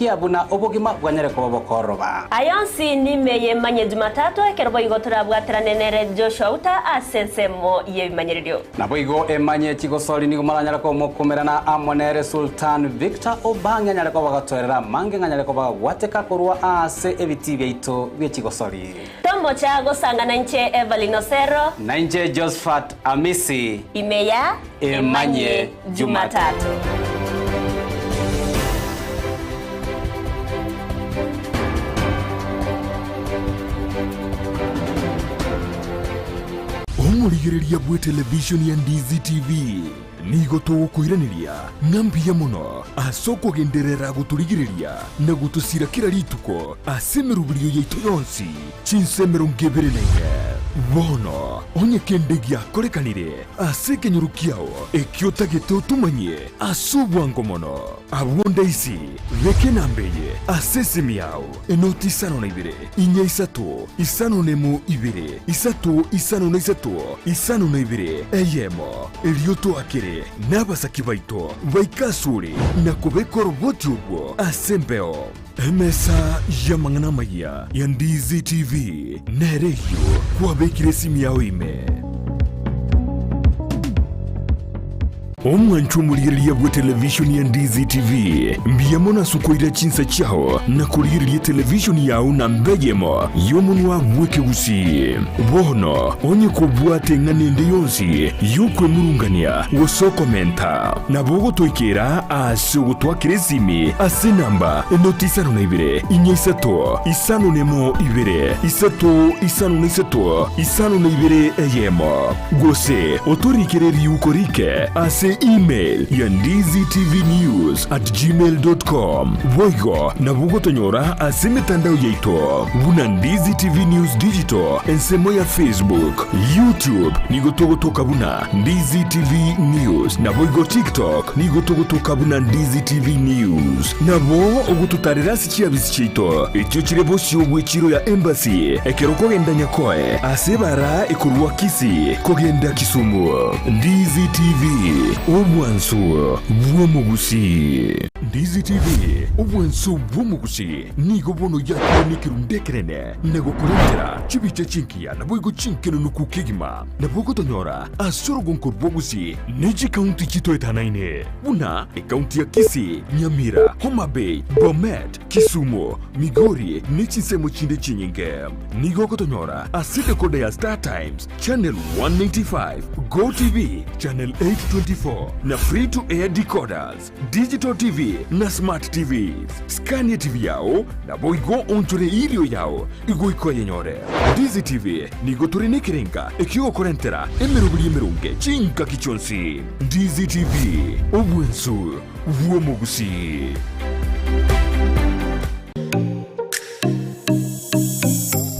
Koenekia buna obogima bwanyare koba bokooroba. Aya onsi nime y'emanye Jumatatu ekero boigo torabwaterane nere Joshua Uta ase ensemo y'ebimanyererio. Naboigo emanye chigosori nigo moranyare komokumerana amo nere Sultan Victor Obange anyare koba gatoerera amange ng'anyare koba gagwateka korwa aase ebitii biaito bie chigosori. Tomocha gosangana inche Evelyn Osero. Na inche Josphat Amisi. Ime ya Emanye Jumatatu. Omorigereria bw'etelevishoni ya Ndizi TV nigo togokoiraneria ng'a mbuya mono ase okogenderera gotorigereria na gotosira kera rituko ase emeroberio yaito yonsi chinsa 24. Bono onye kende giakorekanire ase ekenyoro kiao ekio otagete otomanyie ase obwango mono, abwo ndaisi beka enamba eye ase esimi yao, enoti isano na ibere, inya isato, isano nemo ibere, isato isano na isato, isano na ibere, eyemo. Erio toakere nabasaki baito baike asore na kobeka oroboti obwo ase embeo. Emesa y'amang'ana amayia ya Ndizi TV nere eyio kwabekire esimi yao ime. Omwanchwa omorigereria bw'etelevishoni ya Ndizi TV, mbuya mono ase okoira chinsa chiao na korigereria etelevishoni yao namba eyemo y'omonwa bw'ekegusii. Bono onye kobwate eng'ana ende yonsi y'okwemurungania gose okomenta, nabo ogotoikera ase ogotwakera esimi ase enamba enoti isano na ibere, inya isato, isano nemo ibere, isato isano na isato, isano na ibere eyemo. Gose otorikere riuko rike ase email ya ndizitvnews at gmail dot com. Boigo nabo ogotonyora ase emetandao yaito buna Ndizi TV News Digital ensemo ya Facebook, YouTube nigo togotoka buna Ndizi TV News naboigo TikTok nigo togotoka buna Ndizi TV News. Nabo ogototarera ase chiabisi chiaito echio chire bosio bw'echiro ya Embassy ekero okogenda Nyakoe ase ebara ekorwa Kisii kogenda Kisumu. Ndizi TV, obwansu bw'omogusii. Ndizi TV, obwansu bw'omogusii nigo bono yakire nekerundu ekenene na gokorentera chibicha chingiya naboigo chinkenunuku kegima. Nabo ogotonyora ase orogonko rwa Gusii ne chikaunti chitoetanaine buna ekaunti ya Kisii, Nyamira, Homa Bay, Bomet, Kisumu, Migori ne chinsemo chinde chinyinge. Nigo ogotonyora ase decoder ya Star Times, Channel 195, Go TV, Channel 824 na Free to Air decoders, Digital TV na Smart TVs. Scan TV yao naboigo onchore erio yao igoika oyenyore. Ndizi TV nigo tore nekerenga ekiogokorentera emeroberi emeronge chingaki chionsi. Ndizi TV, obwensu bw'omogusii.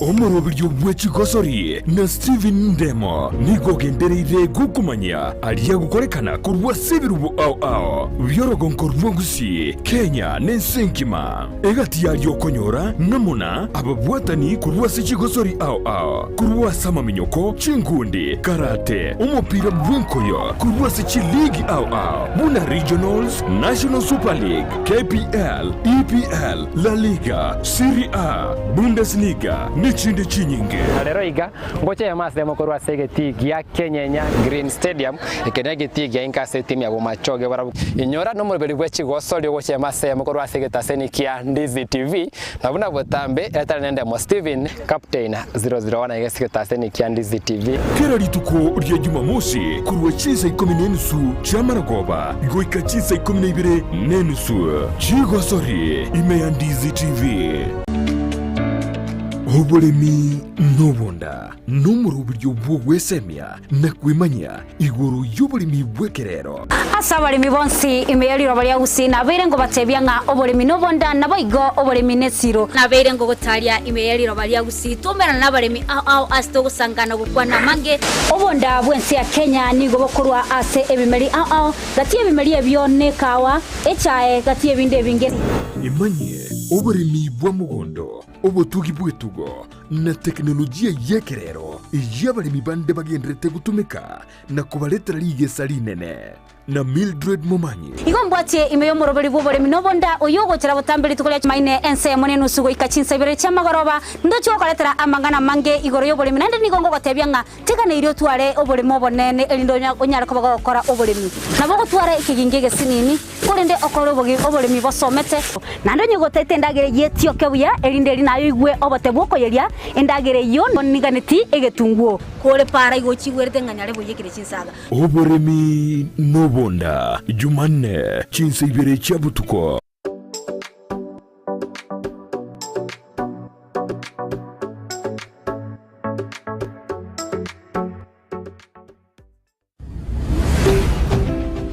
Omoroberio bwe chigosori na Stephen Ndemo nigo ogendereire gokomanyia aria agokorekana korwa ase ebirubo ao ao bi'orogonko rwa Gusii, Kenya na ense engima. Egati yaria okonyora ng'amuna ababwatani korwa ase chigosori ao ao, korwa ase amaminyoko, chinkundi, karate, omopira bw'enkoyo, korwa ase chiligi ao ao buna Regionals, National Super League, KPL, EPL, La Liga, Serie A, Bundesliga, nechinde chinyinge. Na rero iga, ngocha eyemo ase eyemo korwa ase egetii gia Kenyenya Green Stadium, eke negetii gia inka ase etimu ya Bomachoge barabwo. Inyora nomoroberi bwe chigosori ogocha eyemo ase eyemo korwa ase egetaseni kia Ndizi TV, na buna botambe etari nendemo Steven, Captain 001 aiga ase egetaseni kia Ndizi TV. Kera rituko ria Jumamosi korwa chinsa ikomi na enusu chi'amaragoba goika chinsa ikomi na ibere na enusu chigosori ime ya Ndizi TV. Oboremi nobonda nomoroberio bw'ogwesemia na kwemanyia igoro y'oboremi bw'ekerero. Ase abaremi bonsi ime ye riroba ria Gusii nabeire ngobatebia ng'a oboremi nobonda, naboigo oboremi nesiro. Nabeire ngogotaria ime ye riroba ria Gusii twaumerana nabaremi ao ao ase togosangana gokwana amange. Obonda bw'ense ya Kenya nigo bokorwa ase ebimeri ao ao, gati y'ebimeri ebio nekawa, echae, gati y'ebinde ebinge. Emanyie oboremi bwa mogondo, obotugi bw'etugo, na tekinolojia y'ekerero eyio abaremi bande bagendererete gotumeka na kobaretera rigesa rinene. na Mildred Momanyi. Igo mbwatie ime y'omoroberi bw'oboremi na obonda, oyio ogochera botambe rituko ria Chumaine ensemo nenusu goika chinsa ibere chi'amagoroba, ndoche gokoretera amang'ana amange igoro y'oboremi, naende nigo ngogotebia ng'a teganeirie otware oboremo obonene, erinde onyare koba gogokora oboremi. Nabo ogotwara ekegingi egesinini, korende okore oboremi bosomete. Naende onye gotaete endagera eyio etioke buya, erinde eri naye oigwe obote bw'okoyeria endagera eyio, niganeti egetunguo. Kore para igo ochigwerete ng'a nyare boyekire chinsaga. Oboremi nobonda, Jumanne, chinsa ibere chia botuko.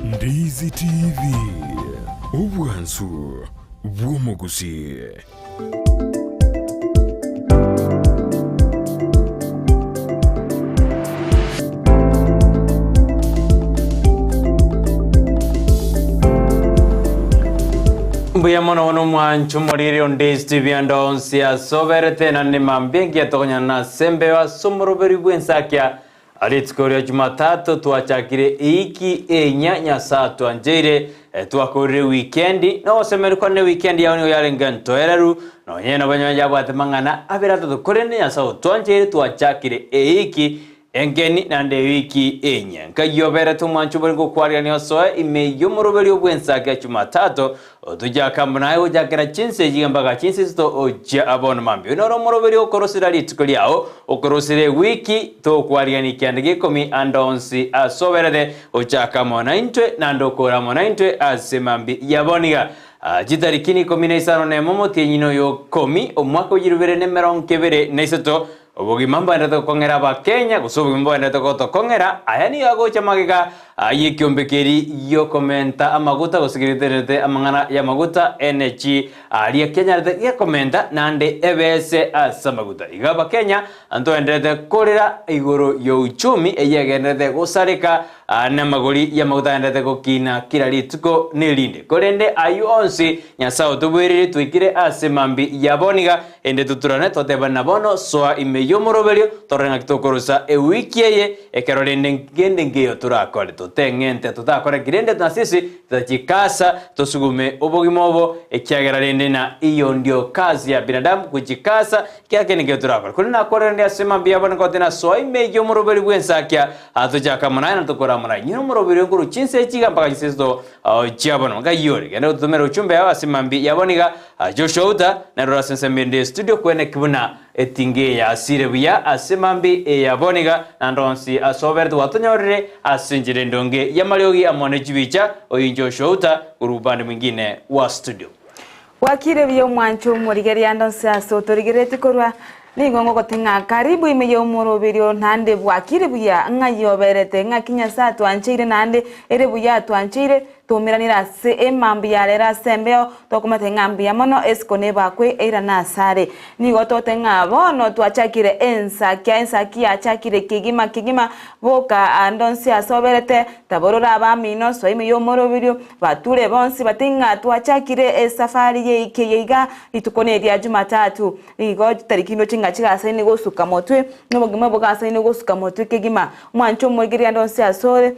Ndizi TV, obwansu bw'omogusii. Mbuya mono bono omwancho omoriri onde Steve ande onsi asoberete na nemambia engiya tokonyana ase embeo ase omoroberi bw'ensakia Rituko ria Jumatatu twachakire eiki enya Nyasae atwancheire, twakorire ewikendi, na ogosemeria kwane ewikendi yao nigo yarenge entoereru, nonye nabo yabwate mang'ana abere atato, korende Nyasae otwancheire twachakire eiki engeni naende ewiki enya. Nkai oberete omwancho obore ngokwarigania osoe ime y'omoroberio bw'ensake ya Jumatatu, Otochaka amo naye gochakera chinsa echi mpaka chinsa isito ochia bono mambia. Oyo noro omoroberio okorosera rituko riao, okorosera ewiki, tokwarigania ekianda gia ikomi ande onsi ase oberete, gochaka amo naintwe, naende okore amo naintwe ase mambia ya bono iga. Chitariki ikomi na isano nemo omotienyi noyo ikomi, omwaka o chirubere na emerongo ebere na isato, Obogima mbwaenderete gokong'era Abakenya, gose obogima mbwaenderete gotokong'era, aya nigo agocha magega y'ekiombe keria gi'okomenta amaguta gose keria amang'ana y'amaguta energy aria kenyarete gekomenta naende ebese ase amaguta. Igo Abakenya ntoenderete korera igoro y'ouchumi eyio egenderete gosareka namagori y'amaguta agenderete gokina kera rituko nerinde. Korende ayio onsi Nyasae otoboereire twaikire ase mambia ya bono iga, Ende toturane totebane na bono, soa ime y'omoroberio, torore ng'aki tokorosa ewiki eye, ekero rende nkende nkeiyo torakore. Toteng'ente, totakore ki rende nasisi, tutachikasa, tosugume obogima obo, ekiagera rende na iyo ndio kazi ya binadamu kuchikasa, ekiagera kende nkeiyo torakore. Korende nakore rende ase mambia ya bono nkoteba soa ime y'omoroberio bw'ensakia, aa tochake amo naye na tokore amo naye. Nyora omoroberio nkorwa chinsa echi iga mpaka chinsa isito chiabono. Ngai ore, genda gototomera ochumbe yao ase mambia ya bono iga, Joshua Uta, narora ase ensemo ende y'estudio kweneki buna etinga eye yasire buya ase mambia eye ya bono iga, naende onsi ase oberete gwatonyorire ase enchera endonge y'amariogi amo ne chibicha, oyio Joshua Uta korwa upande mwingine wa studio. Bwakire buya omwancho omorigereria ande onsi ase otorigereretie korwa nigo ngogote ng'a karibu ime y'omoroberio naende bwakire buya ng'ai oberete ng'aki Nyasae atwancheire naende ere buya atwancheire Toumeranire ase emambia ya rero ase embeo, tokomanya ng'a mbuya mono esiko nebakwe eirane asare. Nigo tote ng'a bono twachakire ensakia, ensakia yachakire kegima kegima, boka ande onsi ase oberete, taborora abamino, soa ime y'omoroberio, bature bonsi bate ng'a twachakire esafari y'eike eye iga, rituko neria Jumatatu. Nigo chitariki ndoche ng'a chigasaine gosuka motwe, nobogima bogasaine gosuka motwe kegima. Mwanche omoigereria ande onsi asore.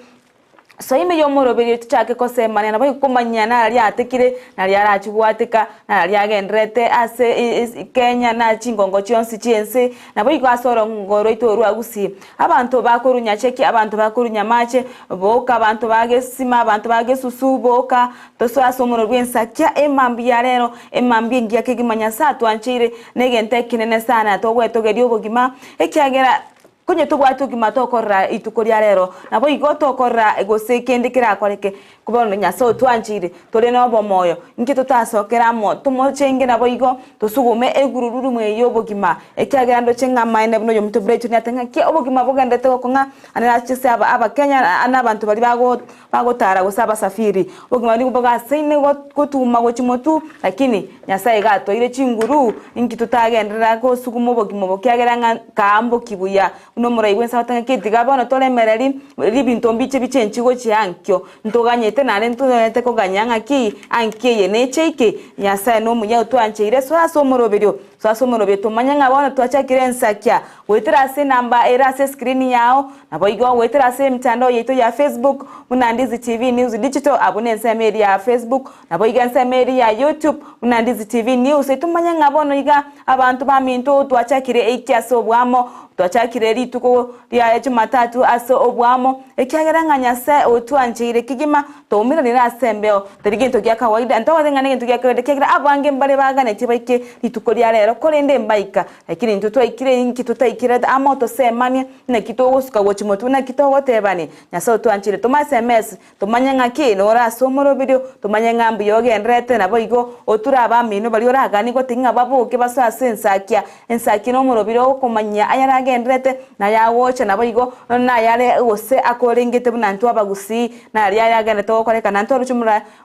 Soa ime y'omoroberio tochake kosemania naboigo komanyia nararia atekire, naria arachie gwateka, nararia agendererete ase Kenya na chingongo chionsi chi'ense, naboigo ase orongo rwaito rwa Gusii. Abanto bakorwa Nyacheki, abanto bakorwa Nyamache, boka abanto ba Gesima, abanto ba Gesusu, boka tosoe ase omorero bw'ensakia emambia ya rero, emambia engiya kegima Nyasae atwancheire, negento ekenene sana togwetogeria obogima, ekiagera Konye tobwate obogima tokorora rituko ria rero, naboigo tokorora gose kende kerakoreke. Bono Nyasae otwancheire, tore nobomoyo, inki totasokere amo tomochenge naboigo tosugume egururumu eye y'obogima, ekiagera ndoche ng'a amaene buna oyominto Brighton niate ng'aki obogima bogenderete gokong'a ande nache ase abakenya na abanto baria bago bagotara gose abasafiri. Obogima nigo bogasaine gotuma gochia motwe, lakini Nyasae iga atoire chinguru, inki totagenderera gosuguma obogima obo kiagera ng'a kaamboki buya buna omorai bw'ense agoteba ng'a tiga bono toremereri ribinto mbiche bichenchi gochia ankio. Ntoganyete. ntotagete naende ntonyarete koganya ng'aki anki eye neche ike. Nyasae nomuya otwancheire soa ase omoroberio, soa ase omoroberio tomanye ng'a bono twachakire ensakia goetera ase enamba ere ase escreen yao, naboigo goetera ase emitandao yaito ya Facebook buna Ndizi TV News Digital abwo nensemo eria ya Facebook, naboigo ensemo eria ya YouTube buna Ndizi TV News etomanye ng'a bono iga abanto baminto twachakire eiki ase oboamo, twachakire rituko ria Jumatatu ase oboamo, ekiagera ng'a Nyasae otwancheire kegima Toumeranire ase embeo, tari gento gia kawaida. Ntogoteba ng'a negento gia kawaida, ekiagera abange mbare baganetie baike rituko ria rero, korende mbaika. Lakini intwe twaikire inki totaikerete amo tosemanie, naki togosuka gochia motwe, naki togotebania, Nyasae otwanchire. Toma sms, tomanye ng'aki nore ase omoroberio, tomanye ng'a mbuya ogendererete, naboigo oture abamino baria oraganie gotiga ng'a baboke basoe ase ensakia. Ensakia nomoroberio ogokomanyia ayaragendererete, na ayagocha, naboigo nayare gose akorengete buna intwe abagusii. Naria ayagenderete gokorekana, ntoroche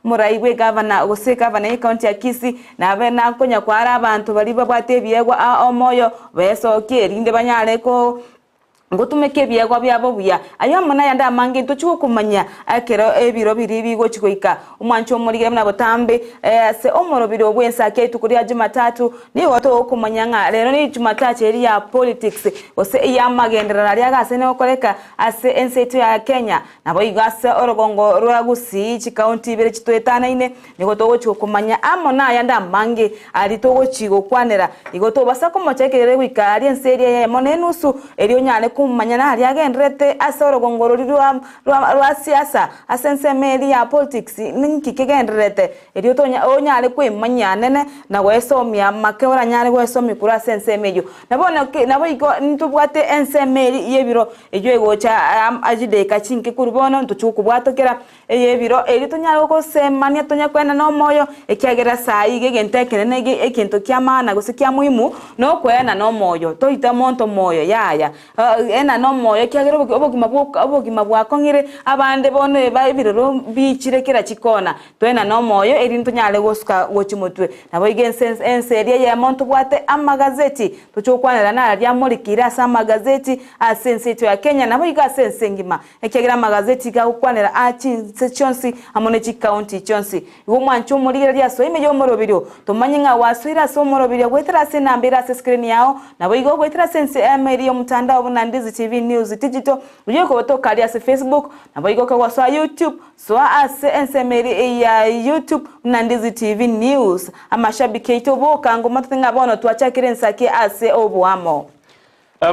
omorai bw'egavana, gose egavana y'ecounty ya Kisii, nabe nakonya kwara abanto baria babwate ebiegwa aa omoyo, besokie erinde banyare ko gotumeka ebiegwa biabo buya. Ayio amo nayande amange ntochie gokomanyia ekero ebiro biria bigochia goika. Omwancho omorigere buna botambe ase omorobiri bw'ensaki ya rituko ria Jumatatu, nigo togokomanya ng'a rero ne Jumatatu eria ya politics, gose ey'amagenderero aria agasene gokoreka ase ense yaito ya Kenya. Naboigo ase orogongo rwa Gusii chikaunti ibere chitoetanaine, nigo togochia gokomanya amo nayande amange aria togochia gokwanera. Igo tobasa komocha ekerere goika aria ense eria eyemo na enusu, erio onyare komanya naria agendererete ase orogongo roria rwa rwa rwa siasa, ase ensemo eria ya politics ninki kegendererete, erio tonya onyare kwemanyia nene na goesomia make oranyare goesomia korwa ase ensemo eyio. Na bono ki naboigo ntobwate ensemo eria y'ebiro Eyio egocha chidakika chinke korwa bono, ntochie gokobwatokera ey'ebiro, erio tonyare gosemania, tonyare koenana omoyo, ekiagera saa iga egento ekenene ege egento kia maana gose kia muhimu, nokoenana omoyo, toita omonto moyo yaya. Enana omoyo ekiagera obogi obogima bwoka obogima bwakong'ire, abande bono eba ebiroro mbiichire kera chikona. Toenane omoyo erinde tonyare gosuka gochia motwe. Naboigo ense ense eria eyemo ntobwate amagazeti, tochie gokwanera nararia amorikeire ase amagazeti, Ase ense yaito ya Kenya naboigo ase ense engima, ekiagera amagazeti gagokwanera aa chinse chionsi amo ne chikaunti chionsi. Igo omwanche omorigereria asoe ime y'omoroberio, tomanye ng'a gwasoire ase omoroberio goetera ase enamba ere ase escreen yao, naboigo goetera ase ense emo ere y'omotandao buna Ndizi TV News Digital, oyio okogotoka aria ase Facebook, naboigo kogosoa YouTube, soa ase ensemo ere ya YouTube buna Ndizi TV News. Amashabiki aito boka ngomotete ng'a bono twachakire ensaki ase oboamo.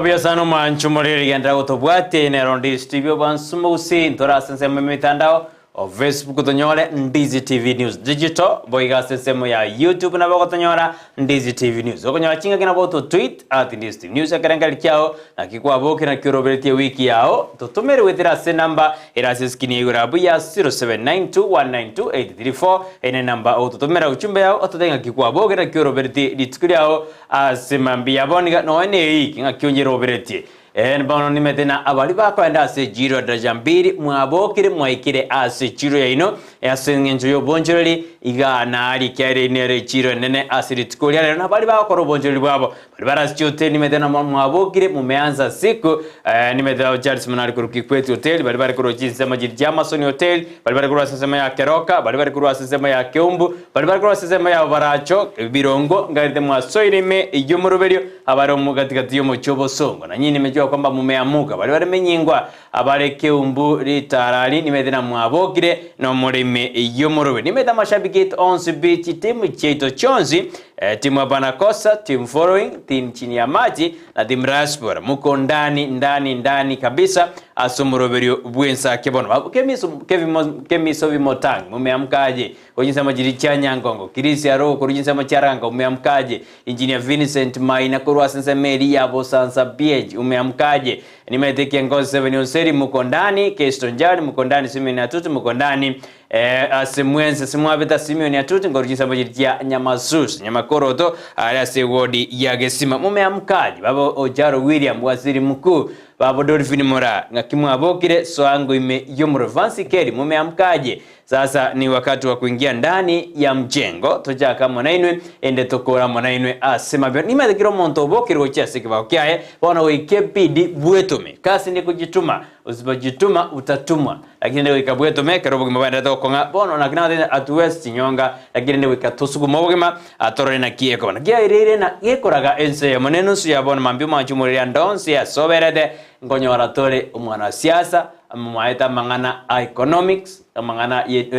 Buya sana omwancho omoriri genderera gotobwatia nero Ndizi TV obwansu mogusii ntore ase ensemo emitandao o Facebook tonyore Ndizi TV News Digital boiga ase ensemo ya YouTube nabo ogotonyora Ndizi TV News okonyora chingaki nabo oto tweet at Ndizi TV News ekerengererio kiao naki kwabokire naki oroberetie ewiki yao totomere goetera ase enamba ere ase eskini ya igoro abwo ya 0792192834 eye nenamba ogototomera ujumbe yao ototebie ng'aki kwabokire naki oroberetie rituko riao Ase mambia bono iga nonya neiki ng'aki onyeroberetie. Ee, bono nimete na abaria bakoenda ase echiro ya daraja mbili, mwabokire mwaikire ase echiro yaino, ase engencho y'obonchoreri, iga naaria ekiagera eyio nero echiro enene ase rituko ria rero, na baria bagokora obonchoreri bwabo, baria bare ase chihoteli nimete na mwabokire mumeanza siku, eh, nimete nabo Charles Munari korwa Kikwete Hotel, baria bare korwa chinsemo chiria chia Amason Hotel, baria bare korwa ase ensemo ya Keroka, baria bare korwa ase ensemo ya Keumbu, Baria bare korwa ase ensemo yabo baracho ebirongo, ngarete mwasoire ime y'omoroberio, abare omo gati-gati y'omochie obosongo, na nyinyi nimechwe kwamba mumeamuka, baria bare menyingwa, abare keumbu ritarari, nimete na mwabokire nomore ime y'omoroberio. Nimete amashabiki aito onsi pi chitimu chiaito chionsi, eh, timu Hapana Kosa, team following, team chini ya maji, na team Diaspora. Muko ndani ndani ndani kabisa ase omoroberio bw'ensake bono. Babu kemiso kebimo kemiso bimotangi mumeamuka aye. Korwa chinsemo chiria chia Nyangongo, Chris Aroo korwa chinsemo chia Ranga umeamkaje, Engineer Vincent Maina korwa ase ensemo eria ya Bosansa BH umeamkaje, Nimaete Kiangozi Seven Onseri muko ndani, Kesto Njari muko ndani, Simeon Atuti muko ndani, eh, ase mwensi ase mwabeta Simeon Atuti nkorwa chinsemo chiria chia Nyamasus, Nyamakoroto aria ase ewodi ya Gesima mumeamkaje, Baba Ojaro William Waziri Mkuu. Babo Dolphine Moraa, ng'aki mwabokire, soango ime y'omorero. Fancy Kelly, mumeamkaje? Sasa ni wakati wa kuingia ndani ya mjengo, tochake amo nainwe, ende tokore amo nainwe ase mabio. Nimanyete kera omonto obokire gochia ase ekebao kiaye, bono goika ebidi bwetome. Kazi ni kujituma, usipojituma utatumwa. Lakini ende goika bwetome ekero obogima bwaenderete gokong'a, bono naki nagotebi hatuwezi chinyonga, lakini ende goika tosugume obogima, atorore naki ekoba. Naki yaereire na gekoraga ense eyemo na enusu ya bono mambia omwanchi omoriri ande onsi asoberete, nkonyora tore omwanasiasa, Momaete amang'ana a economics, amang'ana ye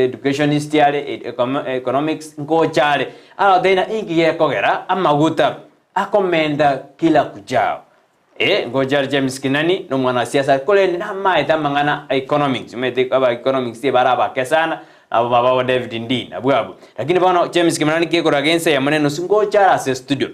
educationist are, economics ngocha are, arotebie ng'a inki gekogera amaguta akomenta kila kuchao. Eh, ngocha are James Kinani, na omwanasiasa korende namaete amang'ana a economics, omanyete aba economics ebare abake sana, nabo baba abo David Ndii, nabwo abwo. Lakini bono James Kinani kekoraga ense eyemo na enusu ngocha are ase estudio.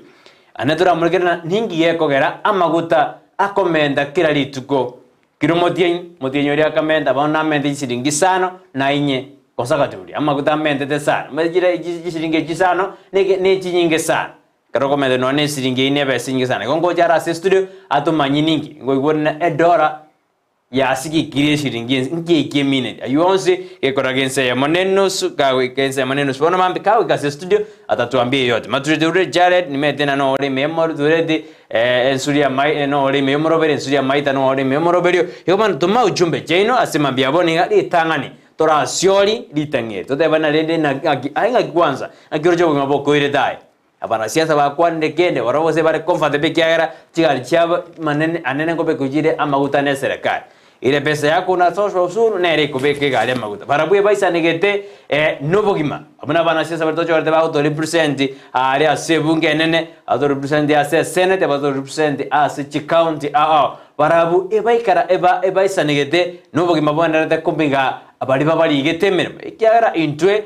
Ande toramorekere ng'a ninki gekogera amaguta akomenta kera rituko. Kera omotienyi, omotienyi oria akamenta, bono namente chisiringi isano na inye, gose agaturia amaguta amentete sana. Omanyete chire chisiringi echi isano neke nechinyinge sana. Ekero okomenta nonya na esiringi eyio nebe enyinge sana. Igo ngocha are ase estudio atomanyie ninki, nkoigwa ng'a edora Yasigikirie eshiringi ense, nki eki emineti? Ayio onsi gekoraga ense eyemo na enusu, kagoika ense eyemo na enusu. Bono mambia kagoika ase estudio, atatwambia eyote. Matureti ore Jared, nimete na nore ime y'omortureti, eh, ensuri ya mai, eh, nore ime y'omoroberi, ensuri ya maita nore ime y'omoroberio. Igo bono toma ujumbe chiaino ase mambia abo niga ritang'ani torasiori ritang'eri. Totebane rende ng'aki, aye ng'aki kwanza, ng'aki oroche obogima bokoirete aye. Abanasiasa bakwanire kende, barabwo gose bare comfortable ekiagera chigari chiabo manene anene nkobekwa chire amaguta ne eserekari. Ere pesa yako unatoshwa ushuru nere ekobeka egari amaguta. Barabwo ebaisanegete nobogima. Abwo na abanasiasa baria tochorete bagoto represent aaria ase ebunge enene, bagoto represent ase esenate, bagoto represent ase chicounty ao ao. Barabwo ebaikara eba ebaisanegete nobogima boendererete komiga baria babarigete emeremo. Ekiagera intwe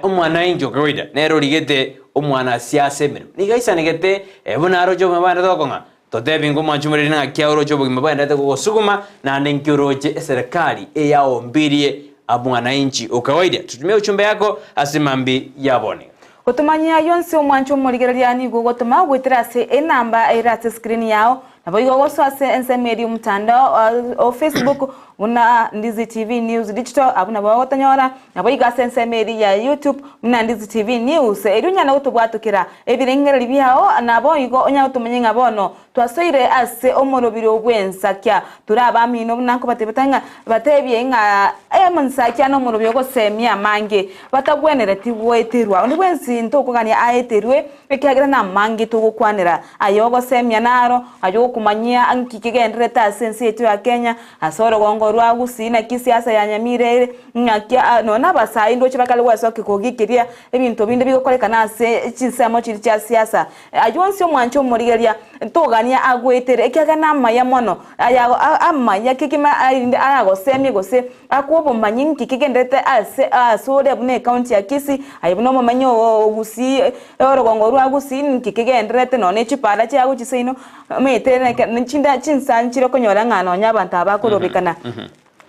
Omwanainki o kawaida nere origete omwanasiasa emeremo. Nigo aisanegete buna aroche obogima bwaendete gokong'a. Totebi ng'a omwanchi omoriri naki aroche obogima bwaendete gogosuguma, naende nki oroche eserekari eyaombirie omwanainchi o kawaida. Tutumie ujumbe yako ase mambi ya boni. Gotomanyia yonsi omwanchi omorigereria nigo ogotoma goetera ase enamba ere ase screen yao Naboigo ogosoa ase ensemo eria y'omotandao o Facebook buna Ndizi TV News Digital, abwo nabo ogotonyora. Naboigo ase ensemo eria ya YouTube buna Ndizi TV News, erio onyare gotobwatokera ebirengererio biao, naboigo onyare gotomanya ng'a bono twasoire ase omorobiri bw'ensakia. Tore abamino buna nkobatebia ng'a batebie ng'a ensakia nomorobiri ogosemia amange batagwenereti goeterwa. Onde bwensi ntokogania aeterwe Ekiagera namange togokwanera aye ogosemia naro, aye okomanyia nki kegendererete ase ense yaito ya Kenya, ase orogongo rwa Gusii naki siasa ya Nyamira ere, ng'aki nonya na abasae ndoche bakare gwesokia kogikiria ebinto binde bigokorekana ase chinsemo chiria chia siasa. Ayio onsi omwanche omorigereria ntogania agoetere ekiagera namaya mono aya amaya kegima erinde aragosemie gose Akwo obomanyi nki kegenderete ase asore buna ecounty ya Kisii, aye buna omomenyi o Gusii, orogongo rwa Gusii nki kegendererete nonya ne chipara chia gochia seino, omanyete neke chinda chinsa nchire okonyora ng'a nonya abanto aba bakorobekana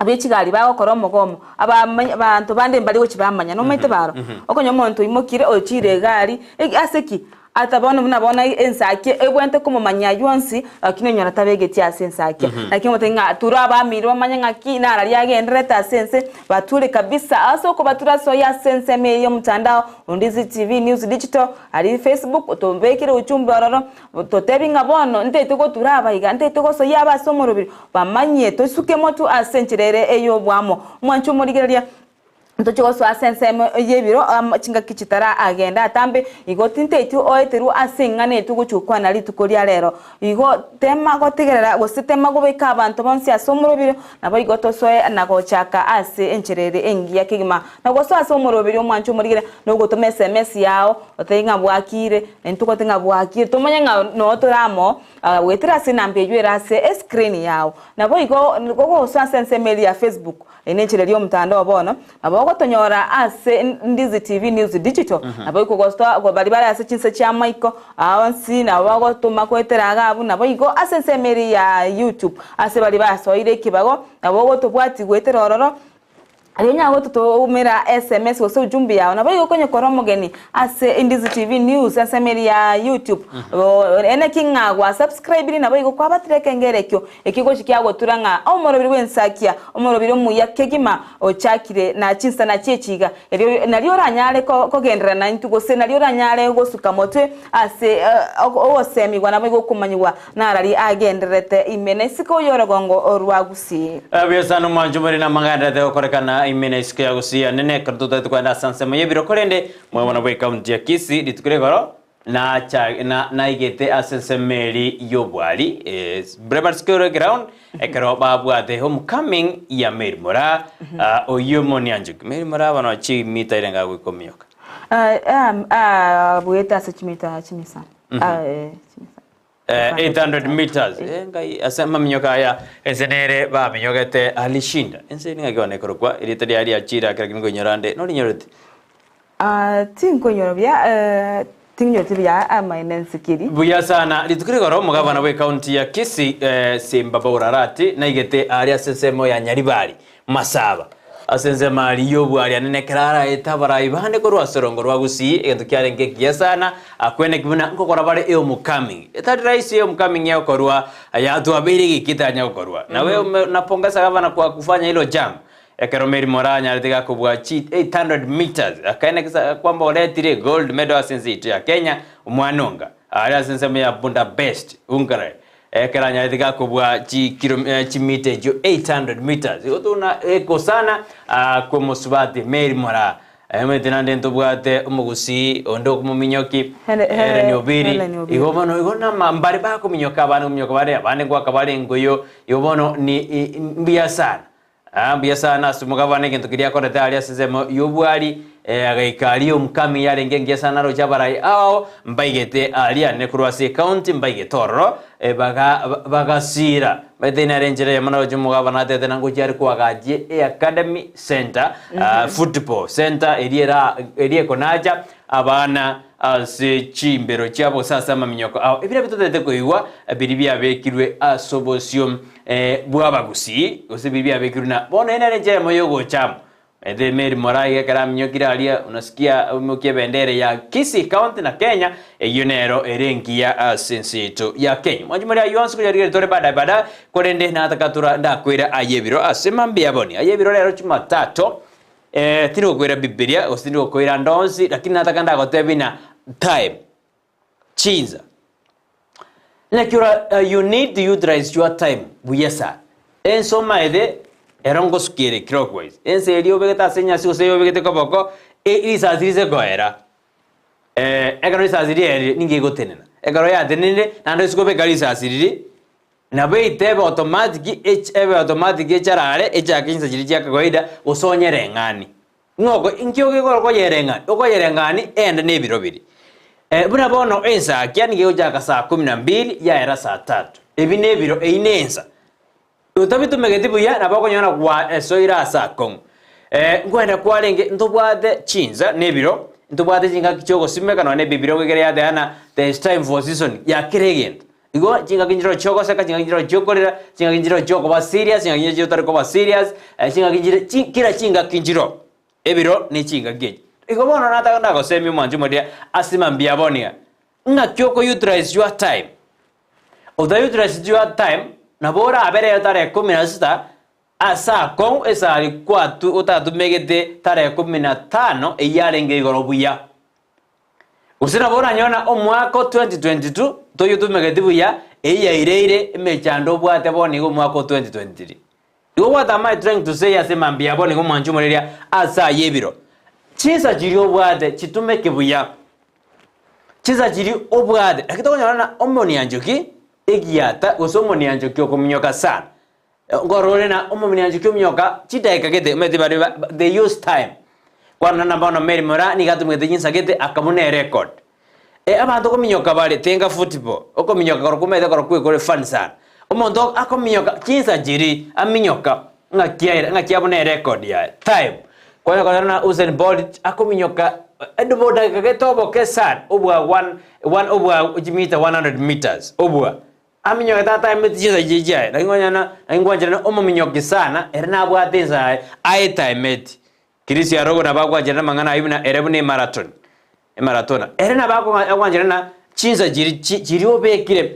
be chigari bagokora omogomo, abamany abanto bande mbari gochia bamanya nomanyete baro, okonyora omonto oimokire ochire egari, ase ki? Ata bono buna bono ensakia ebwenerete komomanyia ayio onsi, lakini onyora tabegeti ase ensakia. Lakini omotebie ng'a tura abamiri bamanye ng'aki nararia agendererete ase ense, bature kabisa. Ase okobatura ase oye ase ensemo eye y'omotandao, Ondizi TV News Digital, aria Facebook, tobekere ujumbe ororo, totebie ng'a bono ntaete gotura aba iga, ntaete gosoyia aba ase omorobiri, bamanyie tosuke motwe ase enchera ere ey'obwamo. Mwanche omorigereria. Ntochie gosoa ase ensemo y'ebiro chingaki chitaragenda atambe, igo tinteiti oeterwe ase eng'ana eye togochia gokwana rituko ria rero. Igo tema gotegerera gose tema gobeka abanto bonsi ase omorobiro, naboigo tosoe na gochaka ase enchera ere engiya kegima. Na gosoa ase omorobiri omwanche omorigere, nogotoma esemesi yao, otebie ng'a bwakire, naintwe togoteba ng'a bwakire, tomanye ng'a noo tore amo, goetera ase enamba eywo ere ase escreen yao. Naboigo gogosoa ase ensemo eria ya Facebook, Eye nenchera eria y'omotandao bono, nabo ogotonyora ase Ndizi TV News Digital, nabo ikogostoa baria bare ase chinse chi'amaiko aonsi, nabo bagotoma goetera iga abwo, naboigo ase ensemo eria ya YouTube, ase baria basoire ekebago, nabo ogotobwatia goetera ororo. Erio onye gototomera SMS gose ujumbe yao, nabo igo okonye kora omogeni ase Indizi TV News ase emeri ya YouTube. Ene ki ng'a gwa subscribiri nabo igo kwabatire ekengere ekio ekio gochi kiagotura ng'a omorobiri bw'ensakia, omorobiri omuya kegima ochakire na chinsana chi'echiga. Erio nario oranyare kogenderera naintwe gose nario oranyare gosuka motwe ase ogosemigwa nabo igo okomanyigwa Narari agendererete ime na isiko y'orogongo rwa Gusii. Buya sana omwancho more namagendererete gokorekana ime na isiko ya Gusii anene ekero totagete kogenda ase ensemo y'ebiro korende mwabona bwa ekaunti ya Kisii rituko rigoro nacha na naigete ase ensemo eri y'obwari eh, Primary School ground ekero babwate homecoming ya Mary Moraa ah, oyio monianchoki Mary Moraa bono chimita irenga agoika ominyoka Abuete ase chimita chimisano. Chimisano. Eh, 800 meters Eh, ngai ase amaminyoka aya ense nere baminyogete alishinda ense eri ng'aki bono ekorokwa erieta riaye riachire akera kende nkoinyora ande norinyorete Ah, tinkoinyora buya eh, tinyoreti buya amaene nsikiri. Buya sana rituko rigoro omogabana bwe county ya Kisii eh, Simba Bourarati naigete aria ase ensemo ya Nyaribari Masaba. Ase ensemo aria y'obwari anene ekero araete abarai bande korwa ase orongo rwa Gusii, egento kiarenge ekiya sana, akweneki buna nkokora bare ehomecoming. Etari rahisi ehomecoming egokorwa aya twabeire egeka etanya gokorwa. Nawe ume napongeza gavana kwa kufanya hilo jambo. Ekero Mary Moraa anyarete gakobua chi 800 meters, akaeneki sa kwamba oretire gold medal ase ense yaito ya Kenya, omwana onga, aria ase ensemo ya Budapest, Hungary. Ekero anyarete gakobua chikilo chimita echio 800 meters, igo tuna egosana kw'omosubati Mary Moraa. Omanyete naende ntobwate omogusii onde okomominyoki Hele- Hele- Helen Obiri. Helen Obiri. Igo bono igo nama mbare bakominyoka abande kominyoka bare abande ngoaka bare engoyo igo bono ni i- mbuya sana. Aa, mbuya sana ase omogabane egento keria akorete aria ase ensemo y'obwari, eh, agaika aria omukami yarenge engiya sana aroche abarai ao mbaigete aria ne korwa ase ecounty mbaigete ororo, eh, baga bagasira. Omanyete nere enchera eyemo naroche omogabane atete na ngochia are koagachie eacademy centre, ah, football centre eria era eria ekonacha abana ase chimbero chiabo gose ase amaminyoko ao. Ebiria bitotete koigwa biria biabekirwe ase obosio bw'abagusii, gose biria biabekirwe na bono eye nere enchera eyemo y'ogocha amo. Ete Mary Moraa iga ekero aminyokire aria, unasikia oimokie ebendera ya Kisii County na Kenya, eyio nero ere engiya ase ense yaito ya Kenya. Mwanche more ayio onsi koyarigereria tore baadaye baadaye, korende nataka ndakwere aye ebiro ase mambia boni. Aye ebiro rero Jumatatu, Eh, tindi gokoira Bibilia, gose tindi gokoira ande onsi, lakini nataka ndagotebie ng'a time, chinsa. Naki ora uh, you need to utilize your time buya sana. Ense omaete, ero ngosuka ere clockwise. Ense eria obegete ase enyasi gose eyobegete koboko, e- risasi rise koera. Eh, ekero risasi riaerire, ninki egotenena? Ekero yatenenire, naende ase kobeka risasi riria, Nabo eite ebe automatic ech ebe automatic echarare echake chinsa chiria chia kawaida gose onyereng'ani. Ng'a oko inki ogekora okoyereng'ani? Okoyereng'ani ende na ebiro biria. Buna bono ensakia nigo egochaka saa kumi na mbili yaera saa tatu. Ebi na ebiro eyio na ensa. Otabitumegeti buya nabo okonyora gwa esoire ase akong'u. Nkoenda kwarenge ntobwate chinsa na ebiro, ntobwate chingaki chiogosimeka nonya na ebibiria ekero yateana there is time for season ya kera egento. Igo chingaki nchireo chi'ogoseka, chingaki nchireo chi'okorera, chingaki nchireo chi'okoba serious, chingaki nchireo chi'otari koba serious, eh, chingaki nchire chi kera chingaki nchireo. Ebiro ne chingaki echi. Igo bono nataka ndagosemia omwancho omoria ase mambia bono iga, ng'aki oko utilize your time. Ota utilize your time, nabo orabere ero tarehe kumi na sita, ase akong'u esari kwatu otatumegete tarehe kumi na tano eyio yarenge igoro buya. Gose nabo oranyore ng'a omwaka o 2022 toyotumegeti buya, eyio yaireire emechando obwate bono iga omwaka o 2023. Igo what am I trying to say ase mambia bono iga omwanchi omoreria ase aya ebiro? Chinsa chiria obwate chitumeke buya. Chinsa chiria obwate, lakini tokonyora ng'a omonianchoki egiata gose omonianchoki okominyoka sana, Nkorora ng'a omominanchoki ominyoka chidaeka gete, omanyete baria ba they use time. Kwanora na bono Mary Moraa nigo atumegete chinsa gete akabuna erecord. Eh abanto kominyoka bare tenga football, okominyoka korokwo omanyete korokwo ekore fun sana. Omonto akominyoka chinsa chiria aminyoka ng'aki aira ng'aki abuna erecord yaye, time. Kwanya konyora ng'a Usain Bolt akominyoka edobodageka gete oboke sana obua one one obua chimita 100 meters obua. Aminyogete ataemeti chinsa chiria chiaye, lakini konyana naki nkwancherana omominyoki sana, ere nabwate ensa yaye ayetaemeti. Kirisia Rogo nabo agwancherana amang'ana ayio buna ere buna emarathon, emaratona. Ere nabo akong'a agwancherana chinsa chiria chi chiria obekire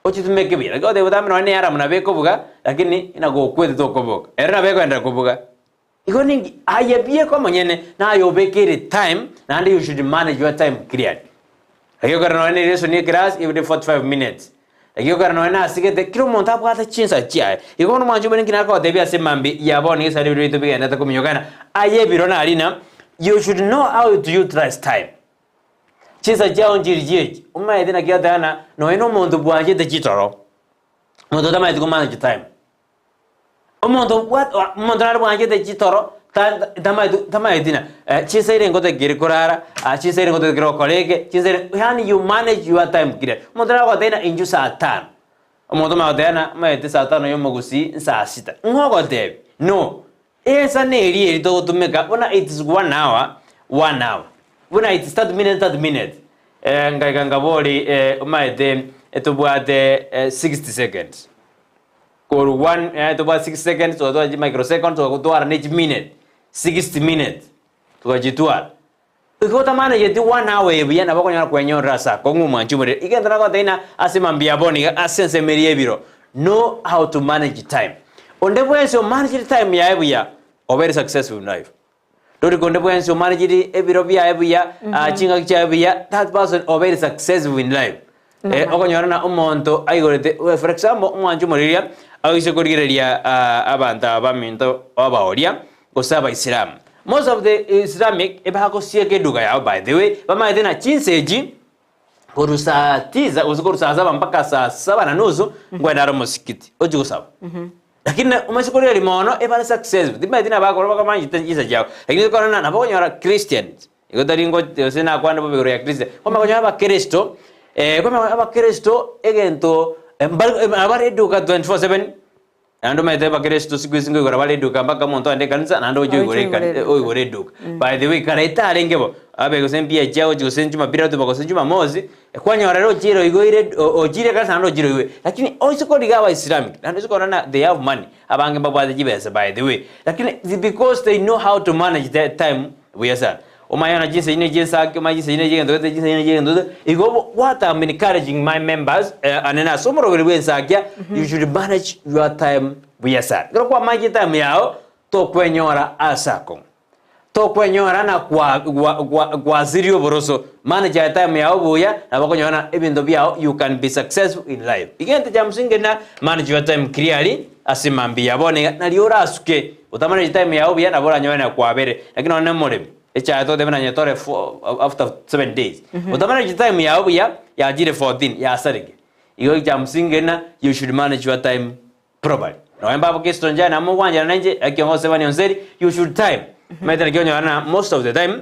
ochitumeke buya. Lakini ogoteba botambe nonye na earamu nabo ekobuga, lakini nagokwete tokoboka. Ere nabo ekoenderera kobuga. Igo ninki aye bieka omonyene naye obekeire time naende you should manage your time clearly. Lakini ekero nonye ne lesson ye class ebe 45 minutes. Lakini ekero nonye nasigete kera omonto abwate chinsa chiaye. Igo bono mwanche omanye nki nakogotebia ase mambia ya bono egesare ebiro biaito bigenderete kominyokana aye ebiro nari na you should know how to utilize time. Chinsa chiao nchiri chiechi omanyete naki oteba na nonye na omonto bwanchete chitoro, omonto otamanyeti ko manage time. Omonto obwate omonto nare bwanchete chitoro ta tamaeti tamaeti na chinsa ere ngotakere korara, chinsa ere ngotakere gokora eke, chinsa ere yaani you manage your time clearly. Omonto nare ogotebia ng'a inchuo saa tano, omonto omanye goteba ng'a omanyete saa tano ya omogusii nsaa sita, ng'o ogotebia? No, ensa neri eri togotumeka buna it's one hour, one hour, buna it's 30 minutes, 30 minutes, ngaika nkabori omanyete etobwate 60 seconds. Korwa one eh, tobwate 60 seconds, togotwara chi microseconds, togotwara ne chi minute, 60 minutes, togachitwara. Igo otamanegeti one hour eye buya nabo okonyora kwenyorera ase akong'u omwanchi omorero. Iga egento nagotebia ng'a ase mambia bono iga ase ensemo eria y'ebiro, know how to manage time. Onde bwensi omanagete time yaye buya, obeire successful in life. Tori konde bwensi omanagete ebiro biaye buya, ah, chingaki chiaye buya, that person obeire successful in life. Eh, okonyora na omonto aigorete, eh, for example, omwanchi omoriria agoise korigereria ah, abanto aba baminto abaoria gose abaisilamu. Most of the Islamic ebagosieka eduka yabo by the way, bamaete na chinsa echi korwa saa tisa gose korwa saa saba mpaka saa saba na nusu nkoenda are omosikiti ochie gosaba. Lakini omanyete korigereria mono ebare successful, timanyeti nabakora bakamanyete chinsa chiabo, lakini okonyora na nabo okonyora Christians. Igo tari ngo gose nakwane bobe igoro ya Kristo. Kwamanya konyora abakristo, kwamanya abakristo egento mbari abare eduka 24/7, naende omanyete abakristo siku hizi nkoigora bare eduka mpaka omonto aende ekanisa naende oche oigore Oche oigore ekani eduka. oigore eduka. By the way, kare etarenge bo, abe gose mbuya chiagochi gose jumapili atoba gose jumamosi, kwanyora ere ochire oigoire o- ochire ekanisa naende ochire oigoire. Lakini oise korigia abaislamic, naende oise korora ng'a they have money, abange mbabwate chibesa by the way, lakini it's because they know how to manage their time Buya sana. Omanye na chinsa ine chi'ensake, omanye chinsa ine chi'egento gete, chinsa ine chi'egento gete. Igo bo what I'm encouraging my members eh, ane nase omoroberi bw'ensakia, you should manage your time buya sana. Ekero kwamanche time yao, tokwenyora ase akong'u. Tokwenyora na kwa gwa gwa gwasiria oboroso. Manage your time yao buya, nabo okonyora na ebinto biao you can be successful in life. Egento kia msingi na manage your time clearly ase mambia bono iga nario orasuke. Otamaneti time yao buya nabo oranyore na kwabere, lakini nonye nomoremi, echaye totebe na nyetore fo after 7 days. Otamaneti time yao buya, yachire 14, yasareke. Igo ekya msingi ng'a you should manage your time properly. Nonye mbabo Kristo nchaye nabo mogwanchana nainche, ekio ngosebania onseri, you should time. Omanyete naki onyora na most of the time,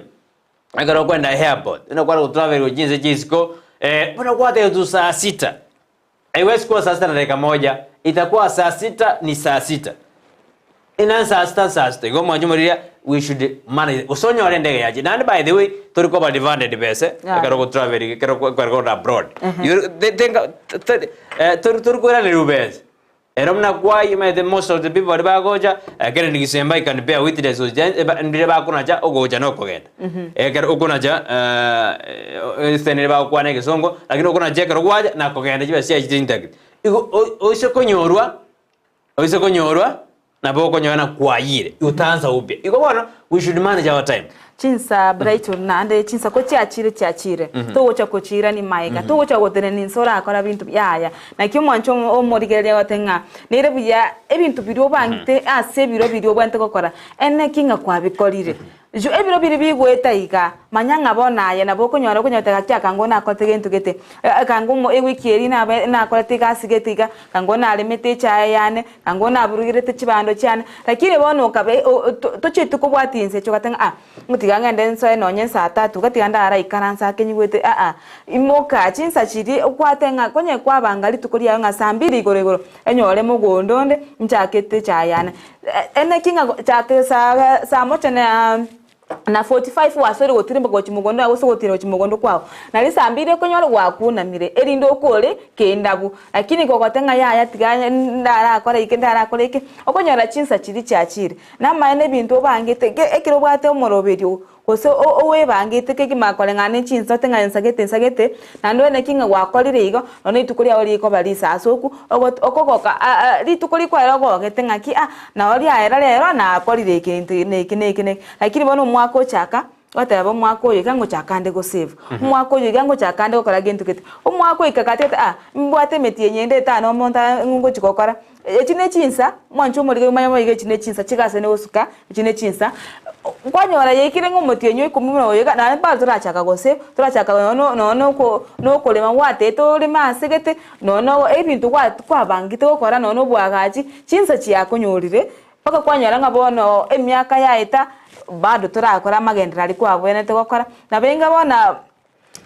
ekero okoenda airport, buna kware gotravel gochia chinse chia isiko, buna gwatebiwa saa sita, Haiwezi kuwa saa sita na dakika moja, itakuwa saa sita ni saa sita. Ina saa sita saa sita. Igo mwanche moriria we should manage. Gose onyore endege yache. Naende by the way, tori koba refunded bese Yeah. ekero ogotravel ekero ekero kogenda abroad. You think tori tori koiranerwa bese. Ero buna kwai omanyete most of the people baria bagocha, ekero ni gisemba I can bear witness eba ndire bakonacha ogocha na okogenda. Ekero okonacha instead nere bagokwana egesongo, lakini okonacha ekero gwacha na kogenda chibesa chiaye chire intact. Igo oi oise konyorwa, oise konyorwa, nabo okonyora na kwayire, utaanza upya. Igo bono, we should manage our time. Chinsa Brighton naende chinsa ko chiachire chiachire togocha kochiirania maega togocha gotenena inse orakora binto yaya naki omwancho omorigereria agoteba ng'a nere buya ebinto biria obangete ase ebiro biria obwenerete gokora ene ki ng'a kwabikorire. Inche ebiro biria bigoeta iga manya ng'a bono aye nabo okonyora okonyora gaki aka nigo nakorete gento gete aka nigo ewiki eria nabe nakorete egasi gete iga aka nigo naremete echae yane aka nigo naburugerete chibando chiane. Lakini bono okabe tochieti kobwatia inse echi ogateba ng'a ah, tiga ngende nsoe nonye saa tatu iga tiga ndaraikaranse ake nyigwete aa. Imoka chinsa chiria okwate ng'a konye kwabanga rituko riago ng'a saa mbiri igoro igoro enyore mogondo onde nchakete echae yane. Ene ki ng'a chake saa saa moja na. Na 45 gwasoire gotirimboka gochia mogondo aye gose gotiira gochia mogondo kwao, na risambe riria okonyora gwakunamire, erinde okore kendabu. Lakini kogote ng'a yaya tiga ndarakore eke ndarakore eke, okonyora chinsa chiria chiachire. Namaene ebinto obangete ge ekero obwate omoroberio gose oebangete kegima koreng'ana ne chinsa ote ng'a nsagete nsagete, naende one ki ng'a gwakorire igo, nonya rituko riago rikoba risasoku, ogot okogoka rituko rikoera ogogete ng'aki ah nabo riaera rero nakorire ekento na eke na eke na eke. Lakini bono omwaka ochaka, ogoteba omwaka oyo iga ngochaka ande gosave, omwaka oyo iga ngochaka ande gokora gento gete, omwaka oika gatete ah, mbwate emetienyi ende etano omonto ngochi gokora, echi ne chinsa, mwanche omorige omanye mono iga echi ne chinsa chigasene gosuka, echi ne chinsa, kwanyora yaikire ng'a omotienyi o ikomi buna oyo iga, naende bado torachaka gosave, torachaka nonya nonya noko nokorema gwatebete oreme ase gete, nonya no ebinto gwa kwabangete gokora nonya na oboagachi, chinsa chiakonyorire. Mpaka kwanyora ng'a bono emiaka yaeta, bado torakore amagenderero aria kwabwenerete gokora. Nabo enga bono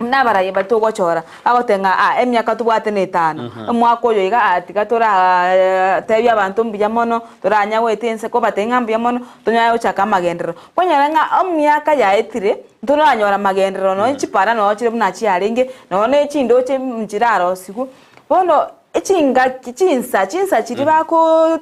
buna abarai baria togochora, bagoteba ng'a aa emiaka tobwate na etano, omwaka oyo iga aa tiga toraa tebia abanto mbuya mono, toranya goeta ense kobatebia ng'a mbuya mono, tonyare gochaka amagenderero. Kwanyora ng'a emiaka yaetire, ntoranyora amagenderero nonye chipara nonye chire buna chiarenge, nonye chindoche nchirarosigwe, bono echingaki chinsa chinsa chiria bakoo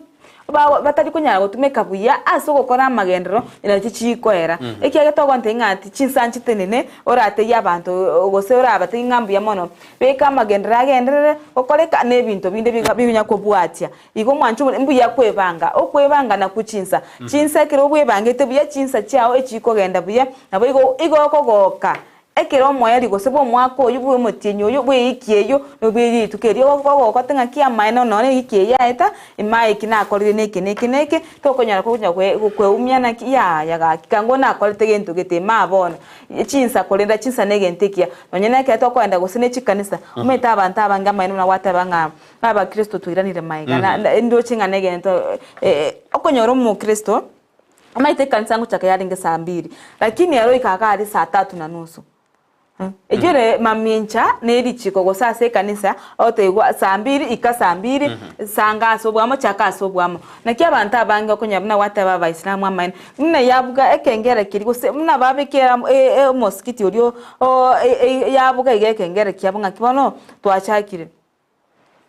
batari konyara gotumeka buya ase ogokora amagenderero, nachio chikoera. Ekiagera togontebia ng'a ati chinsa nchitenene, oratebie abanto gose orabatebie ng'a mbuya mono, beka amagenderero agenderere gokoreka na ebinto binde biga bikonya kobwatia. Igo mwanche omore mbuya kwebanga, okwebanga nakwo chinsa. Chinsa ekero obwebangete buya chinsa chiao echikogenda buya, naboigo igo okogoka Ekero omoerio gose bw'omwaka oyio bw'omotienyi oyo bw'eiki eyio, na bwe rituko erio ogogote ng'aki amaene nonya neiki eye yaeta, imaa eki nakorire neke neke neke, tokonyara konya kweumia naki yaya gaki kango nakorete gento gete imaa bono. Chinsa korenda chinsa negento ekiya, nonya nekero tokoenda gose ne chikanisa, omanyete abanto abange amaene buna gwateba ng'a abakristo twairanire magega na ndoche ng'a negento okonyora omokristo. Omanyete ekanisa ngochaka yarenge saa mbiri, lakini ero oika iga aria saa tatu na nusu. Eyio ere mamincha na erichiko gose ase ekanisa otebiwa saa mbiri ika saa mbiri, sanga ase obwamo chaka ase obwamo. Naki abanto abange okonyora buna gwateba abaisilamu amaene, buna yabuga ekengere keria gose buna babekera omosikiti oria o yabuga iga ekengere kiabo ng'aki bono twachakire.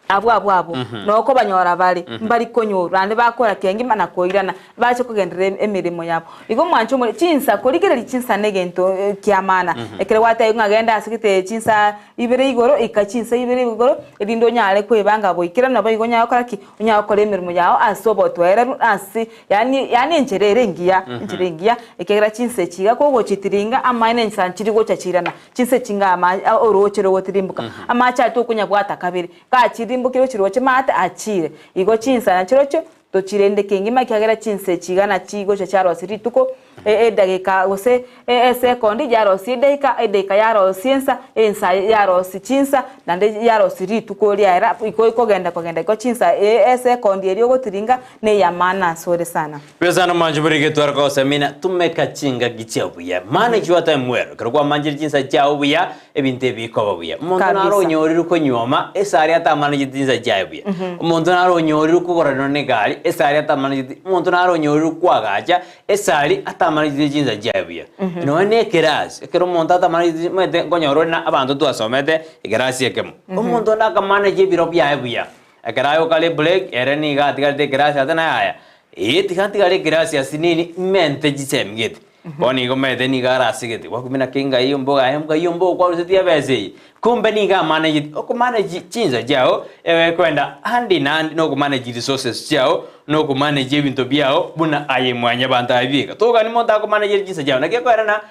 Abwo abwo abwo nokobanyora bare, mbari konyorwa, naende bakora kengima na koirana, bache kogenderera emeremo yabo. Igo mwanche omore chinsa, korigereria chinsa negento kia maana. Ekero gwatebigwa ng'a genda ase gete chinsa ibere igoro, ika chinsa ibere igoro, erinde onyare kwebanga goikeranu naboigo onyare gokora ki? Onyare gokora emeremo yao ase obotoereru ase yaani yaani enchera ere engiya, enchera engiya, ekiagera chinsa echi iga kogochitiringa amaene ensa nchiri gocha chiirana. Chinse chinga ama orooche rogotirimboka, amache aye tokonyabwata kabere, gachirimbokire ochiroche maate achiire. Igo chinsa nachirochio tochirende kengima ekiagera chinsa echi iga nachigocha chiarosia rituko edageka gose esekondi yarosia edaika, edaika yarosia ensa, ensa yarosia chinsa naende yarosia rituko riaera igo ekogenda kogenda igo chinsa esekondi eria ogotiringa neyamana asore sana. Besa nomanche bore getware gosemina tumeka chingaki chia buya. Manage your time well. Ekero kwamanchire chinsa chiao buya, ebinto ebi bikoba buya. Omonto naro Kabisa. onyorire konyuoma, esari atamanageti chinsa chiaye buya. Omonto naro onyorire kogorana negari, esari atamanageti, omonto naro onyorire kwagacha, esari atamanageti chinsa chiaye buya. Nonya na ekerasi, ekero omonto atamanageti omanyete nkonyora ore na abanto twasomete ekerasi ekemo. Omonto onde akamanage ebiro biaye buya. Ekero agoka ebreak, ere nigo atigarete ekerasi ase naye aya, ee tiga ntigare ekerasi ase nini mente chisemi gete. Bono nigo omanyete nigo arasegete, gwakumina ki ngai omboga aye ngai omboga kwarusetie ebesa eye. Kumbe nigo amanageti, okomanage chinsa chiago, egekwenda ande na ande na okomanage resources chiago, na okomanage ebinto biago buna aye mwanyabanto aye bieka. Togani monto akomanagere chinsa chiago, naki ekoerana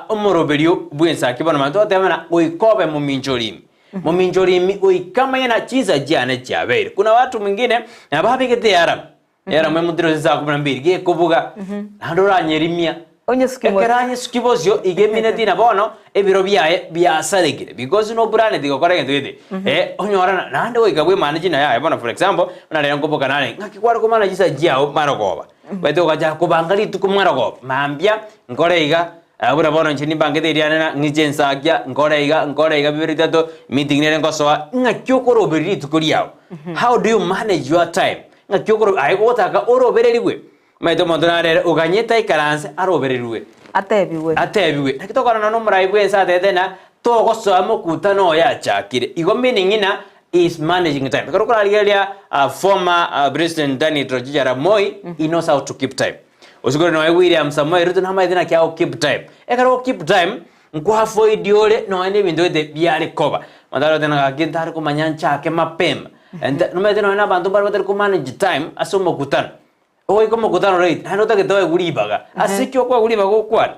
omoroberio bw'ensaki bono manya togoteba buna goika obe mominchori ime. Mominchori ime goika manye na chinsa chiane chiabeire. Kuna watu mwingine nababegete earamu, earamu emotire ase saa kumi na mbili gekobuga, naende oranyerimia. Onyesuki Ekero bosio. anyesuki bosio iga emineti na bono ebiro biaye biasarekire because nopuraneti gokora egento gete. Eh, onyora na naende goika bwemane china yaye bono for example, buna rero nkoboka nare ng'aki kware komana chinsa chiao marogoba, omanyete ogachaka kobanga rituko marogoba, mambia nkore iga, Buna bono inche nimbangete eriane na ng'iche ensakia, nkore iga, nkore iga, bibere bitato, meeting nere ngosoa, ng'aki okoroberia rituko riao? How do you manage your time? Ng'aki okoro aye gogotaka orobererigwe? Omanyete omonto nare ere oganyete aikaranse arobererigwe. Atebiwe. Atebiwe. Naki tokorana na omorai bwense atebete ng'a togosoa mokutano oyo achakire. Igo meaning ng'a he is managing time. Ekero okorarigereria former president Daniel Toroitich arap Moi, he knows how to keep time. Gose kore nonya William Samoei Ruto namaete naki ago keep time. Ekero ogo keep time, nko avoid ore nonya na ebinto gete biare koba. Abanto bare goteba ng'a gaki ntare komanya nchake mapema. Nomanyete nonya na abanto mbare batari ko manage time ase omokutano. Ogoika omokutano late, naende otagete oegwe ribaga. Ase ki okoegwa ribaga okwane?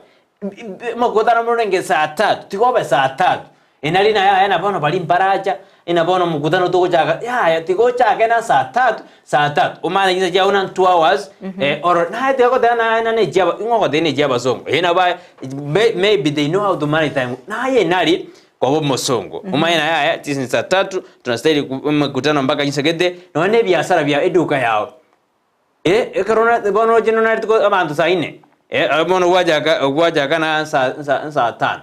Omokutano morenge saa tatu, tiga obe saa tatu. Inari naye aya na bono baria mbaracha, ina bono omokutano togochaka, yaya tiga ochake na saa tatu, saa tatu. Omanye chinsa chiago na 2 hours, orore. Naye tiga goteba naye na ne chiaba, ing'o ogotebia ne chiabasongo? Eeh nabo baye, maybe they know how to manage time. Naye inari koba omosongo. Omanye naye aya, chinsa saa tatu, tunastahili omokutano mpaka chinsa gete, nonya na ebiasara biao, eduka yao. Ekero bono roche nonareti abanto saa inne, bono gwachaka gwachaka na nsa nsa nsaa tano,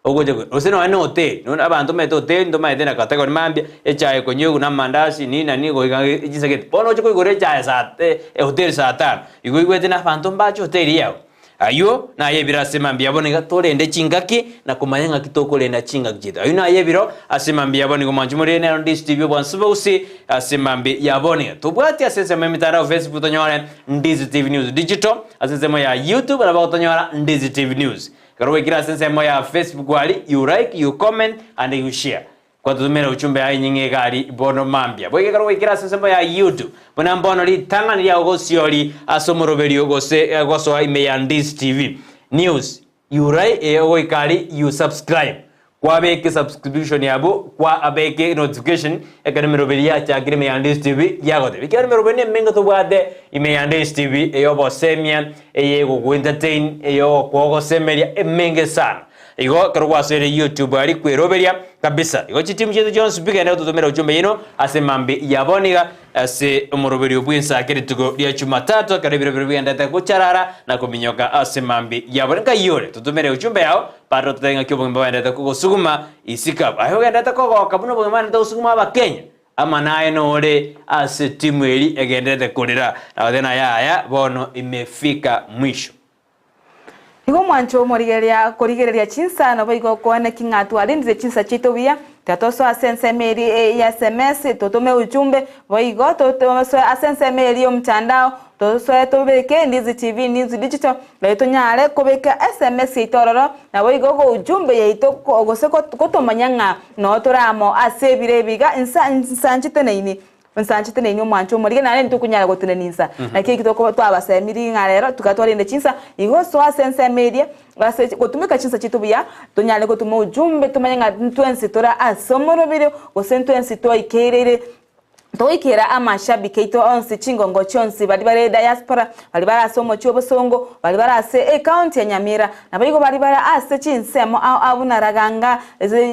ogocha gose nonye na hoteli, nonya abanto omanyete hoteli ntomaete na category mambia, echae ekonywewu na amandasi nini na nini goika chinsa gete. Bono oche koigora echae saa ehoteli saa tano, igo oigwete na abanto mbache hoteli yago. Ayio naye ebiro ase mambia yabo nigo torende chingaki na komanya ng'aki tokorenda chingaki chiaito. Ayio naye ebiro ase mambia yabo nigo mwanche more nero Ndizi TV obwansu bogusii ase mambia yabo nigo tobwati ase ensemo y'emitandao Facebook tonyore Ndizi TV News Digital ase ensemo ya YouTube nabo gotonyora Ndizi TV News. Ekero gwaikire ase ensemo ya Facebook aria you like, you comment and you share. Gwatotomera uchumbe aye nying'e egari bono mambia. Boigo ekero gwaikire ase ensemo ya YouTube, buna mbono ritang'ani riao gosiori ase omoroberio gose gosoa ime ya Ndizi TV News, you ri ogoika aria you subscribe. Kwabeka esubscription abwo, kwabeka enotification ekero emeroberio yachakire ime ya Ndizi TV yagotebia. Ekiagera emeroberio nemenge tobwate ime ya Ndizi TV, eyobosemia, eyegogoentertain, eyogokogosemeria, emenge sana. Igo ekero gwasoire YouTube aria kweroberia kabisa. Igo chitimu chiaito chionsi pi genda gototomera ujumbe yaino ase mambi ya bono iga ase omoroberio bw'ensa kera rituko ria Jumatatu ekero ebiro biria bigenderete gocharara na kominyoka ase mambi ya bono. Nkai ore? Totomere ujumbe yao bado totebe ng'aki obogima bogenderete kogosuguma isiko abwo. Aye ogenderete kogoka buna obogima bogenderete gosuguma abakenya ama naye nore ase timu eria egenderete korera na goteba ng'a yaya bono imefika mwisho. Igo omwancho omorigereria korigereria chinsa naboigo okoaneki ng'a twarendire chinsa chiaito buya, tiga tosoe ase ensemo eria ya sms totome ujumbe, boigo tosoe ase ensemo eria y'omtandao tosoe tobeke Ndizi TV News Digital erio tonyare kobeka sms yaito ororo naboigo ujumbe yaito gose gotomanya ng'a noo tore amo ase ebiro ebi iga insa nsanchete nainwe. Nsanchete nainwe omwanche omorige, naende ntokonyara gotenena insa. Naki eki tokoba twabasemiri ng'a rero tuka twarende chinsa, igo soa ase ensemo eria, ase gotumeka chinsa chiaito buya, tonyare gotuma ujumbe tomanye ng'a ntwensi tore ase omoroberio, gose ntwensi twaikereire togoikera amashabiki aito onsi, chingongo chionsi, baria bare diaspora, baria bare ase omochie obosongo, baria bare ase ecounty ya Nyamira, Naboigo baria bare ase chinsemo ao ao buna Raganga,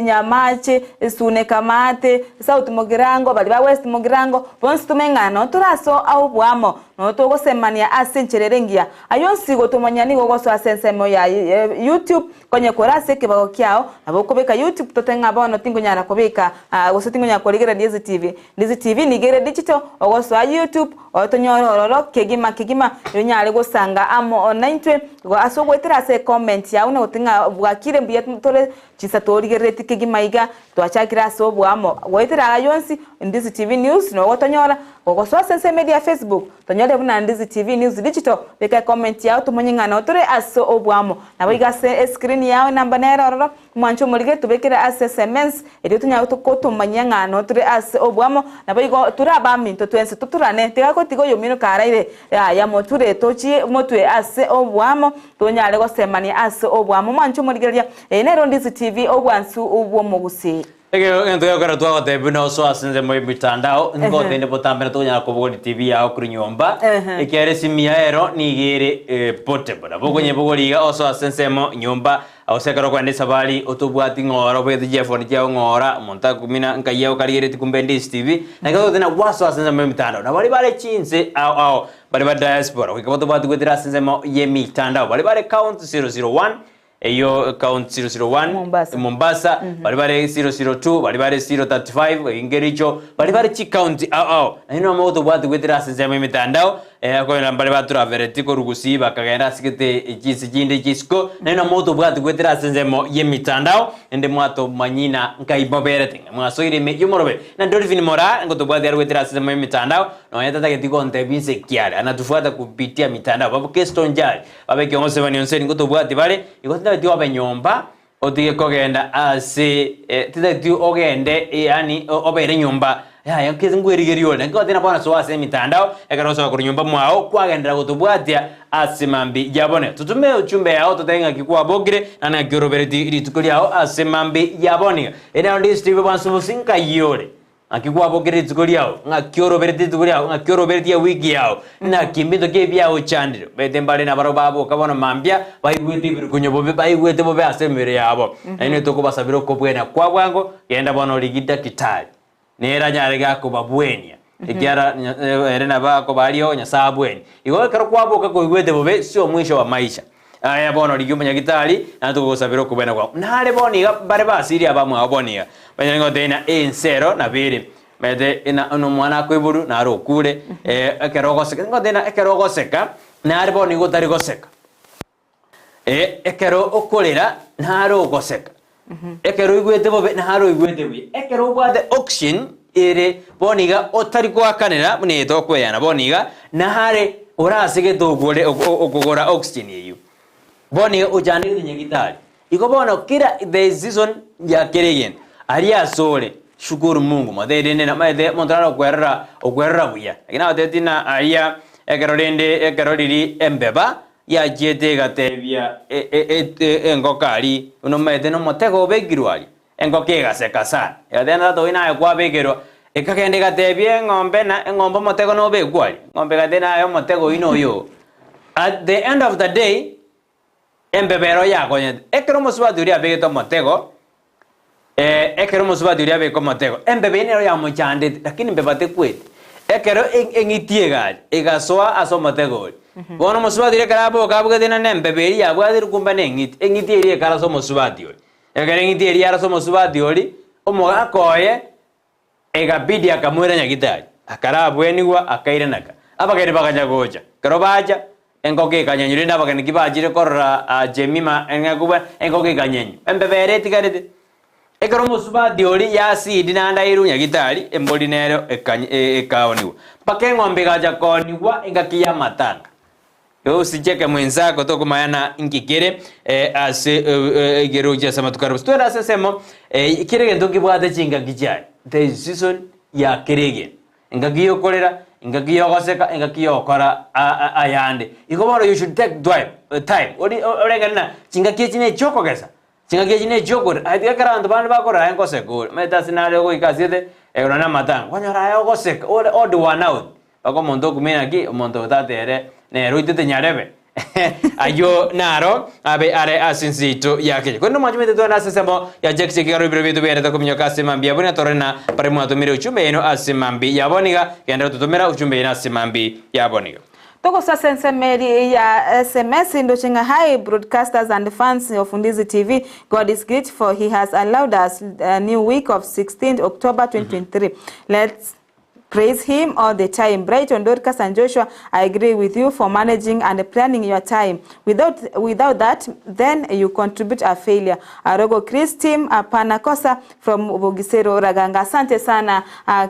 Nyamache, Sune Kamate, South Mugirango, baria ba West Mugirango, bonsi tumeng'ana noo tore ase oboamo, noo togosemania ase enchera ere engiya. Ayio onsi gotomanya nigo ogosoa ase ensemo ya YouTube, konye kore ase ekebago kiao, nabo okobeka YouTube tote ng'a bono tinkonyara kobeka gose tinkonyara korigereria Ndizi TV. Ndizi TV nigo ere digital, ogosoa YouTube, Otonyore ororo kegima kegima, onyare gosanga amo naintwe igo ase ogoetera ase ecomment yao na goteba ng'a bwakire mbuya tore chinsa torigereretie kegima iga twachakire ase oboamo goetera aya yonsi Ndizi TV News nogotonyora gogosoa ase ensemo eria ya Facebook tonyore buna Ndizi TV News Digital beka ecomment yao tomonye ng'a notore ase oboamo nabo iga ase escreen yao enamba nere ororo Mwanche omorige tobekere ase sms, erio tonyare gotomanyia ng'a notore ase oboamo, naboigo tore abaminto twensi toturane, tiga gotiga oyomino karaire, yaya moture tochie motwe ase oboamo, tonyare gosemania ase oboamo. Mwanche omorigereria, eye nero Ndizi TV, obwansu bw'omogusii. Egento gekogera twagotebia buna osoe ase ensemo y'emitandao, ngotende botambe na tokonyara kobogoria TV yao korwa nyomba, ekiagera esimi yaye ero nigo ere portable. Nabo okonyebogoria iga osoe ase ensemo nyomba, Gose ekero okoenda esabari otobwati ng'ora obegete chiephone chiao ng'ora, omonto akumina nkai okarigeretie kumbe Ndizi TV, naki ogoteba ng'a gwasoa ase ensemo y'emitandao. Na baria bare chinse ao ao, baria ba diaspora, goika batobwati goetera ase ensemo y'emitandao, baria bare county 001, eyio county 001, Mombasa. Mombasa, baria bare 002, baria bare 035, Kericho, baria bare chicounty ao ao, naende nonya motobwati goetera ase ensemo y'emitandao. Okonyora mbare baturavereti korwa gusii bakagenda ase gete chinse chinde chisiko, naende nabo motobwati goetera ase ensemo y'emitandao, naende mwatomanyia na nkai moberete ng'a mwasoire ime y'omorobe. Na Dolphin Moraa ngotobwati are goetera ase ensemo y'emitandao, nonya tatageti gontebia inse ki are, anatufuata kupitia mitandao. Babu Kesto Njari, babe ekeng'wanso Sebani ngotobwati bare, igo tintageti obe nyomba Otige kogenda ase titageti ogende yaani obere nyomba yaya nkese nkwerigeria ore naki goteba bono soa ase emitandao ekero osoa korwa nyomba mwao kwagenderera gotobwatia ase mambi ya bone totume ujumbe yao totebe ng'aki kwabokire naende ng'aki orobereti rituko riao ase mambi ya boniga ere naro ndisitigwe bwansu bonsi nkai ore Naki kwabokire rituko riao, ng'aki orobereti rituko riao, ng'aki orobereti ewiki yao, naki ebinto ki ebiagochandire. Omanyete mbare nabarabwo baboka bono mambia, baigwete ebirukunyo bobe, baigwete bobe ase emebere yabo. Nainwe tokobasabera okobwena kwa bwango, genda bono origie dakitari, nere anyare gakobabuenia, ekiagera ere nabo akoba aria Nyasae abuenie. Igo ekero kwaboka koigwete bobe, sio mwisho wa maisha. Aya bono rigia omonyagitari, naende togogosabera okobwena kwao. Nare bono iga bare basirie abamwabo bono iga, banyare gotebia ng'a ense ero nabo ere. Omanyete ng'a onye omwana akoiborwa naro okure, ekero ogoseka, ngotebia ng'a ekero ogoseka, nare bono iga otari goseka. Ekero okorera, nare ogoseka. Ekero oigwete bobe, naro oigwete buya. Ekero obwate oxygen ere bono iga otari goakanera buna eye tokoeyana bono iga, nare orasegete ogore okogora oxygen eyio. Bono iga ochandegete nyagitari. Igo bono kera the season ya kera egento, aria asore, shukuru Mungu, motebie rende namaete omonto nare okwerora okwerora buya. Lakini nagotebetie ng'a aria ekero rende ekero riria embeba Yachiete egatebia engoko aria, Buna omanyete nomotego obekirwe aria. Engoko egaseka sana, egateba na tata oino aye kwabekerwa. Ekagenda egatebia eng'ombe na eng'ombe omotego nobekwe aria. Eng'ombe egateba naye omotego oino oyo. At the end of the day, embeba ero yakonyete. Ekero omosubati oria abegete omotego, Ekero omosubati oria abeka omotego, embeba eyio nero yamochandete, lakini mbeba tekweti. Ekero eng'iti egacha, egasoa ase omotego oria. Bono omosubati oria ekero aboka abugete ng'a nembeba eria yabwatirwe kumbe neng'iti, eng'iti eria ekarasa omosubati oria. Ekero eng'iti eria yarasa omosubati oria, omogaka oye Egabidi akamoira nyagitari, akarabwenigwa, akairanaka. Abageni baganya gocha. Ekero bacha, enkoko ekanyenywa, rende abageni kibachire korora Jemima eng'akubwa, enkoko ekanyenywa. Embeba ere etigarete. Ekero omosubati oria yasidi naende airwe nyagitari, embori nero ekaonigwa. Mpaka eng'ombe egacha koonigwa engaki y'amatanga. Osicheke mwensako tokomanya na inki kere ase egerochi ase amatuko aria. Twende ase ensemo kera egento nkebwate chingaki chiaye. There is season ya kera egento. Engaki yokorera, engaki yogoseka, engaki yogokora ayande. Igo bono you should take time orengane na chingaki echi nechiokogesa, chingaki echi nechiokorera. Aye tiga ekero abanto bande bakorera aye nkoseka ore. Omanyete ase nare ogoika ase gete ekero na amatanga, kwanyora aye ogoseka ore odd one out. Mpaka omonto okumia naki omonto oyo tata ere nere oitete nyarebe. Ayio naro abe are ase ense yaito ya Kenya. Korende omwanchomete twende ase ensemo ya Jack Chekigaro ebiro biaito biaerete kominyoka ase mambi ya buna torore na bare mwatomire uchumbe yaino ase mambi ya boniga. Genderera gototomera uchumbe yaino ase mambi ya boniga. Togosasa ensemo eri ya sms ndoche ng'a hi broadcasters and fans of Ndizi TV God is great for he has allowed us a new week of 16th October 2023 let's Praise him all the time Brighton Dorcas and Joshua I agree with you for managing and planning your time without without that then you contribute a failure Arogo Chris team hapana kosa from Bogisero Raganga Asante sana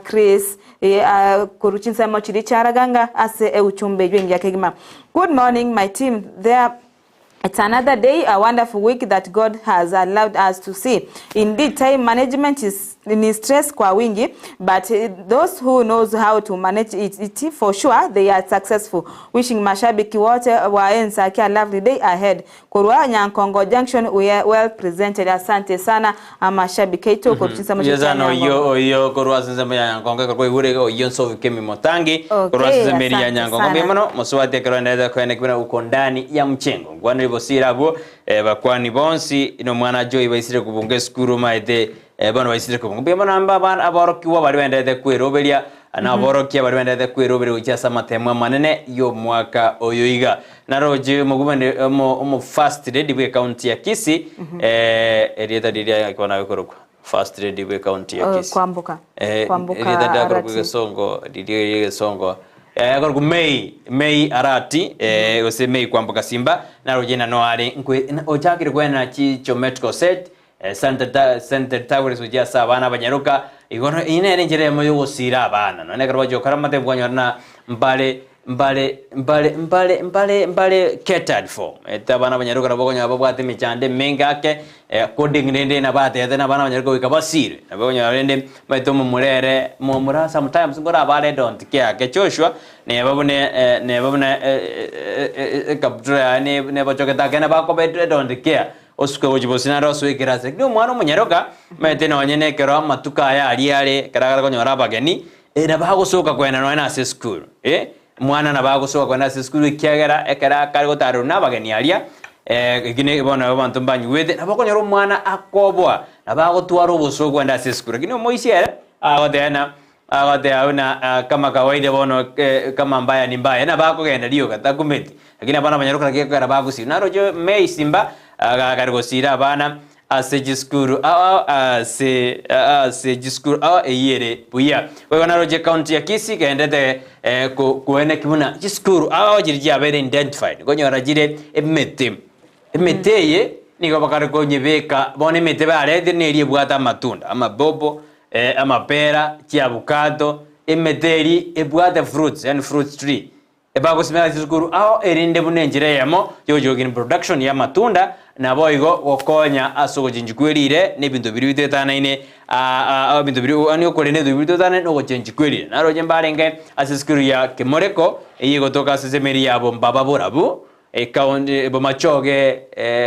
Chris korwa chinsemo chiria chia Raganga ase euchumbe eywo engiya kegima Good morning my team there It's another day, a wonderful week that God has allowed us to see. Indeed, time management is ni stress kwa wingi, but those who knows how to manage it, it for sure they are successful. Wishing mashabiki wote wa Ensaki a lovely day ahead. Korwa Nyankongo Junction we are well presented. Asante sana amashabiki aito korwa chinsemo Mbuya chia sana Nyangongo. oyio oyio korwa ase ensemo ya Nyankongo ekero kwaigure iga oyio Nsovi Kemi Motangi korwa ase Okay, ensemo eri ya asante Nyankongo mbuya sana. mono mosubati ekero oenderete koenda kibuna uko ndani ya mchengo nkwaneri bosire abwo eh, bakwani bonsi na omwana Joy baisire kobunga esukuru omaete eh, bono baisire kobunga mbuya mono amba abana aborokigwa baria baenderete kweroberia na aborokia baria baenderete kweroberia gochia ase amatemo amanene y'omwaka oyo iga Naroche omogubani omo omo first lady bwe county ya Kisii eh erieta riria ekero nagokorokwa first lady bwe county ya Oh, Kisii. Kwamboka. Eh, Kwamboka erieta riakorokwa Arati. egesongo riria ria egesongo. Akorokwa May, May Arati, gose May Kwamboka Simba, naroche ng'a noare nkwe ochakire koenana chi geometrical set, Center center towers gochia ase abana abanyaroka, igo eyio nere enchera eyemo yogosira abana, nonya ekero bachia gokora amatemu kwanyora ng'a mbare mbare mbare mbare mbare mbare catered for. Omanyete abana abanyaroka nabo okonyora babwate emechando emenge ake, according rende nabatebete na abana abanyaroka goika basirwe, nabo okonyora rende omanyete omomura ere, momura sometimes nkorabare don't care ake Joshua, neba buna neba buna ekabutura yaye nebochogete ake nabo akoba don't care. Osuke gochia bosio naende osoe ekerasi. Lakini omwana omonyaroka, omanyete nonye nekero amatuko aya aria are, ekero agare konyora abageni, eh, nabo agosoka kogenda nonye na ase esukuru, eh, omwana nabo agosoka kogenda ase esukuru ekiagera ekero akare gotarerwa na abageni aria, eki ne bono abanto mbanyigwete, nabo okonyora omwana akoboa, nabo agotwara obosoku kogenda ase esukuru. Lakini omoisia ere, agoteba ng'a Agoteba buna kama kawaida bono kama mbaya ni mbaya, nabo akogenda rioka takumeti, lakini abana abanyaroka naki ekogera bagosira. Naroche May Simba agakare gosira abana ase chisukuru ao ase ase chisukuru ao eyio ere buya. Boigo naroche county ya Kisii egendete koeneki buna chisukuru ao chiria chiabeire identified, nkonyora chire emete. Emete eye nigo bakare konyebeka bono emete baretire neria ebwate amatunda, amabobo, amapera, chiabukato, emete eria ebwate fruits, yaani fruits tree, ebagosimeka ase chisukuru ao erinde buna enchera eyemo yogochia production ya amatunda, naboigo gokonya ase ogochenchia kwe rire na ebinto biria bitoetanaine ebinto biria yaani okorenda ebinto biria bitoetanaine na ogochenchia kwe rire. Naroche mbarenge ase esukuru ya Kemoreko, eyio egotoka ase esemeri ya Bombaba Borabu, Ekaunti Bomachoge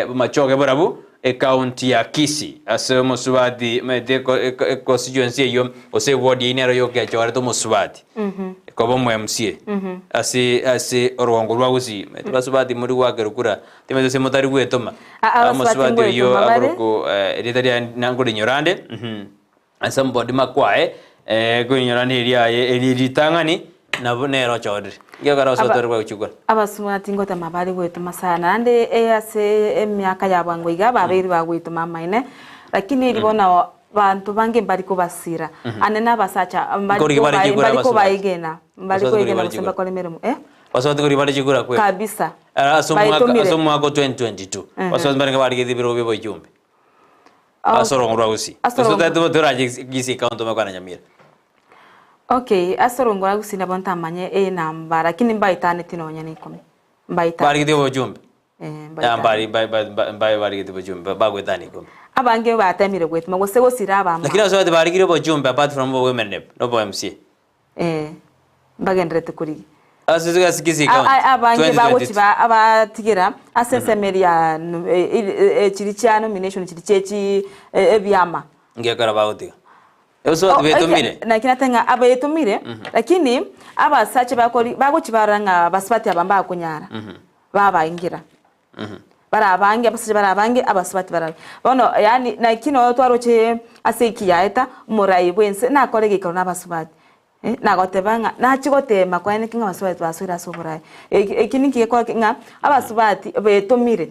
Bomachoge borabu ekaunti ya Kisii ase omosubati omanyete eko eko econstituency eyio gose eward eyio nero yoka echorete omosubati koba omo MCA ase ase orwongo rwa Gusii omanyete basubati mori goakerwa kura timanyeti gose motari gwetoma Ah, ah, abasubati omosubati oyio ngwetoma bare. akorokwa erieta riaye nankorinyora ande. Ase omobodima kwaye, koinyora neria aye eri ritang'ani, nabo nere ochorire. Ekiagera ase Aba- otari gochikora. Abasubati ngotema bare gwetoma sana naende eh, ase emiaka ya bwango iga babeire bagwetoma amaene, lakini eri bono banto bange mbari kobasira, ande na abasacha mbari Nkorigi bare kobae- chikura mbari abasubati. kobaegena, mbari Abasubati koegena nkorigi bare gose chikura. mbakore emeremo eh, Abasubati nkorigi bare chikura kweri. kabisa. Ase omwaka Baetomire. ase omwaka o 2022, abasubati mbarenge barigetie ebirogo bia obochumbe. Ase orongo rwa Gusii. Ase Gose orongo- otagete bobe torache Kisii county omanye kwana Nyamira. Okay, ase orongo rwa Gusii nabo ntamanye enamba lakini mbaetaneti nonya na ikomi. Mbaetaneti. Barigetie obochumbe. Eh, Ya mbaetaneti. mbari mba- mba- mba- mbae barigetie obochumbe bagoetania ikomi. Abange batemire gwetoma gose gosira abamwabo. Lakini ase obwate barigire obochumbe apart from obo women rep na obo MCA. Eh, mbagendererete korigia. Ase ase Kisii A- county. a- abange 2022. bagochi ba- abatigera ase ensemo eria ya no- e- e- e- chiria chia nomination chiria chia chi e- ebiama. Ngekora bagotiga. Ase betomire. Naki nateba ng'a abetomire, lakini abasacha bakori bagochi barora ng'a abasubati aba mbakonyara, babaingira. Bare abange, abasacha bare abange, abasubati bare abange. Bono yaani naki noyo twaroche ase eki yaeta, omorai bwense nakore egeikaro na abasubati, eh, nagoteba ng'a nachie gotema kwaye naki ng'a abasubati basoire ase oborai. Eki eki ninki gekora ki ng'a abasubati betomire,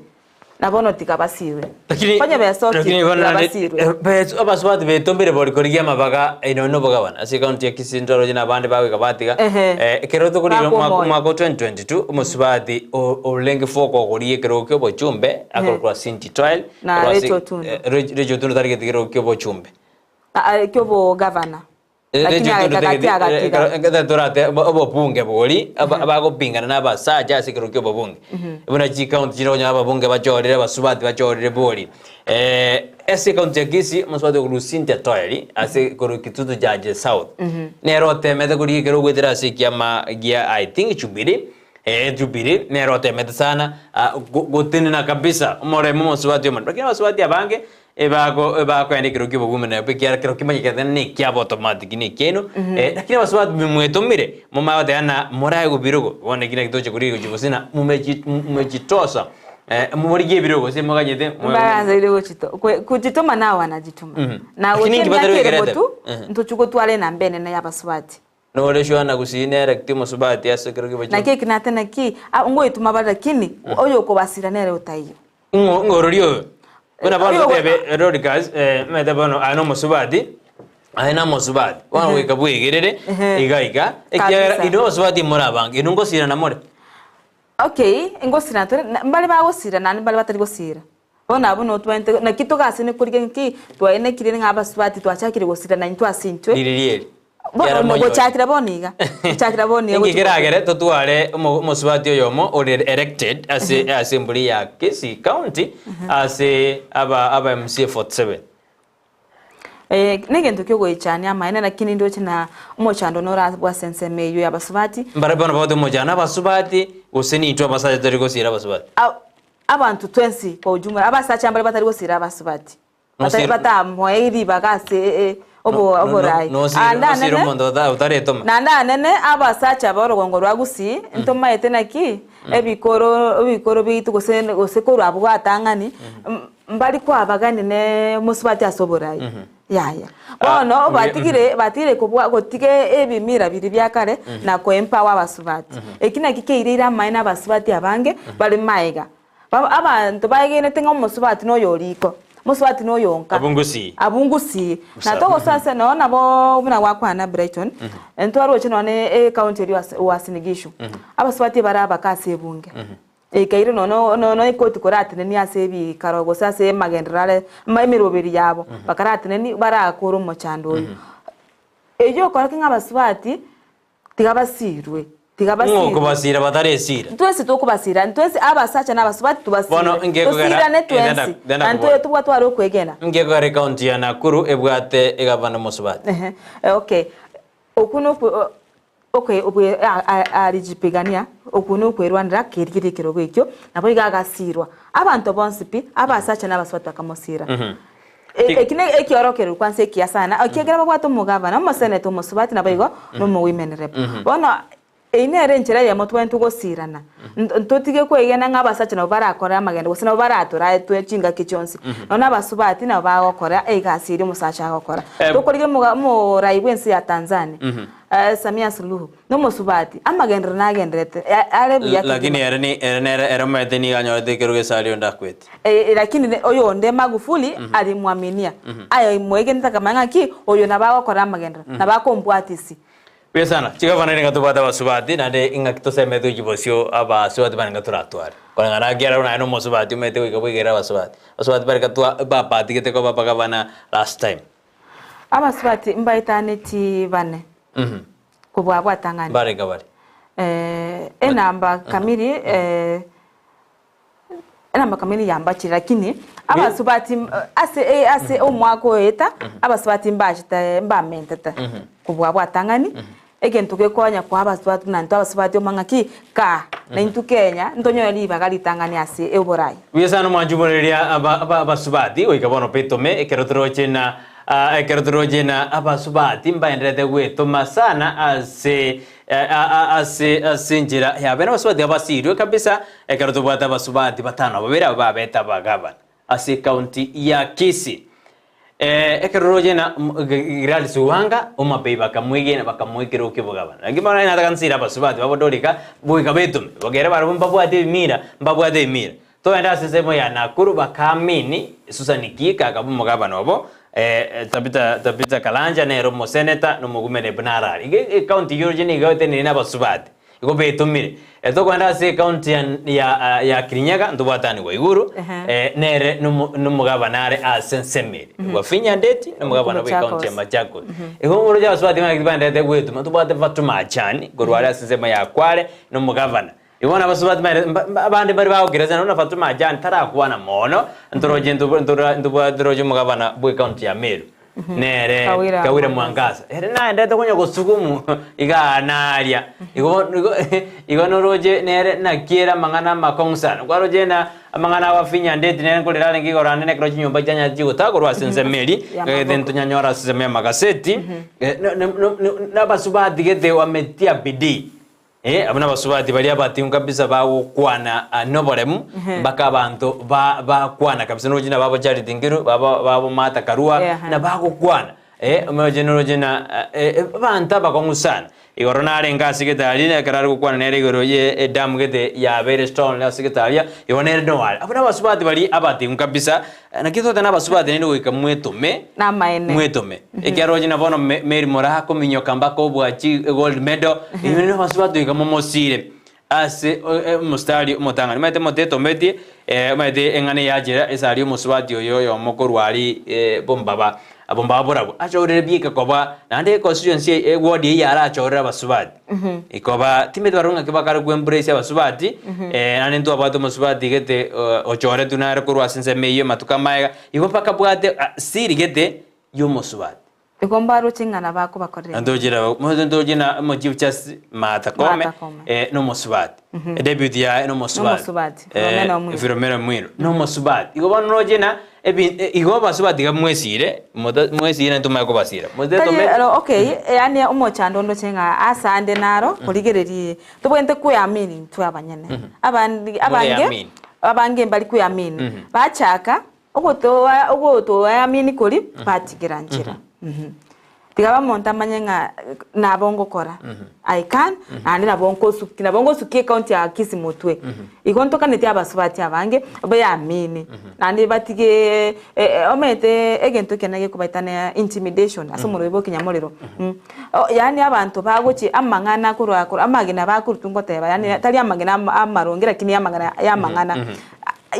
na bono tiga basirwe. Lakini Onye besokire, lakini bono tiga naende, basirwe. eh, beso- abasubati betomire bori korigia amabaga ino na obogabana ase ekaunti ya Kisii ntoroche na abande bagoika batiga Ehe. eh, ekero tokorire Bakwa omwaka omoyo. omwaka o 2022 omosubati o- orenge fork ogoria ekerogo kia obochumbe akorokwa Cindy Toil Na korwa ase- Rachel Otundo. eh, Rach- Rachel Otundo tarigeti ekerogo kia obochumbe Ah, ah, kia obogavana. Lakini agaika gati agatiga. Torate obobunge bori abagopingana na abasacha ase ekero kia obobunge buna chikaunti chire okonyora ababunge bachorire abasubati bachorire bori ase ekaunti ya Kisii omosubati okorwa Cynthia Toeri ase korwa Kitutu Chache South nere otemete korigia ekero ogoetera ase ekiama gia I think Jubilee Jubilee nere otemete sana gotenena kabisa omoremo omosubati omonene lakini abasubati abange Ebago ebakoenda ekero ki'obogima na ekiara kero kimanyekete na ekiabo automatic na ekiaino eh, lakini abasubati mwetomire momanye goteba na moraegwe ebirogo bono eki naki toche korigia gochia gose na mumechi mumechitosa eh, morigie ebirogo gose moganyete Mbaganseire gochito kwe- kujituma nao wanajituma Mhm. na Lakini inki gochia batari emiaka ere goikerete? motu Mhm. ntochi gotwara enamba enene ya abasubati Nore sure gusii nere ti omosubati ase ekero ki'obochenu. Naki eki nate naki, a- ngoetuma bare lakini oyo okobasira nere otaiyo. Ng'o ng'orori oyo? Buna bono Oyo- totebe Dorcas, eh, omanyete bono aye nomosubati, Aye namosubati, bono goika bwegerere Ehe. iga iga, ekiagera Kabisa. inwe abasubati more abange, inwe ngosirana more. Okay, ngosirana tore, na mbare bagosira naende mbare batari gosira. Bono abwo noo twaente naki togasene korigia nki, twaenekire ng'a abasubati twachakire gosira naintwe ase intwe. Riria eri. Bono Kiara monyore. gochakera bono iga, gochakera bono iga Inki gochi keragere totware omo- omosubati oyomo ore elected ase assembly ya Kisii County ase aba aba MCA 47. Eh, negento kiogoichania amaene, lakini ndoche na omochando nore ase ensemo eyio y'abasubati. Mbare bono bagote omochando abasubati, gose nintwe abasacha tori gosiira abasubati? Abanto twensi kwa ujumla, abasacha mbare batari gosiira abasubati, Nosira- batamoe ribaga ase eh, eh, obo- No- no- oborai. nosira- Ande nosira anene- omonto otaretoma. Naende anene abasacha b'orogongo rwa Gusii, ntomaete naki, ebikoro ebikoro biaito gose gose korwa abwo gwatang'ani, mbari kwabagani ne omosubati ase oborai. Yaya. Bono Ah, batigire batigire kobua gotiga ebimira biria bia kare na koempower abasubati. Eki naki keireire amaene abasubati abange bare maega. Ba abanto baegenete ng'a omosubati noyo oriko, omosubati noyo onka. Abungusi. Abungusi. Busa. Na togosoa ase nonye nabo buna gwakwana Brighton, ntwaroche nonye ecounty eria Uasin Gishu, abasubati bare abake ase ebunge. Ekaire nonya nonya ekoti koratenenia ase ebikaro gose ase amagenderero are ama emeroberi yabo, bakarateneni barakore omochando oyio. Eyio okora ki ng'a abasubati tiga basirwe, tiga Ng'o basirwe. okobasira bataresira? Ntwensi tokobasira, ntwensi abasacha na abasubati tobasire, Bono ngekogera- tosirane eh, twensi, nenda- nenda na ntwe kobora. tobwatware okwegena. Ngekogera ekaunti ya Nakuru ebwate egavana omosubati. Ehe, okay, okwo nokwe Oke obwe arijipigania, okwo nokwerwanera akerigeria ekerogo ekio, naboigo agasiirwa. Abanto bonsi pi, abasacha na abasubati bakamosiira. Eki ne ekiorokerero kwansa ekiya sana, ekiagera babwate omogavana, omoseneta, omosubati naboigo na omowomen rep. Bono eyio nere enchera eyemo tobwenerete gosiirana. Ntotige kwegena ng'a abasacha nabo barakore amagendo gose nabo baratorae twe chingaki chionsi. Nonya na abasubati nabo bagokora egasi eria omosacha agokora. Tokorigia omoga omorai bw'ense ya Tanzania, Samia Suluhu, nomosubati, amagenderero nagendererete are buya kegima. Lakini ere ni ere nere ere omanyete nigo anyorete ekerogo ase aria onde akwete. Lakini oyonde Magufuli alimwaminia, aye mwegenete akamanya ng'aki oyo nabo agokora amagenderero, nabo akombwatisia. Buya sana, chigavana nigo tobwate abasubati naende ing'aki tosemete gochia bosio abasubati barenge toratware. Koreng'ana ekiagera buna aye nomosubati omanyete goika bwegerere abasubati. Abasubati bare gatwa babatigete koba abagavana last time. Abasubati mbaetaneti bane kobua abwatang'ani. Mbarenge bare? Enamba kamiri enamba kamiri yambachire lakini abasubati ase ase omwaka oeta abasubati mbachete mbamentete kobua abwatang'ani egento gekonya koa abasubati buna intwe abasubati omanye ng'aki kaa naintwe Kenya ntonyore ribaga ritang'ani ase oborai. Buya sana omwanchi oboreria aba aba abasubati goika bono betome ekero toroche na ekero toroche na abasubati mbaenderete gwetoma sana ase ase ase enchera yabe na abasubati abasirwe kabisa ekero tobwate abasubati batano babere abo babete abagavana ase ecounty ya Kisii. Ekero roche na Gladys Wanga Homa-Bay bakamwegena bakamoa ekerogo ki'obogavana. Lakini bono nataka nsire abasubati babo Dorika goika betome bogere barabwo mbabwate ebimira mbabwate ebimira. Togende ase ensemo ya Nakuru bakaamini Susan Kihika akaba omogavana obo Tabitha Tabitha Karanja nere omoseneta na omogumene buna arari. Iga ecounty eyio roche nigo etenenire na abasubati. Igo betomire. Tokogenda ase ecounty ya ya ya Kirinyaga ntobwate Anne Waiguru nere nomo nomogavana are ase ensemo ere. Wavinya Ndeti nomogavana bwe ecounty ya Machakos. Igo oroche abasubati buna baenderete gwetoma ntobwate Fatuma Achani korwa are ase ensemo ya Kwale nomogavana. Igo bono abasubati baere abande mbare bagokira sana buna Fatuma Achani tarakwana mono ntoroche ntobwate ntoroche omogavana bwe ecounty ya Meru. Nere Kawira Kawira Mwangaza. Mwangaza ere naendete konya gosugumu igaa naria igo igo igo noroche nere naki ere amang'ana amakong'u sana kwaroche na amang'ana abafinya ndeti nere nkorera arenge igoro ande nekero chinyomba chianya chigotagorwa ase ensemo eria Ya gete maboko. ntonyanyora ase ensemo ya amagaseti na abasubati gete wametia bidii. Eh, abwo nabasubati baria abating'u kabisa bagokwana ah, noboremu mpaka abanto ba bakwana kabisa nochi na babo Charity Ngiru babo babo Martha Karua Ehe. na bagokwana. Eh, omoche noroche na eh, eh, abanto abakong'u sana. Igoro narenge ase getari, na ekero are gokwana nere igoro ye edamu gete yabeire stone ase getaria, igo nere noare. Abwo nabasubati baria abatengu kabisa, naki toteba nabasubati naende goika mwetome, Namaene. mwetome. Ekiagera roche na bono Me- Mary Moraa akominyoka mpaka obua chi gold medal, inwe nabasubati goika momosire. Ase omositari omotang'ani, omanyete motetometi, omanyete eng'ana eyachera esari omosubati oyo oyomo korwa aria bombaba, bombaba borabwo, achorire bieka koba, naende econstituency eward eyio yarachorire abasubati, ikoba timanyeti barabwo ng'aki bakare koembrace abasubati, naende ntwabwate omosubati gete ochoretwe nare korwa ase ensemo eyio amatuko amaega, igo bakabwate siri gete ya omosubati. Igo mbaroche ng'a nabakobakorera ebibe. Ntochire abo, ntoche na omochief justice Martha Koome Martha Koome. eh, nomosubati. Deputy yaye nomosubati. Nomosubati, Philomena Omwiro. Philomena Omwiro, nomosubati. Igo bono noche na ebi eh, igo abasubati iga mwesire, mota mwesire ntomanye kobasira. Tari Motetometi ero okay, yaani omochando ondoche ng'a ase ande naro, korigereria tobwenerete kweamini intwe abanyene. Abande abange, Moreamini. abange mbari kweamini, bachaka. Ogotoa ogotoamini koria batigera nchera. Tiga bamonto amanye ng'a nabo ngokora, I can, naende nabo nkosuki nabo ngosukia ecounty ya Kisii motwe. Igo ntokaneti abasubati abange beamini, naende batige omanyete egento ekio gekobaetana intimidation ase omorwaibe bwa ekenyamorero. Yaani abanto bagochia amang'ana korwa korwa amagena bakorutwa ngoteba yaani tari amagena amaronge lakini amagena ya amang'ana.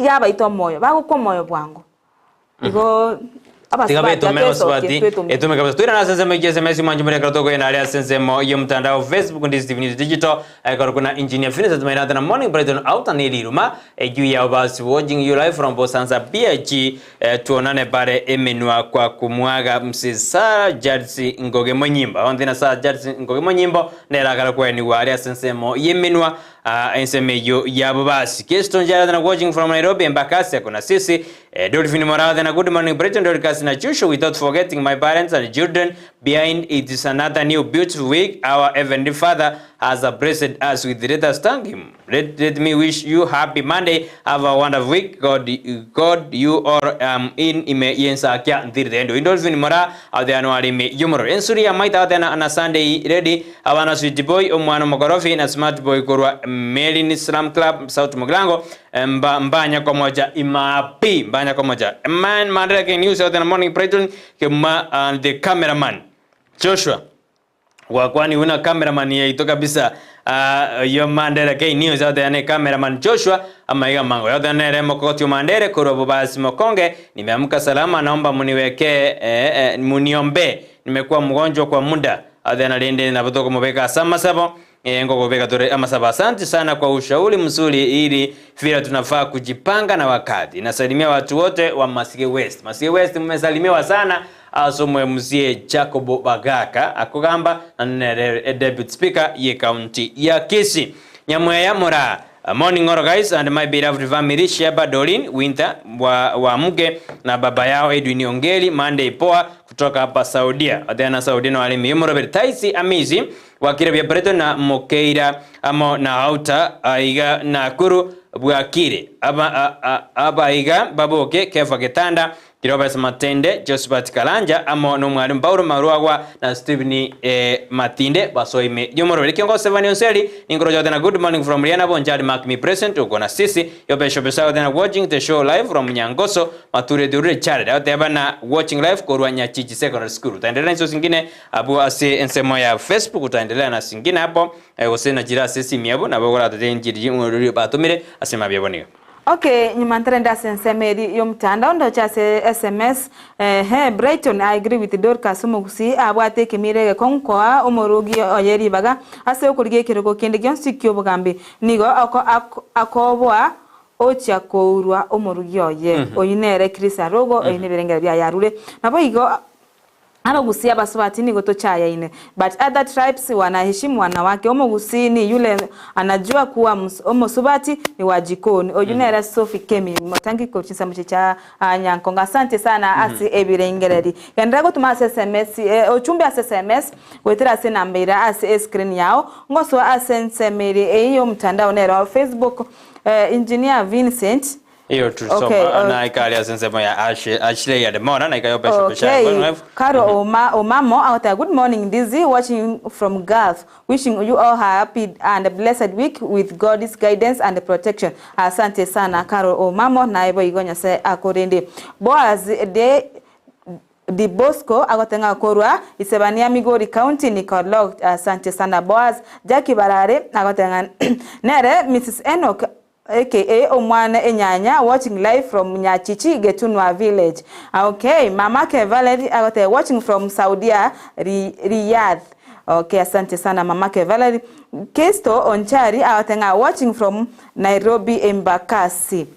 Yabaita omoyo, bagokwa omoyo bwango. Igo Tiga abasubati betome atwesokie abasubati twetomie. etume kabisa twirane ase ensemo ekia sms mwanche muri ekero tokogenda aria ase ensemo y'omotandao Facebook Ndizi TV News Digital ekero kuna engineer Vincent Mairata na Morning Brighton out na eriruma ejuu ya basi watching you live from Bosanza BH eh, tuonane bare emenwa kwa kumwaga Mrs Sarah Jadsi Ngoge Monyimbo onde na Sarah Jadsi Ngoge Monyimbo nera akara kwenigwa aria ase ensemo y'emenwa Ah, ensemo eyio yabo basi. Kesto Njara na watching from Nairobi Embakasi ako na sisi. Eh, Dolphin Morathe na good morning Brighton Dorcas na Joshua without forgetting my parents and children behind it is another new beautiful week our heavenly father has blessed us with let us thank him let, let me wish you happy Monday have a wonderful week God God you all um, in ime yensakia ntirite endo Dolphin Mora ateano arime yomoro ensuri ya maita ateana na Sunday ready Abana Sweet Boy, omwana omokorofi, na Smart Boy korwa Melin Slum Club, South Mugirango, mba mbanya komocha imaa pi, mbanya komocha. Man Mandela King News out in the morning Brighton Kemuma and the cameraman Joshua gwakwanigwe na cameraman yaito kabisa uh, yo Mandela King News out there ne cameraman Joshua amaiga mango yote nere mokogoti Mandere korwa Bobasi Mokonge nimeamka salama naomba muniweke eh, eh, muniombe nimekuwa mgonjwa kwa muda Athena rende nabo tokomobeka ase amasabo, ee, nkogobeka tore amasabo. Asanti sana kwa ushauri mzuri ili vile tunafaa kujipanga na wakati. Nasalimia watu wote wa Masige West. Masige West mmesalimiwa sana ase omwemusie Jacob Bagaka akogamba na nere e deputy speaker ye county ya Kisii. Nyamweya Moraa Morning all guys and my beloved family Sheba Doreen Winter wa, wa mke na baba yao Edwin Ongeri Monday poa kutoka hapa Saudia Athena Saudia no alimi yumo Robert Taisi Amisi wakire bya Breton na Mokeira amo na Auta aiga Nakuru bwakire aba abaiga baboke Kefa Getanda Kilobes Matende, Josephat Karanja amo nomwalimu Paulo Marwagwa na Stephen Matinde basoe ime y'omoroberi. Kiongozi Stephanie Onseri ninkoroche goteba good morning from Riana Bonchari mark me present uko na sisi Yobesho Besao tena watching the show live from Nyangoso Mature Durure Jared agoteba na watching live korwa Nyachichi Secondary School. Utaendelea na iso zingine abwo ase ensemo ya Facebook utaendelea na zingine hapo gose na chire ase esimi yabo nabo okoratete enchiri batomire ase mabia abwo nigo. Okay, nyuma ntarende ase ensemo eria y'omotandao ndoche ase sms ehe Brighton I agree with Dorcas omogusii abwate ekemira egekong'u koa omorogi oye ribaga ase okorigia ekerogo kende gionsi ki'obogambi nigo ako akoboa ochia kourwa omorugi oye oyio nere Chris Arogo oyio nebirengererio biaye arure naboigo Abagusii abasubati nigo tochayaine but other tribes wanaheshimu wanawake omogusii ni yule anajua kuwa omosubati ni wa jikoni oyio nere Sophie Kemi motangi korwa chinsemo chiria chia Nyankongo asante sana ase ebirengereri genderera gotuma ase sms ochumbe ase sms goetera ase enamba ere ase escreen yao ngosoa ase ensemo ere eye yomtandao nero Facebook Engineer Vincent. Iyo tulisoma Okay, na ikali ase ensemo ya Ashley Ademora na ikayo pesho pesha Okay. Caro Oma, Omamo out there. Good morning, Dizzy. Watching from Gulf. Wishing you all a happy and blessed week with God's guidance and protection. Asante sana Caro Omamo naye boigo Nyasaye akorende. Boaz de Di Bosco agotenga korwa Isebania Migori County Nicolog. Asante sana Boaz. Jackie Barare agotenga nere Mrs Enoch Aka omwana enyanya watching live from Nyachichi Getunwa village. Okay, mamake Valerie agoteba watching from Saudia Riyadh. Okay, asante sana mamake Valerie. Kesto Onchari agoteba ng'a watching from Nairobi Embakasi.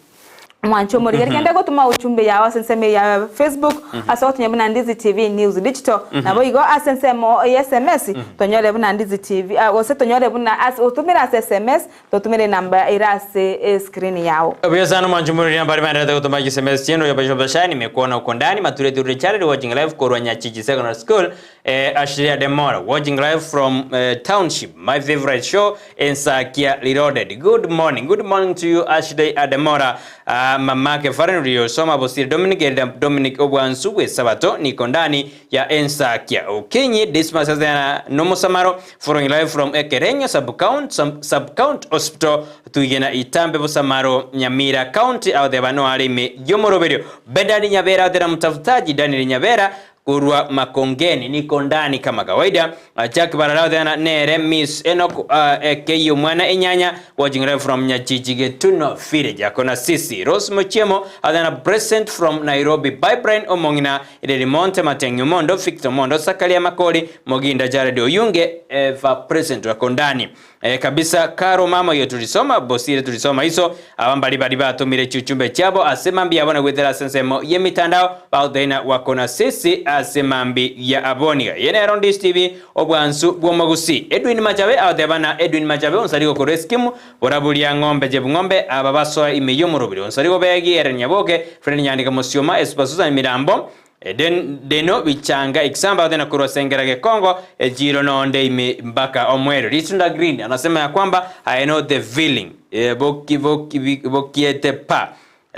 Mwanche omorigeri kende gotoma uchumbe yao ase ensemo ya Facebook ase ogotonya buna Ndizi TV News Digital nabo igo ase ensemo ya SMS tonyore buna Ndizi TV ah, gose tonyore buna ase otumere ase SMS Totumere enamba ere ase escreen yao. Buya sana mwancho muriri ambari maendelete gotoma chisms chieno yoba shoba shani nimekuona uko ndani matureti Richard watching live korwa Nyachichi Secondary School eh, Ashley Ademora watching live from eh, Township my favorite show Ensakia Reloaded good morning good morning to you Ashley Ademora ah, mamake Faren Riyosoma Bosire Dominic Elda Dominic Obwansu bwe Sabato niko ndani ya Ensakia Okinyi Dismas Azana Nomosamaro Following live from Ekerenyo sub-count, sub-count hospital Tuigena Itambe Busamaro Nyamira County agoteeba noare ime y'omoroberio Bedadi Nyabera agotera mtafutaji Daniel Nyabera korwa Makongeni niko ndani kama kawaida Jack Barara agotera nere Miss Enoch aka omwana enyanya watching live from Nyachichi Getuno Village akona sisi Rose Mochiemo agotera present from Nairobi Pipeline omong'ina Lelimonte Matiang'i Omondo, Victor Omondo, Sakaria Makori, Moginda Jared Oyunge, Eva Present wako ndani eh, kabisa Karo mama oyo tulisoma Bosire tulisoma iso aba mbari bari batomire chiuchumbe chiabo ase mambi yabo na gwetera ase ensemo y'emitandao bagoteina wako na sisi ase mambi ya aboniga eye nero Ndish TV obwansu bw'omogusi Edwin Machabe agoteba na Edwin Machabe onsari gokorwa esikimu Boraburia ng'ombe chebung'ombe aba basoa ime y'omorobiri onsari gobegi ere Nyaboke, Fred Nyandika Mosioma, Esupa Susan Mirambo, Eden Deno Bichanga Ikisamba Othena korwa Sengera Gekongo Echiro nonde ime mpaka omwero. Ritunda Green anasema ya kwamba I know the feeling eh, boki, boki, bokiete pa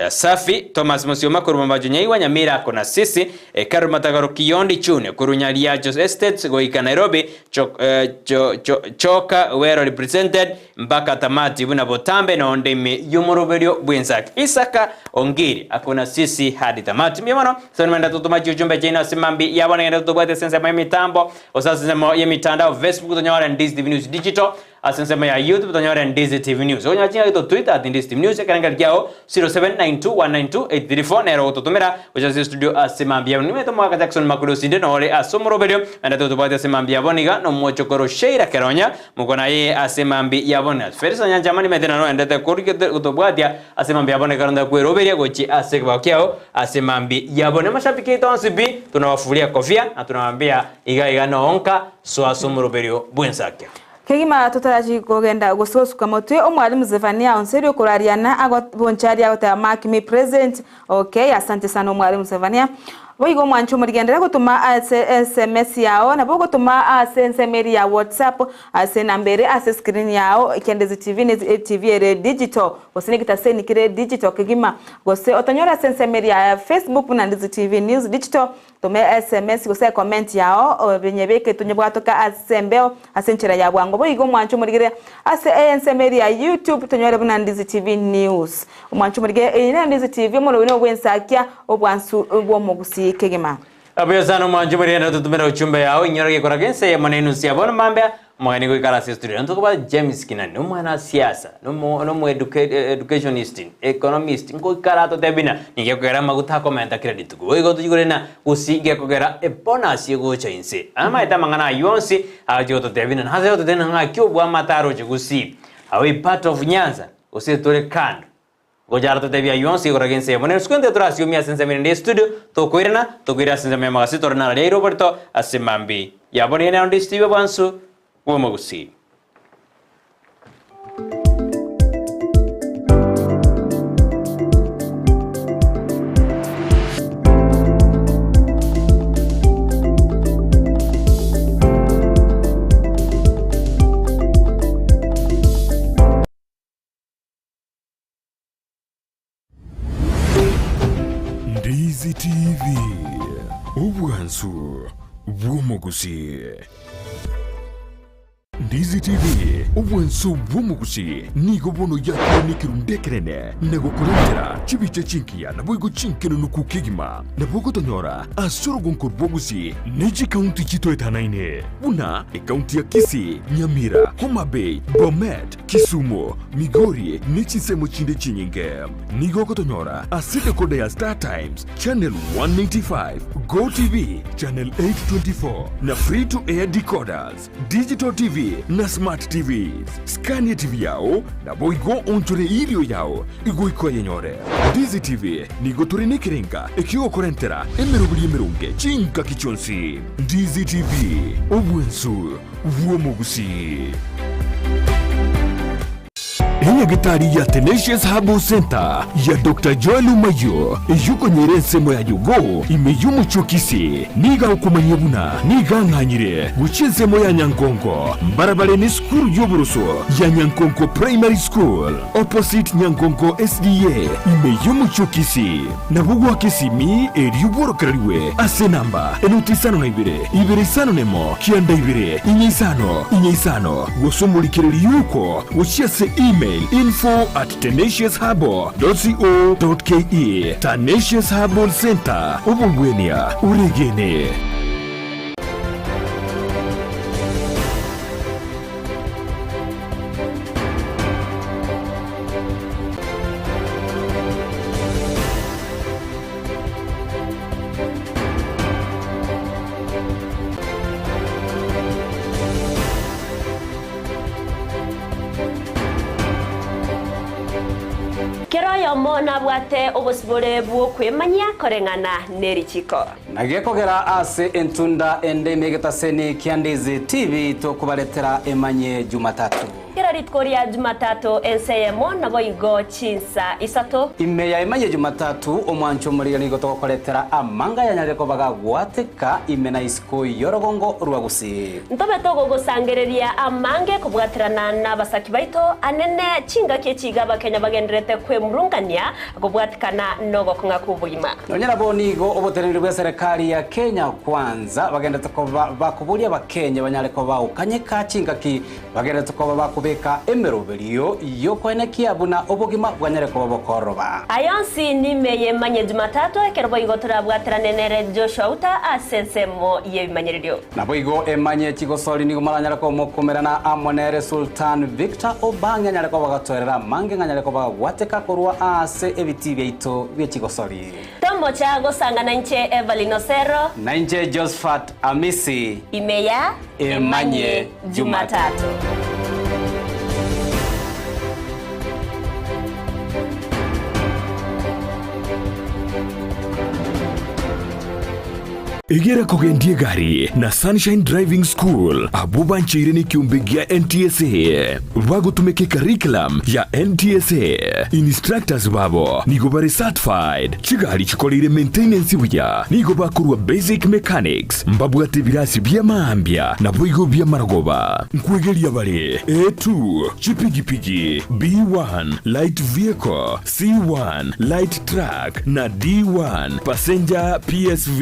Safi, Thomas Musioma korwa Mabajo Nyaigwa, Nyamira ako na sisi, Hekalu Matagoro Kiyondi Junior korwa Nyariacho Estates goika Nairobi, Choka well represented mpaka tamati buna botambe nonde ime y'omoroberio bw'ensaki. Isaka Ongiri ako na sisi hadi tamati. Mbuya mono, so nimenda totoma chiuchumbe chiaino ase mambi yabo nagende totobwate ase ensemo y'emitambo gose ase ensemo y'emitandao Facebook tonyore Ndizi TV News Digital Ase ensemo ya YouTube tonyore Ndizi TV News. Okonyora chingaki to Twitter at Ndizi TV News ekerengerio kiao 0792192834 nero ogototomera gocha ase estudio ase mambia abwo. Nimanyete omogaka Jackson Makuri osinde nore ase omoroberio naende totobwate ase mambia abwo niga nomochokoro Sheila Keronya mokona aye ase mambi ya bono. Felisa Nyanchama nimanyete naro oendete gotobwatia ase mambia abwo ekero ndakweroberia gochia ase ekebao kiao ase mambi ya bono. Amashabiki aito onsi pi tunawafuria kofia na tunawambia iga iga nonka soa ase omoroberio bw'ensakia. Kegima totarachi kogenda gose gosuka motwe, omwalimu Zephania onserie okorariana bonchari agoteba mark me present okay asante sana omwalimu Zephania. Boigo omwanche omorigenderere gotoma ase sms yao nabo ogotoma ase ensemo eria ya WhatsApp ase enamba ere ase screen yao Kendezi TV ne TV ere digital gose negetaseni kere digital kegima gose otonyore ase ensemo eria ya Facebook buna Ndizi TV News Digital Toma SMS gose ecomment yao obenyebeke tonyebwatoke ase embeo ase enchera ya bwango boigo omwancho omorigere ase ensemo eria ya YouTube tonyore buna Ndizi TV News. Omwancho omorigere eye nero Ndizi TV omorobio obwensakia obwansu bw'omogusii kegima. Buya sana omwancho omorigere totumere uchumbe yao inyore gekora gense eyemo na enusu ya bono mambia omogeni goikara ase estudio ntokoba James Kinani nomwana siasa nomo nomo educationist economist ngoikara atotebie na nigo ekogera amaguta akomenta kera rituko boigo tochigore na gose gekogera ebonus egocha inse amaete amang'ana aywo onsi agochia gototebia na nase agototebia na ng'aki obwamate aroche gusii are we part of Nyanza gose tore kando Gocha aratotebia aywo onsi igoro g'ense eye. Bono risuko intwe torasiomie ase ensemo erinde y'estudio, tokoirana, tokoira ase ensemo y'amagasi tore nararia aire oborito ase mambi ya bono. Eye nero Ndizi TV obwansu bw'omogusii. TV, obwansu bw'omogusii. Ndizi TV, obwansu bw'omogusii, nigo bono yakire nekerundu ekenene na gokorentera chibicha chingiya naboigo chinkenunuku kegima. Nabo ogotonyora ase orogonko rw'ogusii ne chikaunti chitoetanaine buna ekaunti ya Kisii, Nyamira, Homa Bay, Bomet, Kisumu, Migori ne chinsemo chinde chinyinge. Nigo ogotonyora ase decoder ya Star Times, Channel 195, Go TV, Channel 824 na Free to Air decoders, Digital TV na Smart TVs. Scan TV yao naboigo onchore irio yao igoika oyenyore. Ndizi TV nigo tore nekerenga ekiogokorentera emeroberi emeronge chingaki chionsi. Ndizi TV, obwensu bw'omogusii. Enyagitari ya Tenacious Herbal Centre ya Doctor Joel Omayio eyokonyera ensemo ya Jogoo ime y'omochie o Kisii nigo agokomanyia buna nigo ang'anyire gochia ensemo ya Nyankonko mbarabare nesukuru y'oboroso ya Nyankonko Primary School opposite Nyankonko SDA ime y'omochie o Kisii. Nabo goaka esimi erio bworokererigwe ase enamba enoti isano na ibere, ibere isano nemo, kianda ibere, inye isano, inye isano, gose omorikereri yuko gochia ase email info at tenaciousherbal.co.ke. Tenacious Herbal Centre, obogwenia oregene. Kera oyomo nabwate obosibore bw'okwemanyia koreng'ana nerichiko. Na gekogera ase entunda ende ime egetaseni kia Ndizi TV tokobaretera emanye Jumatatu. Kera rituko ria Jumatatu ense eyemo, naboigo chinsa isato. Ime ya emanye Jumatatu, omwancho omorero nigo togokoretera amanga yanyarire koba gagwateka ime na isiko y'orogongo rwa Gusii. Ntobe togogosangereria amange kobwaterana nabasaki baito anene chingaki echi iga abakenya bagendererete kwemurungania Kobwatikana nogokong'a kw'obogima. Nonya nabo nigo oboteneneri bw'eserekari ya Kenya Kwanza bagenderete koba bakoboria abakenya banyare koba bagokanyeka chingaki bagenderete koba bakobeka emeroberio y'okoenekia buna obogima bwanyare koba bokooroba. Aya onsi nime y'emanye Jumatatu ekero boigo torabwaterane nere Joshua Uta ase ensemo y'ebimanyererio. Naboigo emanye chigosori nigo maranyare komokumerana amo nere Sultan Victor Obange anyare koba gatoerera amange ng'anyare koba gagwateka korwa aase ebitii biaito bie chigosori. Tomocha gosangana inche Evelyn Osero. Na inche Josphat Amisi. Ime ya Emanye Jumatatu. Egera kogendia egari na Sunshine Driving School abwo bancheire nekiombe gia NTSA bagotumeka ecurriculum ya NTSA. Instructors babo nigo bare certified, chigari chikoreire maintenance buya, nigo bakorwa basic mechanics, mbabwate ebirasi bi'amaambia naboigo bi'amarogoba. Nkwegeria bare A2, chipigipigi, B1, light vehicle, C1, light truck, na D1, passenger PSV.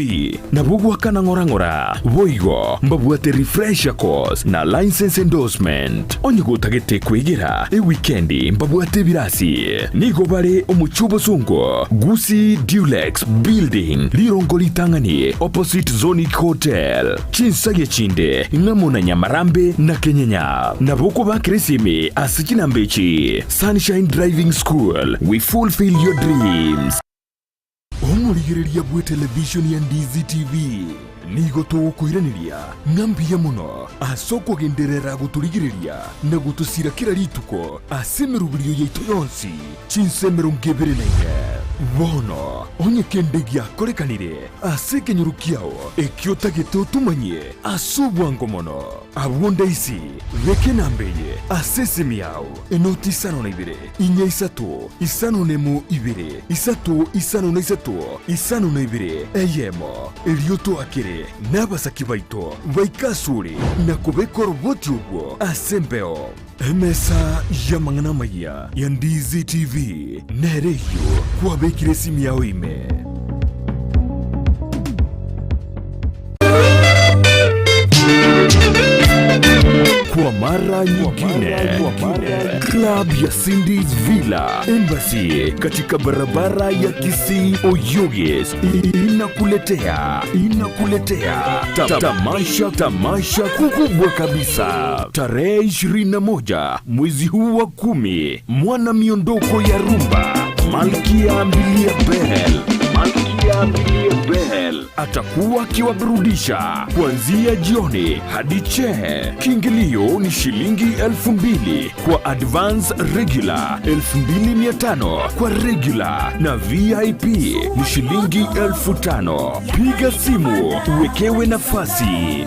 Nabo goakana ng'ora ng'ora. Boigo mbabwate refresher course na license endorsement. Onye gotagete kwegera ewikendi mbabwate ebirasi. Nigo bare omochie obosongo, Gusii Dulux Building, rirongo ritang'ani opposite Zonic Hotel. Chinsagia chinde ng'amo na Nyamarambe na Kenyenya. Nabo okobakera esimi ase chinamba echi, Sunshine Driving School, we fulfill your dreams. Omorigereria bw'etelevishoni ya Ndizi TV nigo togokoiraneria ng'a mbuya mono ase okogenderera gotorigereria na gotosira kera rituko ase emeroberio yaito yonsi chinsa 24. Bono onye kende giakorekanire ase ekenyoro kiao ekio otagete otomanyie ase obwango mono, abwo ndaisi beka enamba eye ase esimi yao, enoti 52, inya isato, 51 ibere, isato 53, 52, eyemo. Erio toakere nabasaki baito baike asore na kobeka oroboti obwo ase embeo. Emesa y'amang'ana amayia ya Ndizi TV nere eyio kwabekire esimi yao ime. mara nyingine, Club ya Cindy's Villa Embassy katika barabara ya Kisii Oyugis inakuletea inakuletea ta tamasha tamasha kubwa kabisa tarehe 21 mwezi huu wa kumi, mwana miondoko ya rumba Malkia Mbilia Bel Malkia Mbilia Bel atakuwa akiwaburudisha kuanzia jioni hadi che. Kiingilio ni shilingi 2000 kwa advance regular, 2500 kwa regular na VIP ni shilingi 5000. Piga simu uwekewe nafasi.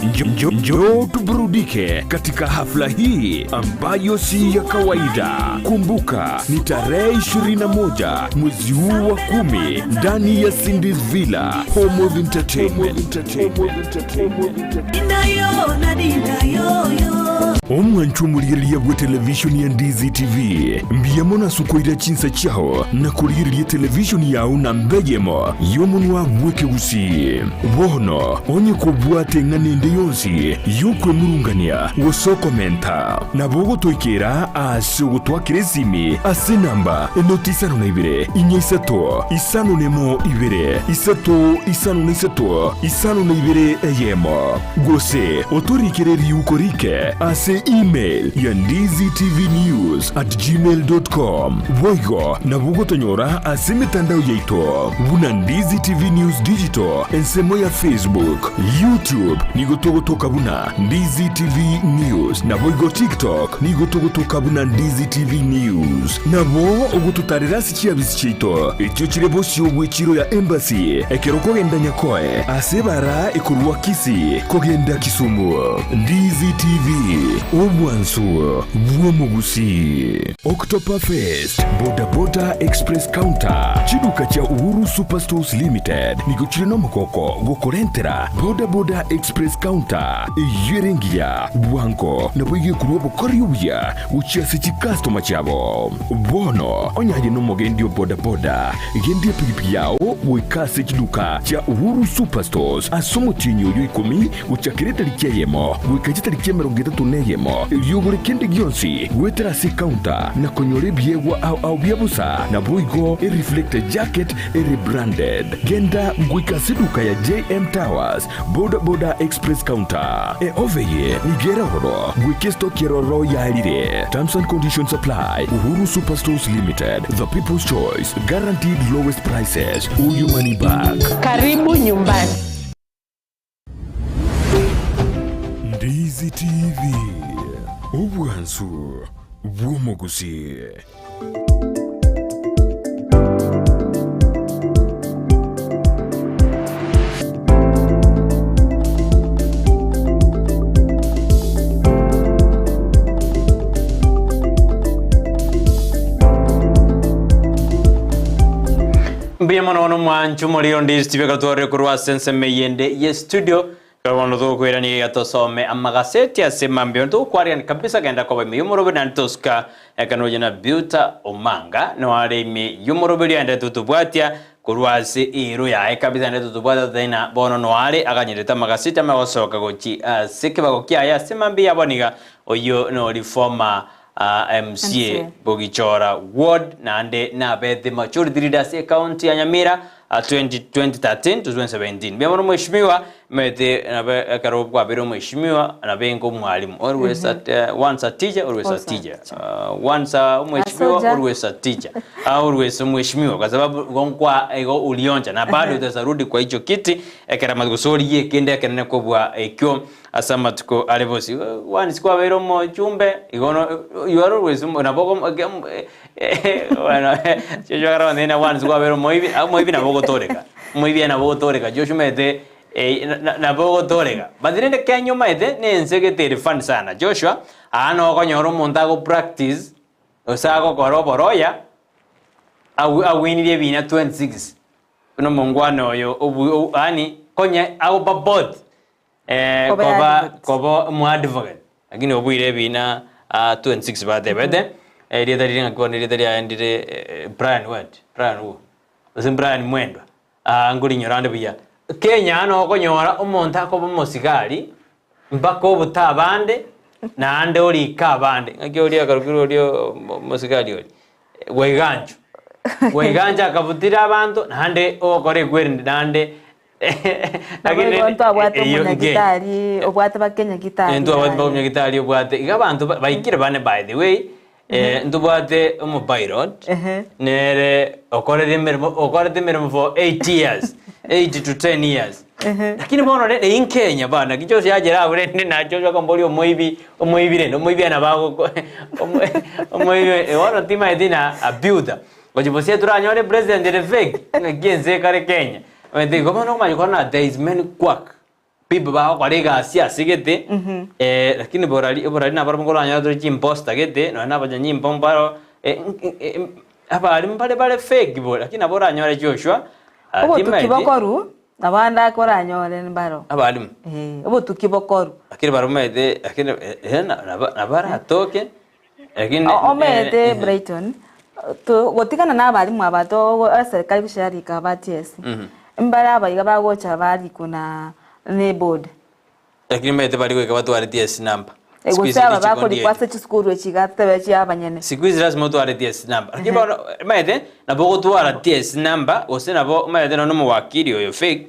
Njo, njo, njo tuburudike katika hafla hii ambayo si ya kawaida. Kumbuka ni tarehe 21 mwezi huu wa kumi ndani ya Cindy's Villa, Home of Entertainment. Omwancho omorigereria bwa televishoni ya Ndizi TV mbuya mono ase okoira chinsa chiao na korigereria televishoni yao na mbeyemo y'omonwa bw'ekegusii. Bono onye kobwate eng'ana ende yonsi y'okwemurungania gose okomenta, nabo ogotoikera ase ogotwakera esimi ase enamba enoti isano na ibere, inya isato, isano nemo ibere, isato isano na isato, isano na ibere eyemo. Gose otorikere riuko rike ase email ya ndizitvnews at gmail dot com. Boigo nabo ogotonyora ase emetandao yaito buna Ndizi TV News Digital ensemo ya Facebook, YouTube nigo togotoka buna Ndizi TV News naboigo TikTok nigo togotoka buna Ndizi TV News. Nabo ogototarera ase chiabisi chiaito echio chire bosio bw'echiro ya Embassy ekero okogenda Nyakoe ase ebara ekorwa Kisii kogenda Kisumu. Ndizi TV, obwansu bw'omogusii. October Fest, Boda Boda Express Counter, chiduka chia Uhuru Superstores Limited nigo chire nomogoko gokorentera Boda Boda Express Counter eyio ere engiya, bwango naboigo ekorwa obokori obuya gochia ase chikastoma chiabo. Bono onye aye nomogendi o boda boda, gendia epigipigi yao goika ase chiduka chia Uhuru Superstores ase omotienyi oyo ikomi gochakera etariki eyemo goika chitariki emerongo etato na eyemo, erio ogore kende gionsi goetera ase ecounter na konyora ebiegwa ao ao bia bosa, naboigo ereflector jacket ere branded. Genda goika ase eduka ya JM Towers, Boda Boda Express Counter. Eofe eye nigo ere ororo goika estoki eroro yaerire. Terms and conditions apply. Uhuru Superstores Limited, the people's choice, guaranteed lowest prices or your money back. Karibu nyumbani. Ndizi TV, obwansu bw'omogusii. Mbuya mono bono mwanchu moriro ndi studio gatwarire korwa ase ensemo eyende ye studio Ekero bono tokoirania iga tosome amagaseti ase mambia onde togokwarigania kabisa genda koba ime y'omoroberi naende tosuka ekero nonya na Beauta Omanga noare ime y'omoroberi aende totobwatia korwa ase ero yaye kabisa naende totobwatia totebe ng'a bono noare aganyerete amagaseti amanye gosoka gochi ase ekebago kiaye ase mambia ya bono iga oyio nori former MCA Bogichora Ward naende nabete majority leader ase ecounty ya Nyamira 2013 to 2017. Mbuya mono mheshimiwa, omanyete nabo ekero kwabeire omheshimiwa nabe inga omwalimu always a once a teacher always a teacher once a omheshimiwa always a teacher always omheshimiwa kwa sababu igo nkwa igo ulionja na bado utaweza rudi kwa hicho kiti ekero amatuko gose origie ekende ekenene kobua ekio Ase amatuko are bosio, once kwabeire omochumbe, igo no you are always nabo ogo bueno Joshua akara ng'a once kwabeire omoibi, omoibi nabo ogotoreka, omoibi nabo ogotoreka Joshua omanyete nabo ogotoreka. But rende Kenya omanyete na ense gete ere funny sana. Joshua, aa nokonyora omonto ago practice, gose agokora oboroya, agwinirie ebina 26, buna omongwana oyo obu yaani konya agoba both. Eh, Koba koba advocate. koba omoadvocate lakini obuire ebina ah, 26 batebete erieta rire ng'aki bono erieta riaye ndire eh, Brian what Brian who gose Brian Mwendwa ah, nkorinyora ande buya. Kenya noo okonyora omonto akoba omosigari mpaka obute abande. Naende orike abande, ng'aki oria akarokire oria omosigari oria, Waigancho. Waigancho akabutire abanto, naende ogokora ekwerende naende Nabo igo ntwabwate omonyagitari obwate bakenyagitari Ntwabwate yaye. omonyagitari obwate, iga abanto baikire bane by the way, ntobwate omopilot, nere okorire emeremo okorete emeremo for 8 years, 8 to 10 years. Lakini bono rende in Kenya bana, naki Joshua yachera abwo rende na Joshua akamboria omoibi, omoibi rende, omoibi nabo agoko omoibi bono timaeti na abuter. Gochia bosie toranyore president ere fake, ng'aki ense ekare Kenya. Omanyete igo bono okomanya korora ng'a there is many quack people bagokora egasi ase gete, lakini borari oborari nabarabwo nkoranyore tore chimposter gete, nonya na abanyanyimbo mbaro abarimu mbare bare fake bori, lakini nabo oranyore Joshua, Obotuki timaeti bokoru, nabo ande ake oranyore mbaro. Abarimu. Eh, obotuki bokoru. Lakini barabwo omanyete lakini eh nabo baratoke. Lakini Omanyete eh, Brighton, to gotigana na abarimu aba to eserikari gose yarika aba TSC, mbare abaiga bagocha barikwa na na eboard. Lakini omanyete bari goika batware TSC number. Eh, Siku gose hizi aba richiko bakorikwa ndieri. ase chisukuru echi iga totebe chia abanyene. Siku hizi lazima otware TSC number. Lakini bono omanyete nabo ogotwara TSC number gose nabo omanyete nonya omowakili oyo fake,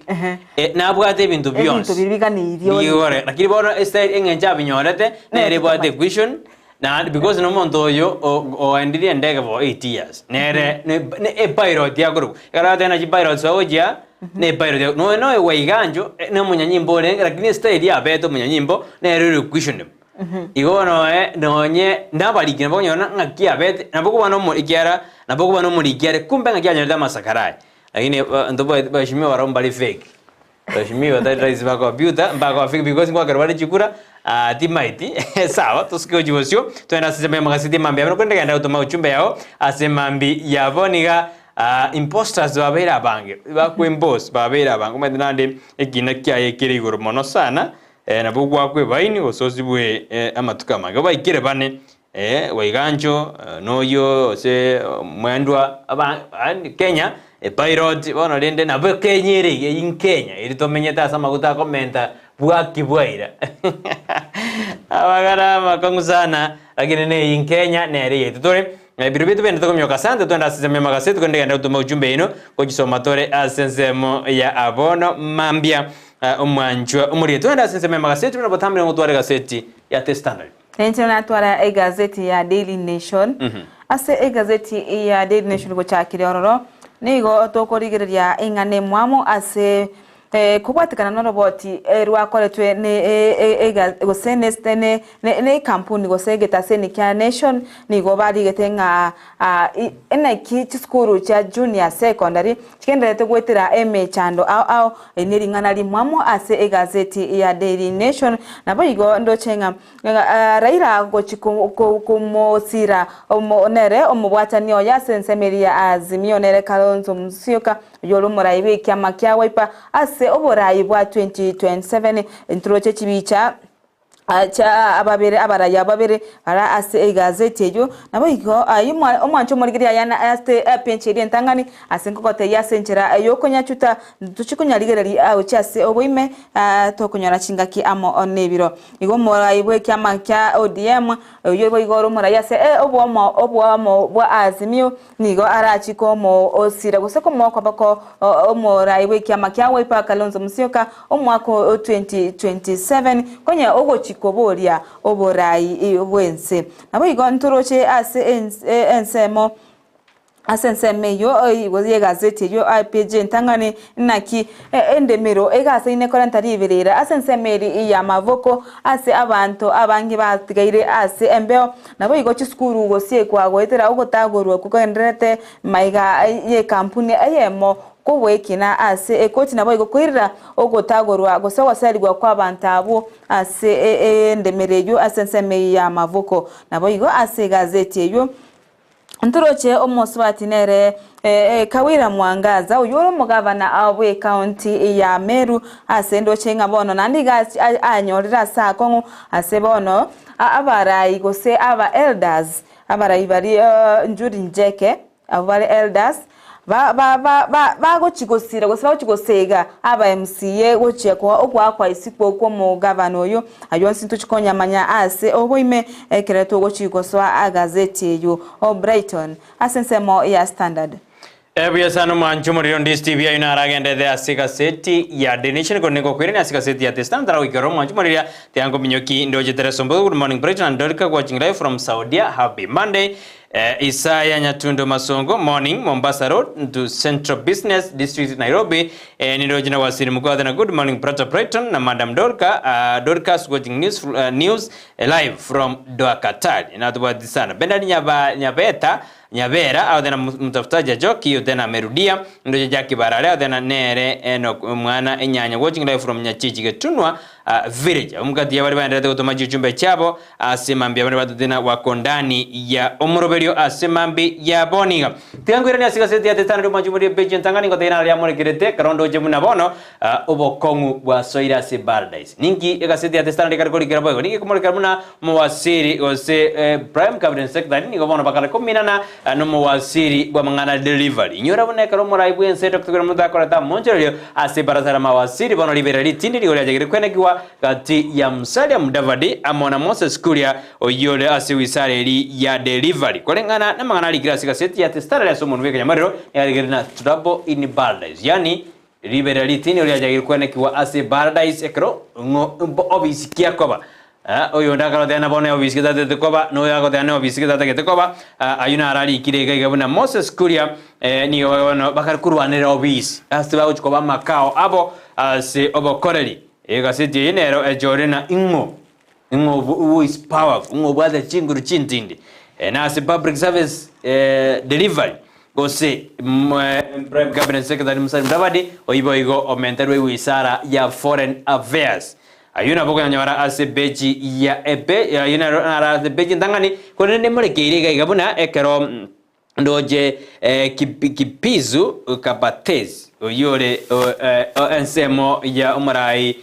eh, nabwate ebinto Ebinto bionsi. biria biganeirie ore. Bigore. Lakini bono estyle eng'encho abinyorete, nere ebwate equation, Naende because nomonto oyo oendirie endege for 8 years, nere ne ne epilot akorokwa. Ekero agotebi naki pilots bagochia, ne epilot akorokwa. Nonya na oyo Waiganjo, na omonyanyimbo orenge lakini estyle yabete omonyanyimbo, nere ore questionable. Igo bono nonye nonye nabariki nabo okonyora ng'aki abete, nabo okobana na omo ekiagera nabo okobana omoriki are kumbe ng'aki anyorete amasakara aya. Lakini ntobwati bheshimiwa barabwo mbare fake. Mheshimiwa tari rahisi bakobuta mbakofika because ngoakerwa bare chikura ah, timaeti sawa tosuke gochia bosio twende ase ensemo ya magaseti emambi yabo korende genda gotoma ujumbe yao ase emambi yabo niga ah, imposters babeire abange bakoimpose babeire abange omanyete naende ekina kiaye kere igoro mono sana eh, nabo gwakwa ebaini gose osibwe eh, amatuko amange baikire bane Eh, Waigancho, noyio ase omwendwa aba yaani Kenya, epilot bono rende nabo Kenya ere iga eyio Kenya eri tomenyete ase amaguta akomenta bwaki bwaira amang'ana amakong'u sana lakini neyio Kenya nere yaito tore ebiro biaito bende tokomioka asante twende ase ensemo ya magaseti korende genda gotoma ujumbe yaino gochisoma tore ase ensemo ya abono mambia omwanchwa omorie twende ase ensemo ya magaseti buna botambe nigo gotwara egaseti ya The Standard. Nainche natwara egazeti ya Daily Nation. Ase egazeti ya Daily Nation gochakire ororo, nigo tokorigereria ing'ana emwamu ase kobwatekana noroboti rwakoretwe ne gose ne ne ekampuni gose egetaseni kia Nation nigo barigete ng'a naki chisukuru chia junior secondary chigendererete goetera emechando ao ao. Eri nering'ana rimwamu ase egazeti ya Daily Nation. Naboigo ndoche ng'a Raila gochi komosira nere omobwatani oye ase ensemo eria ya Azimio nere Kalonzo Musyoka oyio ore omorai bw'ekiama kia Wiper ase oborai bwa 2027 Ntoroche chibicha chia ababere abarai babere bara ase egazeti eyio naboigo ayio omwancho omorigereria aya ase epenchi eria entang'ani ase nkogotebia ase enchera yokonyachuta Ntochie konyarigereria gochia ase oboime, tokonyora chingaki amo nebiro. Igo omorai bw'ekiama kia ODM, oyio boigo ore omorai ase obomo oboamo bwa Azimio, nigo arachie komoosira gose komoa okoboko omorai bw'ekiama kia Wiper Kalonzo Musyoka omwaka o 2027 konya ogochia koboria oborai bw'ense. Naboigo ntoroche ase ensemo Ase ensemo eyio igo y'egazeti eyio apeji entang'ani, naki endemero egasaine korenta riberera ase ensemo eria y'amaboko ase abanto abange batigaire ase embeo, naboigo chisukuru gosiekwa goetera ogotagorwa kogendererete maiga y'ekampuni eyemo kobwekina ase ekoti naboigo koirera ogotagorwa gose ogoserigwa kw'abanto abwo ase endemero eyio ase ensemo eyio y'amaboko. Naboigo ase egazeti eyio Ntoroche omosubati nere Kawira Mwangaza oyio ore omogavana bw'ecounty ya Meru ase ndoche ng'a bono naende iga anyorire ase akong'u ase bono abarai gose aba elders abarai baria Njuri Njeke abwo bare elders. Ba ba ba ba bagochi gosira gose bagochi gosega aba MCA gochia koa ogoakwa isiko kw'omogavana oyo, ayio onsi ntochi konyamanya ase oboime ekero togochi gosoa agazeti eyio. O Brighton, ase ensemo ya Standard. Ebuya sana omwancho omoriri onde Steve ayio naro agendete ase egaseti ya The Nation korende ngokoirania ase egaseti ya The Standard taragoikera omwancho omoriri tiga nkominyoki ndoche Teresa Ombogo good morning Brighton and Dorika watching live from Saudia happy Monday Isaya Nyatundo Masongo morning Mombasa Road to Central Business District Nairobi nindoche na Wasiri Mukwathe na good morning Brother Brighton na Madam Dorka Dorcas watching news, news live from Doha Qatar natobwati sana Bernard Nyaba, Nyabeta Nyabera aothe na mtafutaji Ajoki othe na amerudia ndoche Jackie Barare aothe na nere Enock omwana enyanya watching live from Nyachichi Getunwa uh, village omokati yabare baenderete gotoma chichumbe chiabo ase mambia abande batete na wako ndani ya omoroberio ase mambi ya boniga tiga nkoirania ase gaseti ya The Standard omwanchi omori epeji entang'ani ngotebia naro riamorekerete ekero ndoche buna bono uh, obokong'u bwasoire ase paradise ninki egaseti ya The Standard ekare korikera boigo ninki ekomorekera buna Omowasiri gose Prime Cabinet Secretary nigo bono bakare kominana nomowasiri bw'amang'ana delivery. Inyora buna ekero omorai bw'ense Doctor William Ruto akorete amonchorerio ase ebarasa y'amawasiri bono riberera ritindi rigo riachakire kwenekigwa gati ya Musalia Mudavadi amo na Moses Kuria oyio ore ase wisara eri ya delivery. Koreng'ana namang'ana arikire ase egaseti ya The Standard ase omonwa bw'ekenyamarero nigo arikire na Trouble in Paradise yaani Riberera ritini riachakire kwenekigwa ase Paradise ekero ng'o obisi kiakoba. Oyonde akaroteba na bono obisi getatete koba, na oyo agoteba na obisi getatagete koba. Ayio naro arikire iga iga buna Moses Kuria nigo bono bakare korwanerera obisi ase bagochia koba amakao abo ase obokoreri. Egaseti eye nero echorire na ing'o ing'o who is powerful, ing'o obwate chinguru chintindi na ase public service delivery gose Prime Cabinet Secretary Musalia Mudavadi oyio boigo omenterwe ewizara ya Foreign Affairs. Ayio nabo okonyanyora ase epeji ya epe ayio naro naro ase epeji entang'ani korende nemorekeire iga iga buna ekero ndoche Kipizu Kabatesi oyio ore ensemo ya omorai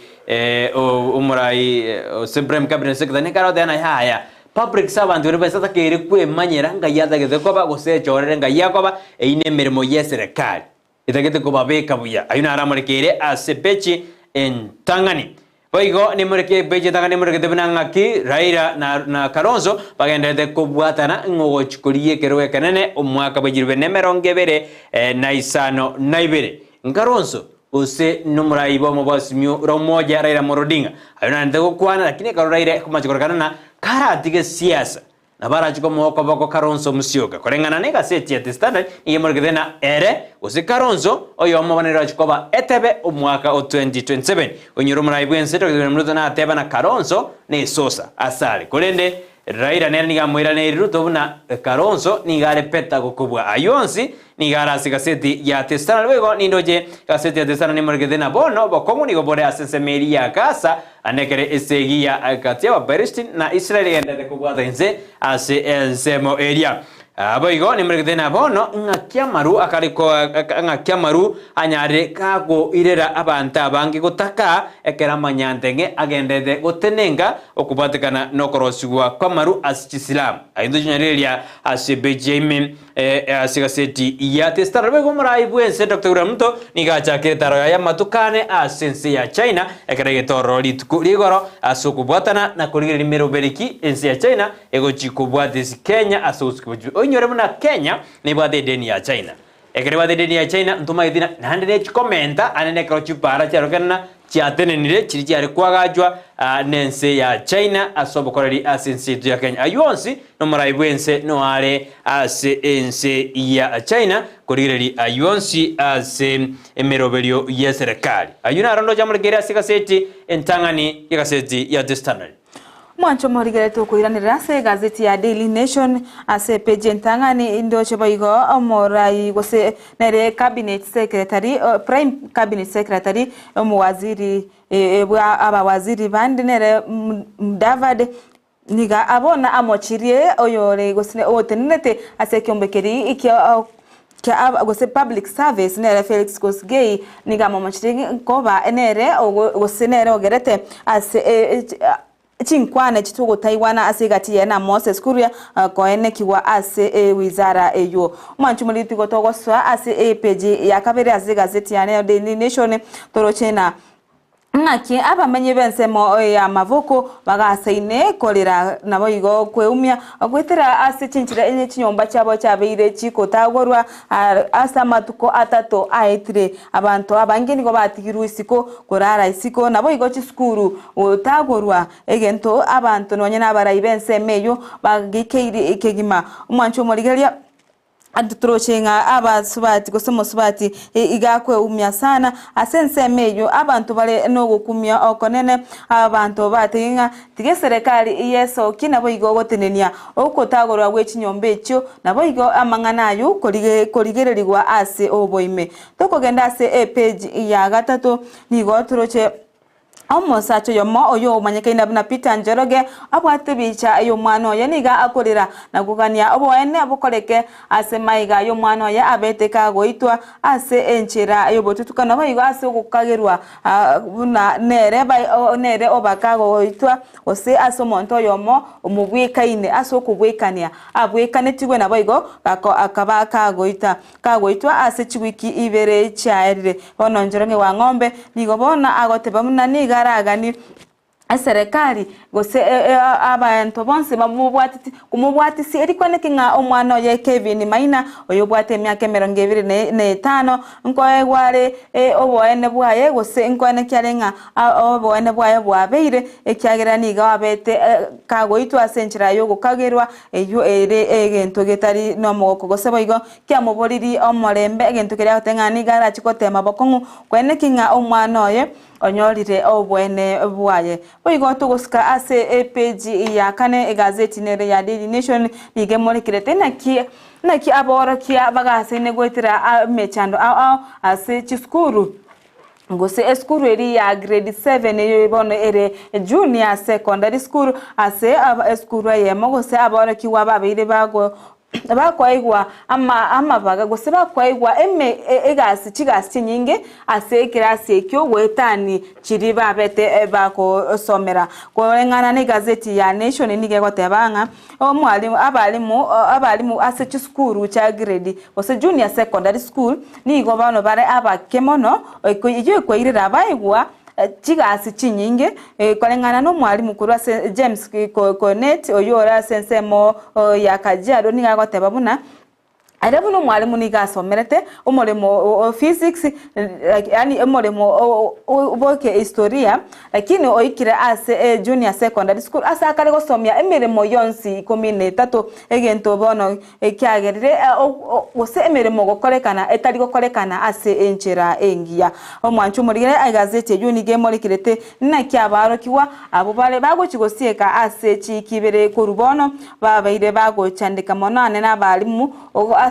omorai ose Prime Cabinet Secretary nigo arotebe ng'a yaya public servant oria besa takeire kwemanyera ngai atagete koba gose echorere ngai akoba eyio nemeremo yeserekari. Etagete kobabeka buya. Ayio naro amorekeire ase epechi entang'ani. Boigo nimoreke epechi entang'ani emorekete buna ng'aki Raila na, na Kalonzo bagendererete kobwatana ng'a ogochi korigia ekerogo ekenene omwaka bwe chirube nemerongo ebere na isano na ibere. Nkalonzo gose nomorai bw'omobosimi ore omoja Raila Amolo Odinga. Ayio narente gokwana lakini ekero Raila ekomacha korekana na karatige siasa Nabo arache komoa okoboko Kalonzo Musyoka. Koreng'ana negaseti ya The Standard nigo emorekete ng'a ere gose Kalonzo oyomo bono nere orache koba etebe omwaka o 2027. Onyore omorai bwense Dr William Ruto nateba na Kalonzo nesosa asare. Korende Raila nere nigo amoiraneiri Ruto buna Kalonzo nigo are better gokobua ayio onsi nigo are ase egaseti ya The Standard. Boigo nindoche egaseti ya The Standard nemorekete ng'a bono obokong'u nigo bore ase ensemo eria ya Gaza Naende ekero esegi ya gati y'Abaperisiti na Israeli egendererete kobwata inse ase ensemo eria. Boigo nimeregete na bono ng'aki amaru akare ng'aki amaru anyarire kagoirera abanto abange gotaka ekero amanyanteng'e agendererete gotenenka okobwatekana nokorosigwa kw'amaru ase chisilamu. Ayio ntochinyarireria ase epeji ya ime Ase egaseti ya The Standard boigo omorai bw'ense Doctor William Ruto nigo achakire etaro yaye amatuko ane ase ense ya China ekero aigete ororo rituko ri'igoro ase okobwatana na korigereria emerobereki ense ya China egochi kobwata esi Kenya ase ogosukia bochio. Oinyore buna Kenya nebwate edeni ya China. Ekero ebwate edeni ya China ntomaeti na naende ne chikomenta ande nekero chipara chiarokenena chiatenenire chiria chiare koagachwa nense ya China ase obokoreri ase ense yaito ya Kenya. Ayio onsi nomorai bw'ense noare ase ense ya China korigereria ayio onsi ase emeroberio y'eserekari. Ayio naro ndoche amorekeire ase egaseti entang'ani y'egaseti ya The Standard. Mwanche omorigereti okoiranerera ase egazeti ya Daily Nation ase epeji entang'ani indoche boigo omorai gose nere cabinet secretary prime cabinet secretary omowaziri bwa abawaziri bande nere Mudavadi niga abona amochirie oyore gose otenenete ase ekeombe keria kia kia gose public service nere Felix Kosgei nigo amomochirie koba nere gose nere ogerete ase. Chinkwana echi togotaigwana ase egati yaye na Moses Kuria koenekigwa ase ewizara eywo. Omwanchi omoriri tigo togosoa ase epeji ya kabere ase egazeti yane ya Daily Nation toroche na ng'aki abamenyi b'ensemo ya Mavoko bagasaine korera naboigo kweumia goetera ase chinchera enye chinyomba chiabo chiabeire chigotagorwa ase amatuko atato aetire. Abanto abange nigo batigirwe isiko korara isiko, naboigo chisukuru gotagorwa egento abanto nonya nabarai b'ensemo eyio bageikeiri kegima. Omwancho omorigereria toroche ng'a abasubati gose omosubati iga akweumia sana ase ensemo eyio abanto bare nogokumia okonene abanto batege ng'a Tiga eserekari yesokie naboigo gotenenia okotagorwa gwe chinyomba echio, naboigo amang'ana ayio korigererigwa ase oboime. Tokogenda ase epage ya gatato, nigo toroche omosacha oyomo oyio omanyekaine buna Peter Njoroge abwate ebicha y'omwana oye nigo akorera na kogania oboene bokoreke ase maiga y'omwana oye abete kagoitwa ase enchera y'obotutukano boigo ase ogokagerwa buna nere nere obakagoitwa gose ase omonto oyomo omobwekaine ase okobwekania abwekanetigwe naboigo akaba kagoita kagoitwa ase chiwiki ibere chiaerire. Bono Njoroge wa Ng'ombe nigo bono agoteba buna nigo araganie eserekari gose abanto bonsi bamobwateti komobwatisia erikwaneti ng'a omwana oye Kevin Maina oyobwate emiaka emerongo ebere na etano nkoegwa are oboene bwaye gose nkoenekia are ng'a oboene bwaye bwabeire ekiagera nigo abete kagoitwa ase enchera yogokagerwa eywo ere egento getari nomogoko gose boigo kiamoboririe omorembe egento keria agoteba ng'a nigo arache gotema bokong'u koenekia ng'a omwana oye Onyorire oboene bwaye. Boigo togosika ase epeji ya kane egazeti nere ya Daily Nation nigo emorekerete naki naki aborokia bagasaine goetera emechando ao ao ase chisukuru gose esukuru eria ya grade 7 eyo bono ere junior secondary school ase esukuru eyemo gose aborokigwa babeire bago Bakoigwa amabaga gose bakoigwa egasi chigasi chinyinge ase ekerasi ekio goetani chiria babete bagosomera. Koreng'ana na egazeti ya Nation nigo egoteba ng'a omwalimu abalimu abalimu ase chisukuru chia grade gose junior secondary school nigo bono bare abake mono eyio ekoirera baigwa Chigasi chinyinge, koreng'ana nomwalimu korwa ase James Cornett oyio ore ase ensemo ya Kajiado nigo agoteba buna, Ere buna omwalimu nigo asomerete omoremo o physics yaani omoremo bwa ehistoria lakini oikire ase junior secondary school ase akare gosomia emeremo yonsi ikomi na etato egento bono Ekiagerire gose emeremo gokorekana etari gokorekana ase enchera engiya. Omwancho omorigere egazeti eyio nigo emorekerete naki abarokigwa abwo bare bagochia gosieka ase chiiki ibere korwa bono babeire bagochandeka mono ane nabalimu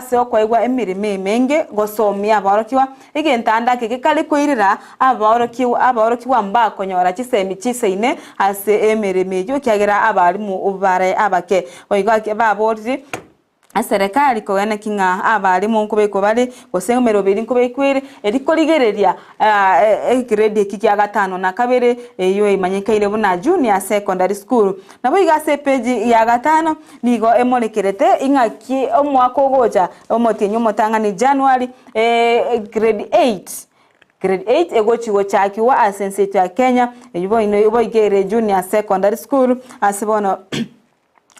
ase okoegwa emeremo emenge gosomia aborokigwa egento ake gekare koirera aborokigwa mbakonyora chisemi chisaine ase emeremo eyio ekiagera abalimu bare abake. Boigo baborire eserekari kogena ki ng'a abalimu nkobekwa bare gose emeroberi nkobekwa ere eri korigereria egrade eki kia gatano na kabere eyio emanyekaine buna junior secondary school. Naboigo ase epeji ya gatano nigo emorekerete ing'aki omwaka ogocha omotienyi omotang'ani January grade 8 Grade 8 egochi gochakigwa ase ense yaito ya Kenya eyio bono boigo ere junior secondary school ase bono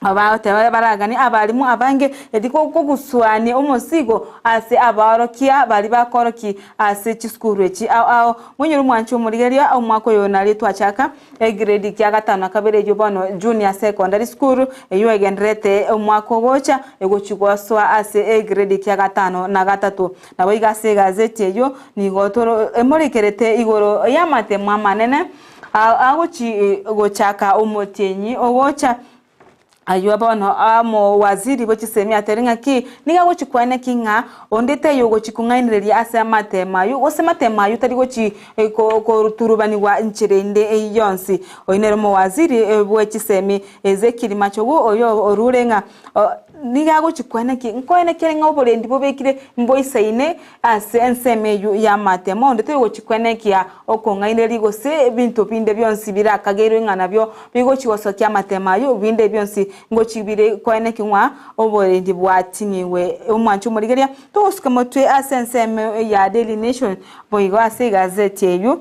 Bagoteba baraganie abalimu abange, eri kogusuania omosigo ase abaorokia baria bakorokia ase chisukuru echi ao ao. Monyore omwanchi omorigereria omwaka oyo nario twachaka egrade kia gatano na kabere eyio bono junior secondary school eyio egendererete omwaka ogocha egochi gosoa ase egrade kia gatano na gatato. Naboigo ase egazeti eyio nigo toro emorekerete igoro y'amatemo amanene agochi gochaka omotienyi ogocha. Ayio bono omowaziri bwe chisemi atere ng'aki, nigo agochikwania ki ng'a onde taiyo ogochi kong'ainereria ase amatemo ayio, gose matemo ayio tari gochi koturubanigwa nchera ende yonsi. Oyio nere omowaziri bwe chisemi Ezekiel Machogu oyo orure ng'a nigo agochikwania ki, nkoene kere ng'a oborendi bobekire mboisaine Ase ensemo eyio y'amatemo, onde tari kwenekia okong'ainereria gose ebinto binde bionsi birakageirwe ng'a nabio bigochia gosokia amatemo ayio, binde bionsi ngochia bire koenekia ng'a oborendi bwating'igwe. Omwancho omorigereria, togosuka motwe ase ensemo ya Daily Nation boigo ase egazeti eyio.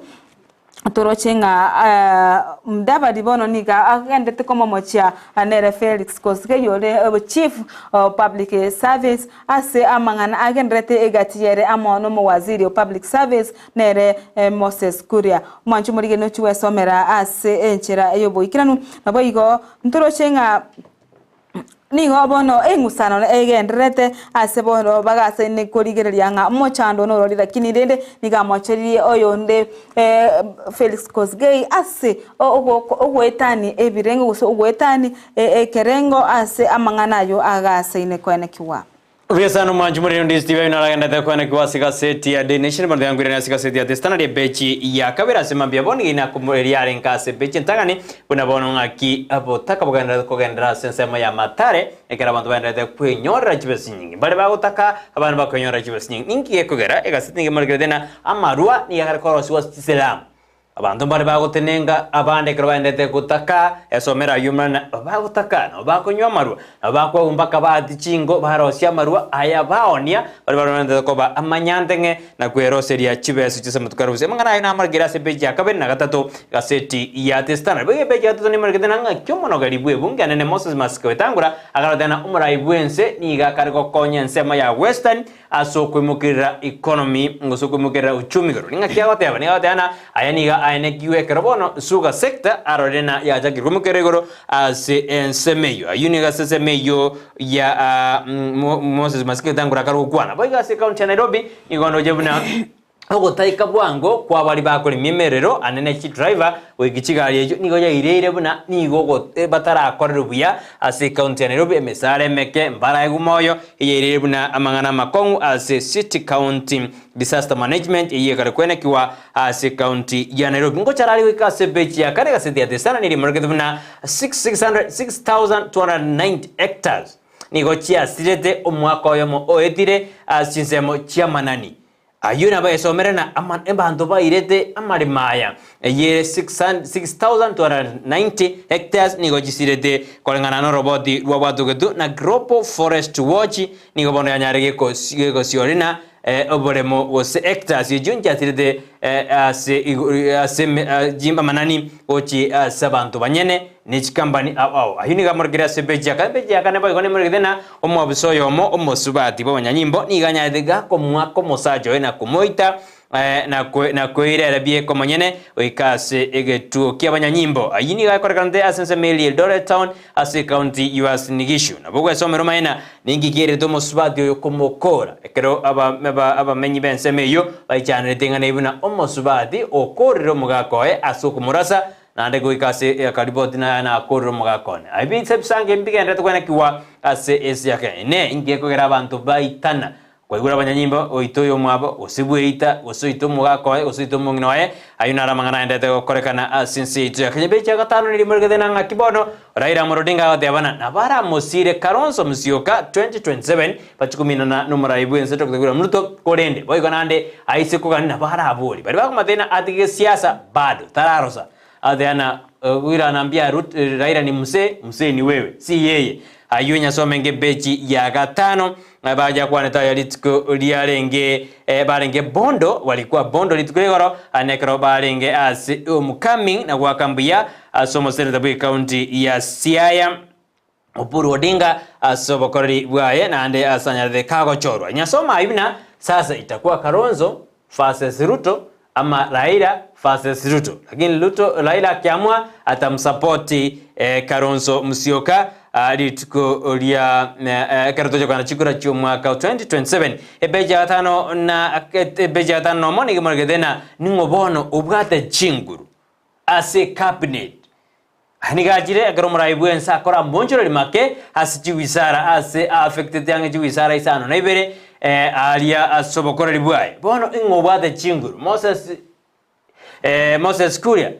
Toroche ng'a Mudavadi bono nigo agendete komomochia nere Felix Koskei ore Chief of Public Service ase amang'ana agendererete egati yere amo nomowaziri o Public Service nere Moses Kuria. Omwanchi omorigeni ochie gwesomera ase enchera y'oboikeranu. Naboigo ntoroche ng'a Nigo bono eng'usano egendererete ase bono bagasaine korigereria ng'a omochando norori, lakini rende nigo amocheririe oyonde Felix Kosgei ase ogoetania ebirengo gose ogoetania ekerengo ase amang'ana ayio agasaine koenekigwa. Buya sana omwanchi moriri onde Steve Aino aragendete koenekigwa ase gaseti ya Daily Nation bono tiga ase gaseti ya The Standard epeji ya kabere ase mambia bono nigo inakomoreria arenge ase epeji entang'ani buna bono ng'aki obotaka bogenderete kogenderera ase ensemo ya Mathare ekero abanto bagenderete kwenyorera chibesa chinyinge mbare bagotaka abande bakwenyorera chibesa chinyinge ninki gekogera egaseti nigo emorekerete ng'a amarwa nigo akare korosiwa ase chisiramu Abanto mbare bagotenenga abande ekero baendete gotaka esomero ayio mana bagotaka, nabo bakonywa amarwa, nabo bakwegwa mpaka baati chingo barosia amarwa aya baonia baria baronerete koba amanyanteng'e na kweroseria chibeso chi'esamatuko arusia. Amang'ana ayo namarikire ase epeji ya kabere na gatato gaseti ya The Standard. Boigo epeji ya gatato nemarikete na ng'aki omonogeri bw'ebunge anene Moses Masika Wetangula akarotena omorai bw'ense nigo akare gokonya ensemo ya Western Ase okoimokerera economy gose okoimokerera uchumi igoro. Ning'aki agoteba? Nigo agoteba ng'a aya nigo aenekigwe ekero bono sugar sector arorire ng'a yachakire koimokerera igoro ase ensemo eyio. Ayio nigo ase ensemo eyio ya Moses Masika Wetangula akare gokwana. Boigo ase ecounty ya Nairobi nigo ndoche buna Ogotaika bwango kw'abaria bakoremia emerero ane ne chidriver goika chigari echio nigo yaireire buna nigo batarakorerwe buya ase ecounty ya Nairobi emesara emeke mbaraegwe moyo eyaireire buna amang'ana amakong'u ase City County Disaster Management eyio ekare kwenekiwa ase ecounty ya Nairobi. Ngochara aria goika ase epeji ya kare egaseti ya The Standard nigo imorekete buna 6290 hectares nigo chiasirete omwaka oyomo oetire ase chinsemo chi'amanani. Ayio nabaesomere na abanto bairete amaremo aya, eyere 6,290 hectares nigo chisirete koreng'ana noroboti rwabwatogetwe na Global Forest Watch, nigo bono yanyare gegosiorina oboremo gose hectares echio nchiasirete ase ase amanani gochia ase abanto banyene ne chikampani ao ao. Ayio nigo amorekire ase epeji ya kane. Epeji ya kane boigo nemorekete ng'a omwabisa oyomo omosubati bw'abanyanyimbo nigo anyarete gakomoaka omosacha oye na komoita na koirera bieka omonyene goika ase egetuo ki'abanyanyimbo. Ayio nigo akorekanete ase ensemo eria Eldoret Town ase ecounty y'Uasin Gishu. Nabo ogwesomera omanye ng'a ninki kierete omosubati oyo komokora ekero abamenyi b'ensemo eyio baichanerete ng'a neibu buna omosubati okorire omogaka oye ase okomorasa Naende goika ase akariboti naye nakorire omogaka one. Aye binse ebisango ebi mbigenderete kwenekigwa ase ense ya Kenya. Inee, inki gekogera abanto baitana? Kwaigure abanyanyimbo, oite oyomwabo, gose bweita, gose oite omogaka oye, gose oite omong'ina oye. Ayio naro amang'ana agenderete gokorekana ase ense yaito ya Kenya. Ebechi ya gatano nerimo rigete na ng'aki bono Raila Amolo Odinga agoteba buna nabaramosire Kalonzo Musyoka 2027 bachie kominana nomorai bwense Dr. William Ruto korende boigo naende aise kogania nabarabori baria bakomatena atige gesiasa bado tararosa ateana William ambia Raila ni mzee mzee ni wewe si yeye ayio nyasome nge bechi ya gatano baja kwanete aya rituko riarenge barenge bondo walikuwa bondo rituko rigoro ane ekero barenge ase homecoming na gwaka mbuya ase omoseneta bwe county ya Siaya Oburu Odinga ase obokoreri bwaye naende ase anyarete kagochorwa. Nyasoma ayio buna sasa itakuwa Kalonzo versus Ruto ama Raila versus Ruto. Lakini Ruto Raila akiamua atamsupport eh, Kalonzo Musyoka ah, rituko ria eh, ekero tocha kogenda chikura chi'omwaka o 2027 epeji ya gatano na epeji ya gatano nomo nigo emoregete na ning'o bono obwate chinguru ase cabinet. Aya nigo achire ekero omorai bw'ense akora amonchoreri make ase chiwisara ase aaffectete ang'e chiwisara isano na ibere aaria ase obokoreri bwaye. Bono ing'o obwate chinguru? Moses Moses Kuria,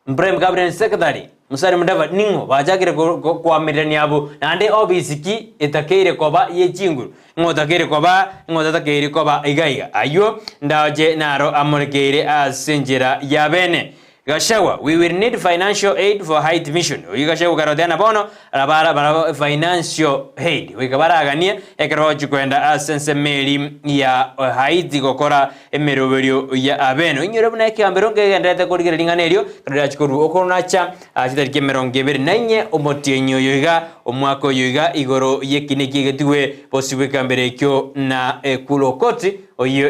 Prime Cabinet Secretary, Musalia Mudavadi ning'o bachakire koamererania abwo? Naende obisi ki etakeire koba ye chinguru? Ng'o otakeire koba, ng'o otatakeiri koba iga iga? Ayio ndaoche naro amorekeire ase enchera ya bene. Gachagua, we will need financial aid for Haiti mission. Oyio Gachagua karoteana bono arabara barabo financial aid goika baraganie ekero bagochia koenda ase ensemo eri ya Haiti gokora emeroberio ya abene. Oinyore buna ekiambero nkegendererete korigereria ring'ana erio ekero riachia korwa okonacha chitariki emerongo ebere na inye omotienyi oyo iga omwaka oyo iga igoro y'ekina eki egetigwe bosio bw'ekiambero ekio na Ekurokoti oyio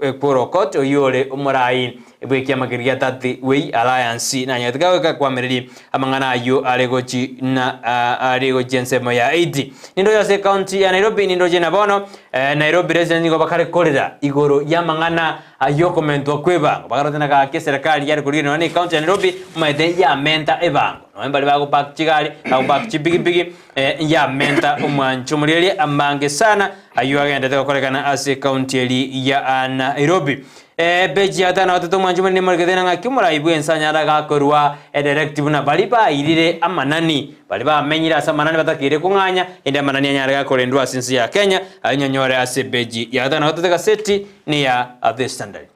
Ekurokot oyio ore omorai Bw'ekiama keria gia Third Way Alliance nanyarete goika kwamereria amang'ana ayio are gochi na are gochia ensemo ya Haiti. Nindoche ase ekaunti ya Nairobi nindoche na bono Nairobi residents nigo bakare korera igoro y'amang'ana ay'okomentwa kw'ebango. Bakarote na gaki eserekari yare korigereria nonya na ekaunti ya Nairobi omanyete yamenta ebango. Nonya mbaria bagopark chigari, bagopark chipigipigi yamenta omwancho omorierie amange sana ayio agenderete gokorekana ase ekaunti eri ya Nairobi. Epeji ya gatano na gatato omwanchi omonene morekete na ng'aki omorai bw'ense anyare gakorua edirective buna baria bairire amanani, baria bamenyire ase amanani batakeire kong'anya, erinde amanani anyare gakorendwa ase ense ya Kenya, ayio nyanyore ase epeji ya gatano na gatato egaseti neya The Standard.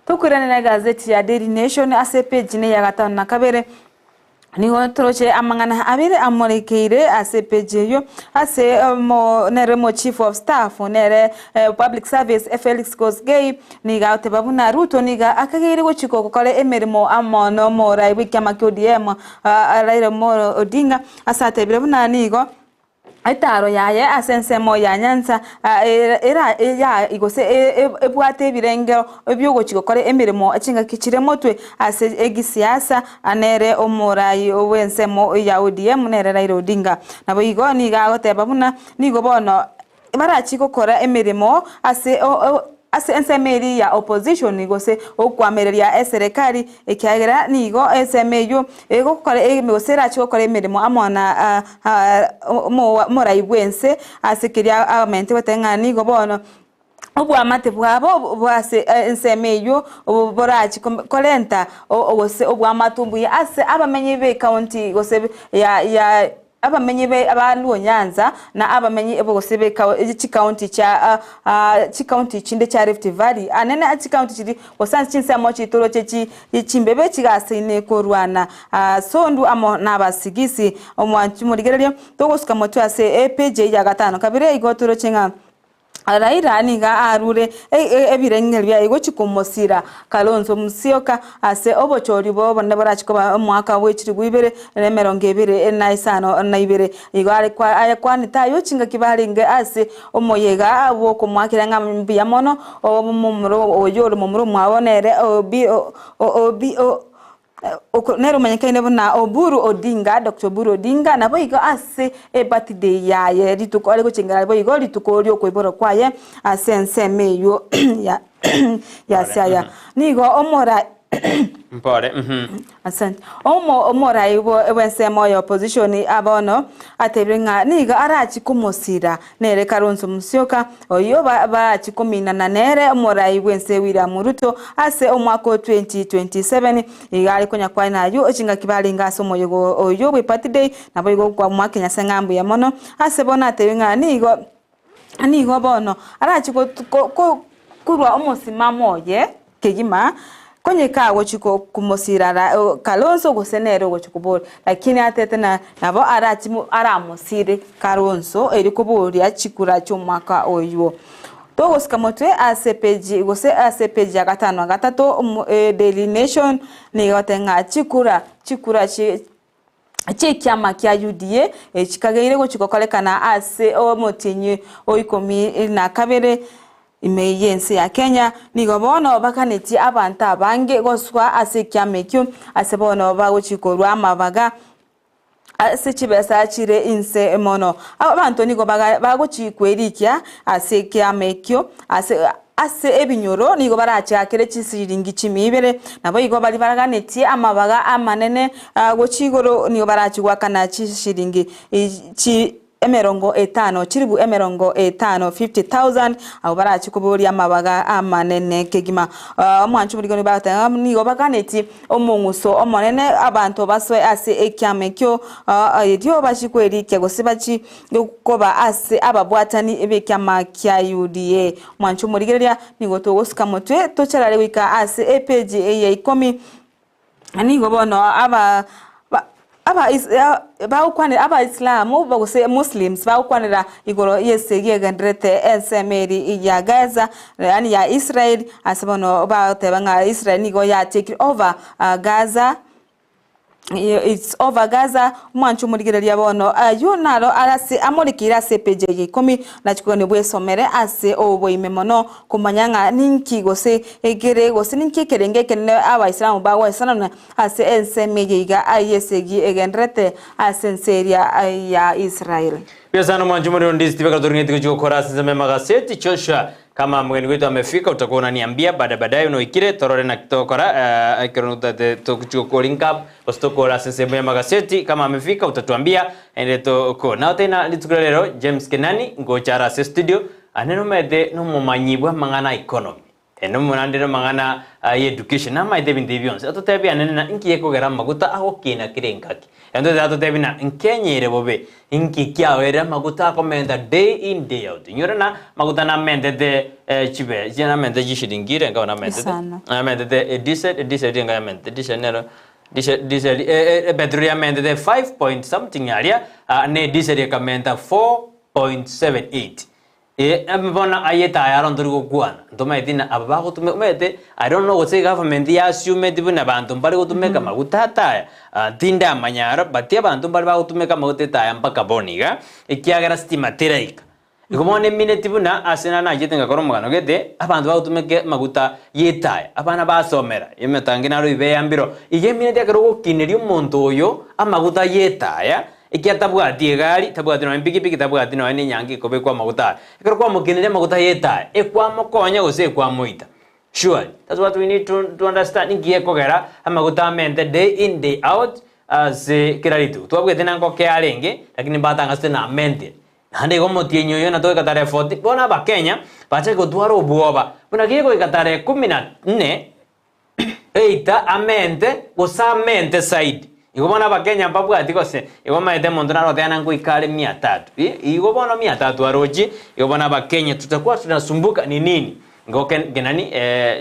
Tokoiranera egazeti ya Daily Nation ase epeji neya gatano na kabere. Nigo toroche amang'ana abere amorekeire ase epeji eyio, ase omo nere omo chief of staff nere public service Felix Kosgei nigo agoteba buna Ruto nigo akageire gochika gokora emeremo amo na omorai bw'ekiama kia ODM Raila Amolo Odinga ase atebire buna nigo Etaaro yaye ase ensemo ya nyansa era ya gose ebwate ebirengero bi'ogochia gokora emeremo chingaki chire motwe ase egesiasa nere omorai bw'ensemo ya ODM nere Raila Odinga. Naboigo nigo agoteba buna nigo bono barachie gokora emeremo ase Ase ensemo eria ya opposition gose okoamereria eserekari ekiagera nigo ensemo eyio egokora gose erache gokora emeremo amo na omorai bwense ase keria amente goteba ng'a nigo bono obwamate bwabo bwa ase ensemo eyio borachi korenta gose obwamate obuya ase abamenyi be ecounty gose ya ya. Abamenyi be abaluo Nyanza na abamenyi gose be chikaunti chia chikaunti chinde chia Rift Valley anene ase chikaunti chiria gose ase chinsemo chitoroche chi chimbebe chigasaine korwana Sondu amo na Abasigisi. Omwanchi morigereria togosuka motwe ase epage eye ya gatano kabere igo toroche ng'a Raila nigo arure ebireng'ererio biaye gochia komosira Kalonzo Musyoka ase obochori bw'obonene borachie koba omwaka bwe chilifu ibere na emerongo ebere na isano na ibere. Igo ayakwanete ayio chingaki barenge ase omoyega bw'okomoakera ng'a mbuya mono omomura oyio ore momura omwabo nere Obi Obi Nere omanyekaine buna Oburu Odinga, Doctor Oburu Odinga, naboigo ase ebirthday yaye rituko are gochengera boigo rituko riokoiborwa kwaye ase ensemo eywo ya ya Siaya. Nigo omora Mpore, mhm. Asante. Omo omorai bw'ensemo ya opposition bono atebire ng'a nigo arachi komosira Nere Kalonzo Musyoka, oyio baachie kominana nere omorai bw'ense William Ruto ase omwaka o 2027, iga are konya kwana ayio chingaki barenge ase omoyega oyio bwe Party Day, naboigo kwamwake Nyasae ng'a mbuya mono ase bono atebie ng'a nigo nigo bono arachie korwa omosimamo oye. Kegima, konye kagochia komosira Kalonzo gose nere ogochia koboria, lakini atete na nabo arachi aramosire Kalonzo erio koboria chikura chi'omwaka oywo. Togosika motwe ase epage gose ase epage ya gatano na gatato Daily Nation nigo egoteba ng'a chikura chikura chi chi'ekiama kia UDA chikageire gochia gokorekana ase omotienyi o ikomi na kabere ime y'ense ya Kenya, nigo bono bakanetie abanto abange gosoa ase ekiama ekio ase bono bagochia korwa amabaga ase chibesa chire inse mono. Abanto nigo bagochia kwerikia ase ekiama ekio ase. Ase ebinyoro nigo barachiakere chisiringi chimia ibere, naboigo baria baraganetie amabaga amanene gochia igoro nigo barachie goakana chishiringi chi emerongo etano, chilifu emerongo etano, 50,000, abwo barachie koboria amabaga amanene kegima. Omwancho omorikoni nigo bagoteba ng'a nigo baganetie omong'uso omonene abanto basoe ase ekiama ekio erio bachie kwerikia gose bachie koba ase ababwatani b'ekiama kia UDA. Mwanche omorigereria, nigo togosuka motwe tocharare goika ase epeji ya ikomi, na nigo bono aba aba bagokwanera abaislamu gose Muslims bagokwanera igoro y'esegi egendererete ensemo eria ya Gaza yaani ya Israel, ase bono bagoteba ng'a Israel nigo ya take over Gaza. It's over Gaza, omwancho omorigereria bono ayio naro ase amorekeire ase epeji eye ikomi nachia kogania bwesomere ase oboime mono komanya ng'a ninki gose ekere gose ninki ekerenge ekenene abaisilamu bagoesanana ase ensemo eye iga y'esegi egendererete ase ense eria ya Israel. Mbuya sana omwancho omorero ndisi tibeka toring'eti gochia gokora ase ensemo y'amagaseti Joshua Kama mgeni wetu amefika utakuwa unaniambia baada baadaye unoikire torore naki togokora eh, ekero notagete togochia go link up gose tokore ase ensemo y'amagaseti kama amefika utatuambia ende toko nao tena rituko ria rero James Kenani ngocha are ase studio ane nomanyete nomomanyi bw'amang'ana a economy ende naende namang'ana ya education namaete ebinto ebi bionsi atotebie anene na inki gekogera amaguta agokina kera engaki. Ento tiratotebie ng'a nkenyire bobe, inki kiabeire amaguta akomenta day in day out. Inyore ng'a amaguta namentete chibe namentete chishilingi ere nkaba namentete, Isano. namentete edisel, edisel enga yamentete, edisel nero disel disel epetroli yamentete five point something aria, na edisel ekamenta 4.78. Ee, bono aye taya aro ntori gokwana, ntomaeti ng'a aba bagotumeka, omanyete I don't know gose egovernment ya assumeti buna abanto mbare gotumeka maguta ataya, tindamanya aro, but abanto mbare bagotumeka amaguta etaya mpaka bono iga, ekiagera stima teraika. Igo bono emineti buna ase nare nachete ngakora omogano gete, abanto bagotumeka amaguta ya etaya, abana basomera, emetangi naro ibe eyambiro, iga emineti ekero ogokineria omonto oyo amaguta ya etaya, Ekiagera tabwati egari, tabwati nonya epikipiki, tabwati nonya nenyangi ekobekwa amaguta aya. Ekero kwamokeneria amaguta y'etaya, ekwamokonya gose ekwamoita? Surely, that's what we need to, to understand. Inki gekogera amaguta amente day in day out ase kera rituko. Twabwete na nkoke arenge, lakini mbatangasete na amentire. Naende igo omotienyi oyo natogoika tarehe 14, bono abakenya bachake gotwara obwoba, buna gegoika tarehe kumi na nne, Either amente gose amente zaidi. Igo bono abakenya mbabwati gose igo omanyete omonto nare goteba ngoika are mia tatu ii igo bono mia tatu arochie igo bono abakenya tutakuwa tunasumbuka ni nini? Igo Ken Kenani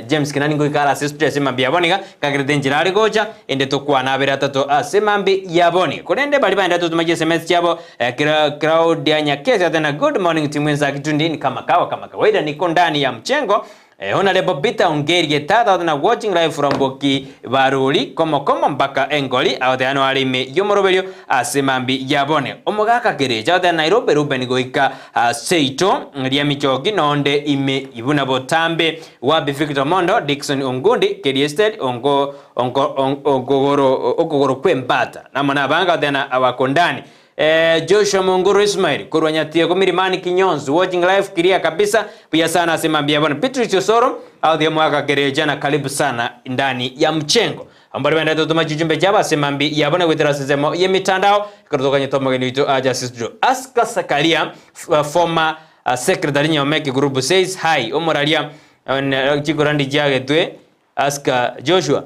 James Kenani ngoika are ase studio ase mambia ya bono iga nkagerete enchera are gocha ende tokwane abere atato ase mambia ya bono iga. Korende baria baendete gotoma chiSMS chiabo Kira Claudia Nyakesi ateba good morning timu ensa kitundi ni kama kawa kama kawaida niko ndani ya mchengo Honourable Peter Ongerie tata ote na watching live from Boki Baruri komo komo mpaka Engori agote ano are ime yomoroberio ase mambi ya bone omogaka Kerecha agote Nairobi Ruben goika seito ria Michoki nonde ime buna botambe Wabi Victor Mondo Dickson Ongundi Keriestel Ongo Ongo Okogoro Okogoro kwembata namo nabange agote na abakondani Eeh Joshua Munguru Ismail korwa Nyatieko Milimani Kinyonzi watching live clear kabisa buya sana ase mambia bono Beatrice Osoro aothie omwaka Kerecha na karibu sana ndani ya mchengo Abwo baria baendete gotoma chichumbe chiabo ase mambi yabo na goetera ase ensemo yemitandao ekero tokanyete omogeni oito ache ase studio Aska Sakaria former secretary Nyomeki group says hi omoraria chikura ndichiagetwe Aska Joshua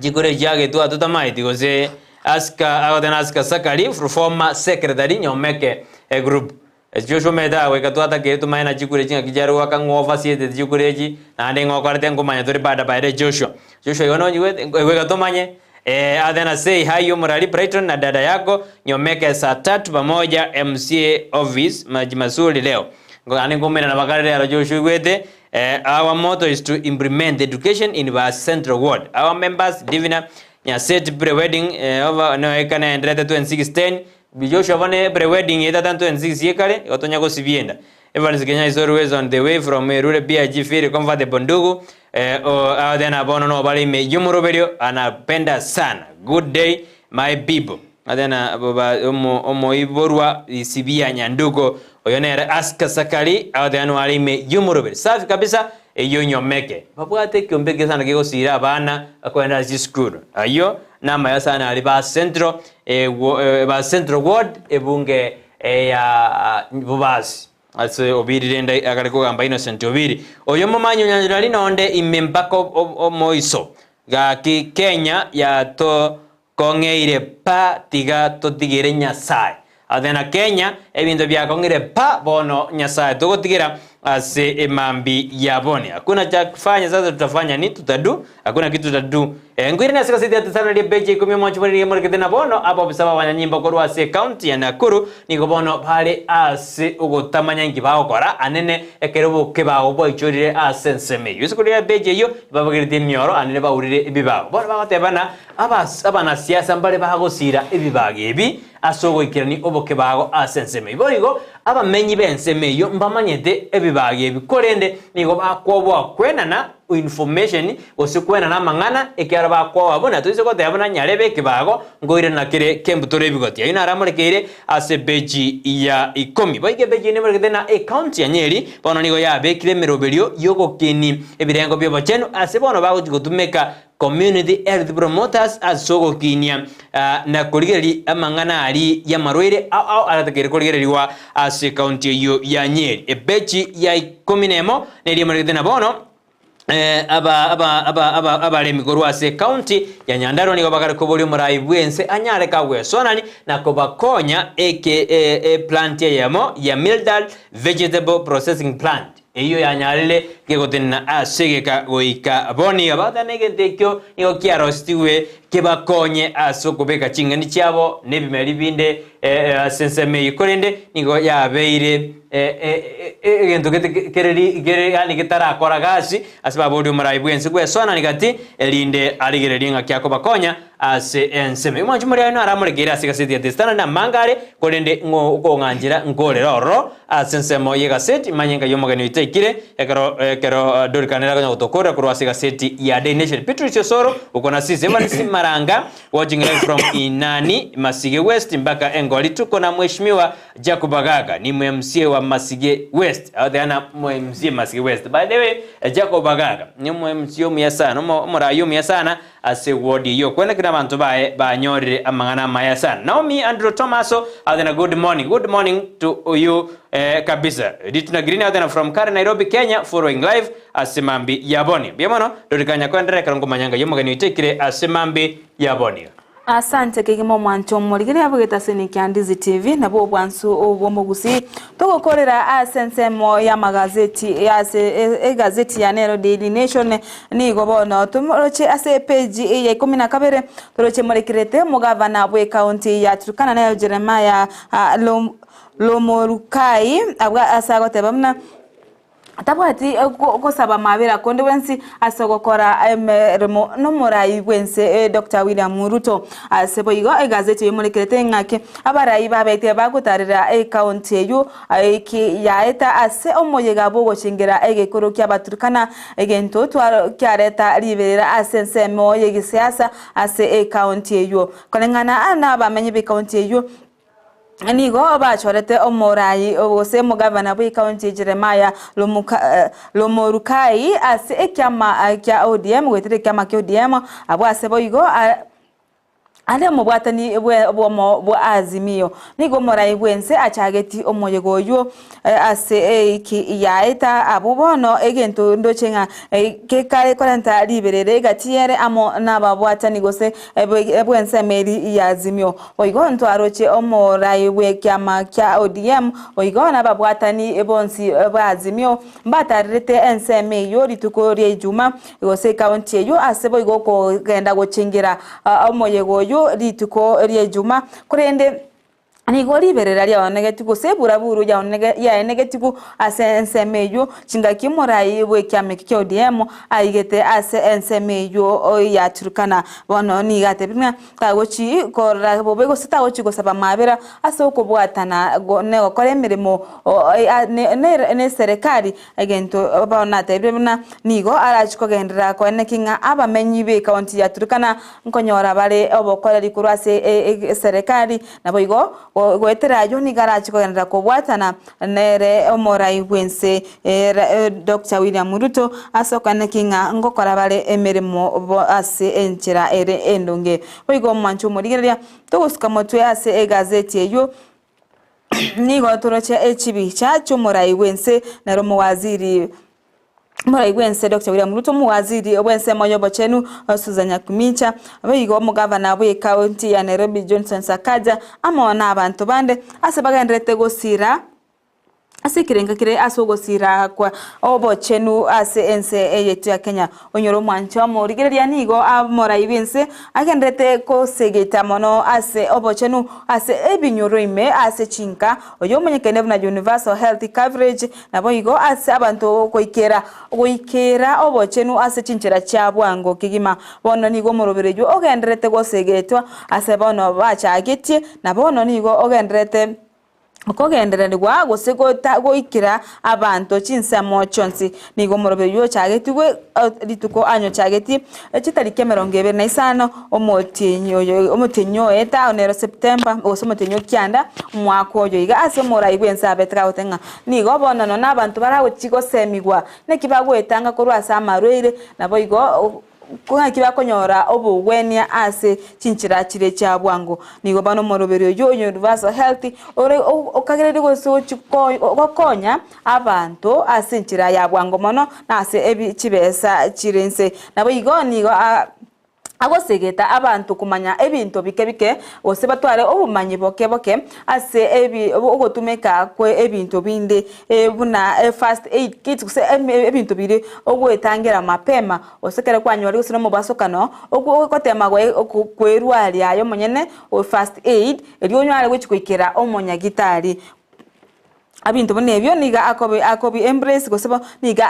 Chikura echi agetwa totamaeti gose Aska agoteba Aska Sakari former secretary Nyomeke group. Joshua omanyete agoika twatakeire tomanye na chikura echi ng'aki chiare goaka ng'o ofasietete chikura echi naende ng'o okorete nkomanya tore baada baere Joshua. Joshua igo nonyigwete goika tomanye agoteba na say hi omorari Brighton na dada yako Nyomeke saa tatu pamoja MCA office maji mazuri leo. Naende nkomoirana bakare rero Joshua oigwete Our motto is to implement education in Baasi Central Ward. Our members Divina Nyaseti pre wedding over no ekana enderete 2610 Joshua bone pre wedding etata 26 yekare igo tonya gosibienda. Evans Kenya is always on the way from Erure BIG feel comfortable ndugu o then abono no bare ime yomoroberio anapenda sana. Good day my people. Then omoiborwa Isibia Nyanduko. Oyo nere Aska Sakari agoteganwa are ime y'omoroberi. Safi kabisa eyio nyomeke. Babwate ekiombe eke sana kegosiira abana bakoenda ase chisukuru. Ayio namaya sana aria ba Central ba Central Ward ebunge ya Bobasi. Ase Obiri rende agare kogamba Innocent Obiri. Oyo omomanyi onyanchera rinonde ime mpaka omoiso. Gaki Kenya yatokong'eire pa tiga totigere Nyasae. Ate na Kenya ebinto biakong'ire pa bono Nyasae togotigera ase emambi ya boni. Hakuna cha kufanya sasa tutafanya ni tutadu hakuna kitu tutadu. Eh, nkoirane ase gaseti ya Tesano ria peji ya ikomi omoanchi bore nigo emorekete na bono abobisa b'abanyanyimbo korwa ase ecounty ya Nakuru nigo bono bare ase ogotamanya inki bagokora anene ekero oboke bago bwaichorire ase ensemo eyio. Isiko ria peji eyio babagerete emioro anene baurire ebibago. Bono bagotebana abas abanasiasa mbare bagosira ebibago ebi ase ogoikerania oboke bago ase ensemo eyio. Boigo abamenyi b'ensemo eyio mbamanyete ebibago ebi korende nigo bakwoboa kwenana information gose kwenana amang'ana ekiagera bakwoboa buna toise goteba buna nyarebe ekebago nkoirana kere kembutore ebigoti. Ayio naro amorekeire ase epeji ya ikomi. Boigo epeji eye nemorekete na ecounty ya Nyeri bono nigo yabekire emeroberio y'ogokini ebirengo bi'obochenu ase bono bagochi gotumeka Community Health Promoters ase ogokinia na korigereria amang'ana aria y'amarwaire ao ao aratakeire korigererigwa ase ecounty eyio ya Nyeri. Epeji ya ikomi nemo neria emorekete na bono aba aba aba aba abaremi korwa ase ecounty ya Nyandarua nigo bagare koboria omorai bw'ense anyare kagwesonani na kobakonya eke eplant eyemo ya Mildal Vegetable Processing Plant. Eyio yanyarire kegotenena ase egeka goika bono. Nigo bagoteba egento ekio nigo kiarosetigwe kebakonye ase okobeka ching'eni chiabo na ebimeri binde ase ensemo eyio, korende nigo yabeire egento gete kere kere yaani getarakora gasi ase baboria omorai bw'ense bw'esoanani gati, erinde arigererie ng'aki akobakonya Ase ensemo y'omwanchi moria aye naramorekeire ase egaseti ya The Standard amange are, korende ng'o okong'anchera nkorere ororo ase ensemo y'egaseti, manye nkai omogeni oito aikire, ekero ekero Dorika nere akonya gotokorera korwa ase egaseti ya Daily Nation. Beatrice Osoro, uko na sisi Evans Maranga, watching live from Inani, Masige West mpaka Engoli, tuko na Mheshimiwa Jacob Agaga, ni MCA wa Masige West. Agoteana MCA Masige West. By the way, Jacob Agaga ni MCA omuya sana, omorai omuya sana, Ase ward eyio okwenekire abanto baye banyorire amang'ana amaya sana. Naomi Andrew Tomaso agoteba good morning, good morning to you eh, kabisa. Rituna Green agoteba from Karen Nairobi Kenya following live ase mambi ya boni. Mbuya mono Dorika nyakoenderera ekero nkomanya ng'a omogeni oito aikire ase mambi ya boni. Asante kegima omwancho omorigereria bw'egetaseni kia Ndizi TV nabwo obwansu bw'omogusii togokorera ase ensemo y'amagazeti ase egazeti ya nero Daily Nation Nigo bono toroche ase epeji ya ikomi na kabere, toroche morekerete omogavana bw'ekaunti ya Turkana nere Jeremiah Lomorukai abwo ase agoteba buna tabwati gosaba amabera konde bwensi ase ogokora emeremo nomorai bwense Doctor William Ruto. Ase boigo egazeti eyio emorekerete ng'aki abarai babete bagotarera ekaunti eyio Eki yaeta ase omoyega bw'ogochengera egekoro ki'Abaturkana, egento kiareta riberera ase ensemo y'egesiasa ase ekaunti eyio. Koreng'ana nabamenyi b'ekaunti eyio, nigo bachorete omorai gose omogavana bw'ekaunti Jeremiah Lomorukai ase ekiama kia ODM goetera ekiama kia ODM abwo ase boigo. Aria omobwatani bw'omo bwa Azimio. Nigo omorai bw'ense achageti omoyega oyio ase eiki yaeta abwo bono egento ndoche ng'a gekare korenta riberera egati ere amo nababwatani gose bw'ensemo eri ya Azimio. Boigo ntwaroche omorai bw'ekiama kia ODM boigo nababwatani bonsi ba Azimio mbatarerete ensemo eyio rituko ria Ijuma gose ekaunti eyio ase boigo okogenda gochengera omoyega oyio rituko ria Ijuma, korende nigo riberera riaonegetigwe gose eburaburu yaenegetigwe ase ensemo eyio chingaki omorai bw'ekiama ekio kia ODM aigete ase ensemo eyio ya Turkana. Bono nigo atebire ng'a tagochi korora bobe gose tagochi gosaba amabera ase okobwatana na gokora emeremo neserekari Egento bono natebire buna nigo arache kogenderera koeneki ng'a abamenyi b'ecounty ya Turkana nkonyora bare obokoreri korwa ase eserekari. Naboigo Goetera ayio nigo arache kogenderera kobwatana nere omorai bw'ense Doctor William Ruto ase okoeneki ng'a ngokora bare emeremo bo ase enchera ere endonge. Boigo omwancho omorigereria togosuka motwe ase egazeti eyio nigo toroche echibicha chi'omorai bw'ense nere omowaziri Omorai bw'ense Doctor William Ruto, omowaziri bw'ensemo y'obochenu Susan Nyakumicha, boigo omogavana bw'ecounty ya Nairobi Johnson Sakaja amo na abanto bande ase bagendererete gosira ase ekerengo kere ase ogosira kwa obochenu ase ense eyetu ya Kenya. Onyore omwancha omorigereria nigo omorai bw'ense agendererete kosegeta mono ase obochenu ase ebinyoro ime ase chinka oyo omonyekene buna Universal Health Coverage Naboigo ase abanto goikera goikera obochenu ase chinchera chia bwango kegima. Bono nigo omoroberi oyio ogendererete gosegetwa ase bono bachagetie, na bono nigo ogendererete kogendererigwa gose goikera abanto chinsemo chionsi. Nigo omoroberi oyio ochagetigwe rituko anyochagetie chitariki emerongo ebere na isano omotienyi oyo omotienyi oeta nero September gose omotienyi o kianda omwaka oyo iga ase omorai bwense abete kagoteba ng'a Nigo bono nonya nabanto baragochie gosemigwa naki bagoetanga korwa ase amarwaire, naboigo ng'aki bakonyora obogwenia ase chinchera chire chia bwango. Nigo bono omoroberi oyio o Universal Health ore okagereiri gose gochi gokonya abanto ase enchera ya bwango mono na ase ebi chibesa chire inse. Naboigo nigo agosegeta abanto komanya ebinto bike bike, gose batware obomanyi boke boke ase ebi ogotumeka kwe ebinto binde buna first aid kit gose ebinto biria ogoetangera mapema gose ekero kwanyorire gose na omobasokano ogotema kwerwaria aye omonyene first aid erio onyare gochi goikera omonyagitari. Ebinto buna ebio nigo akobi akobi embrace gose bo nigo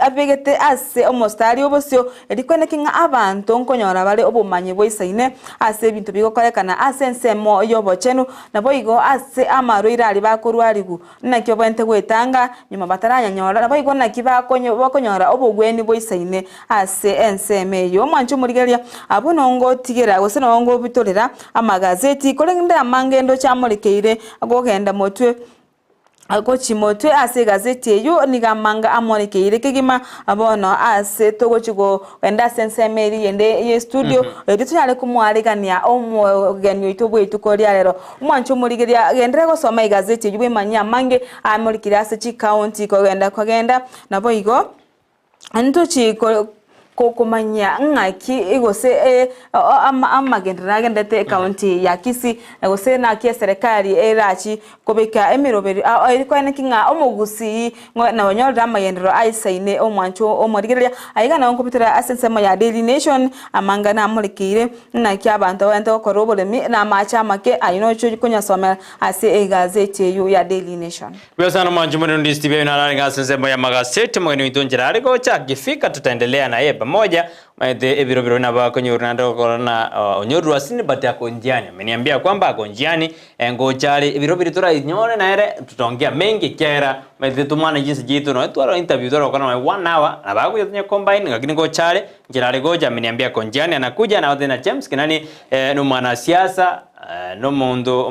abegete ase omostari obosio erio kweneki ng'a abanto nkonyora bare obomanyi boisaine ase ebinto bigokorekana ase ensemo y'obochenu, naboigo ase amarwaire aria bakorwarigwa, naki obwenerete goetanga nyuma batarayanyora, naboigo naki bakonyo bakonyora obogweni boisaine ase ensemo eyio. Omwancho omorigereria, abwo nongotigera gose nongobitorera amagazeti, korende amange ndoche amorekeire Gogenda motwe gochia motwe ase egazeti eyio nigo amanga amorekeire kegima bono ase togochia kogenda ase ensemo eria eyende ye studio erio tonyare komoaregania omogeni oito bwe rituko ria rero. Omwancho omorigereria genderera gosoma egazeti eyio bwemanyie amange amorekeire ase chikaunti kogenda kogenda naboigo. Ntochi komanyia ng'aki gose amagenderero agenderete ekaunti ya Kisii gose naki eserekari erachi kobeka emeroberi eri koeneki ng'a omogusii nonyorire amagenderero aisaine omwancho omorigereria. Aiga nabo nkobitera ase ensemo ya Daily Nation amang'ana amorekeire naki abanto bagente gokora oboremi na amache amake ayio nochi konyasomera ase egazeti eyio ya Daily Nation. Buya sana mwanchi mwene ndi Steve Aino ararenge ase ensemo ya magaseti omogeni oito nchera are gocha akifika tutaendelea naye pamoja maete ebiro biro nabo akonyorwa naende gokora na uh, onyorwa asini but ako njiani ameniambia kwamba ako njiani eh, ngocha are ebiro biri torainyore naere tutaongea mengi ekiagera maete tumane chinse chiaito noe twara interview twarokora noe one hour nabo agocha tonye combine lakini ngocha are nchera are gocha ameniambia ako njiani anakuja na tena James Kinani eh, ni omwanasiasa Nomonto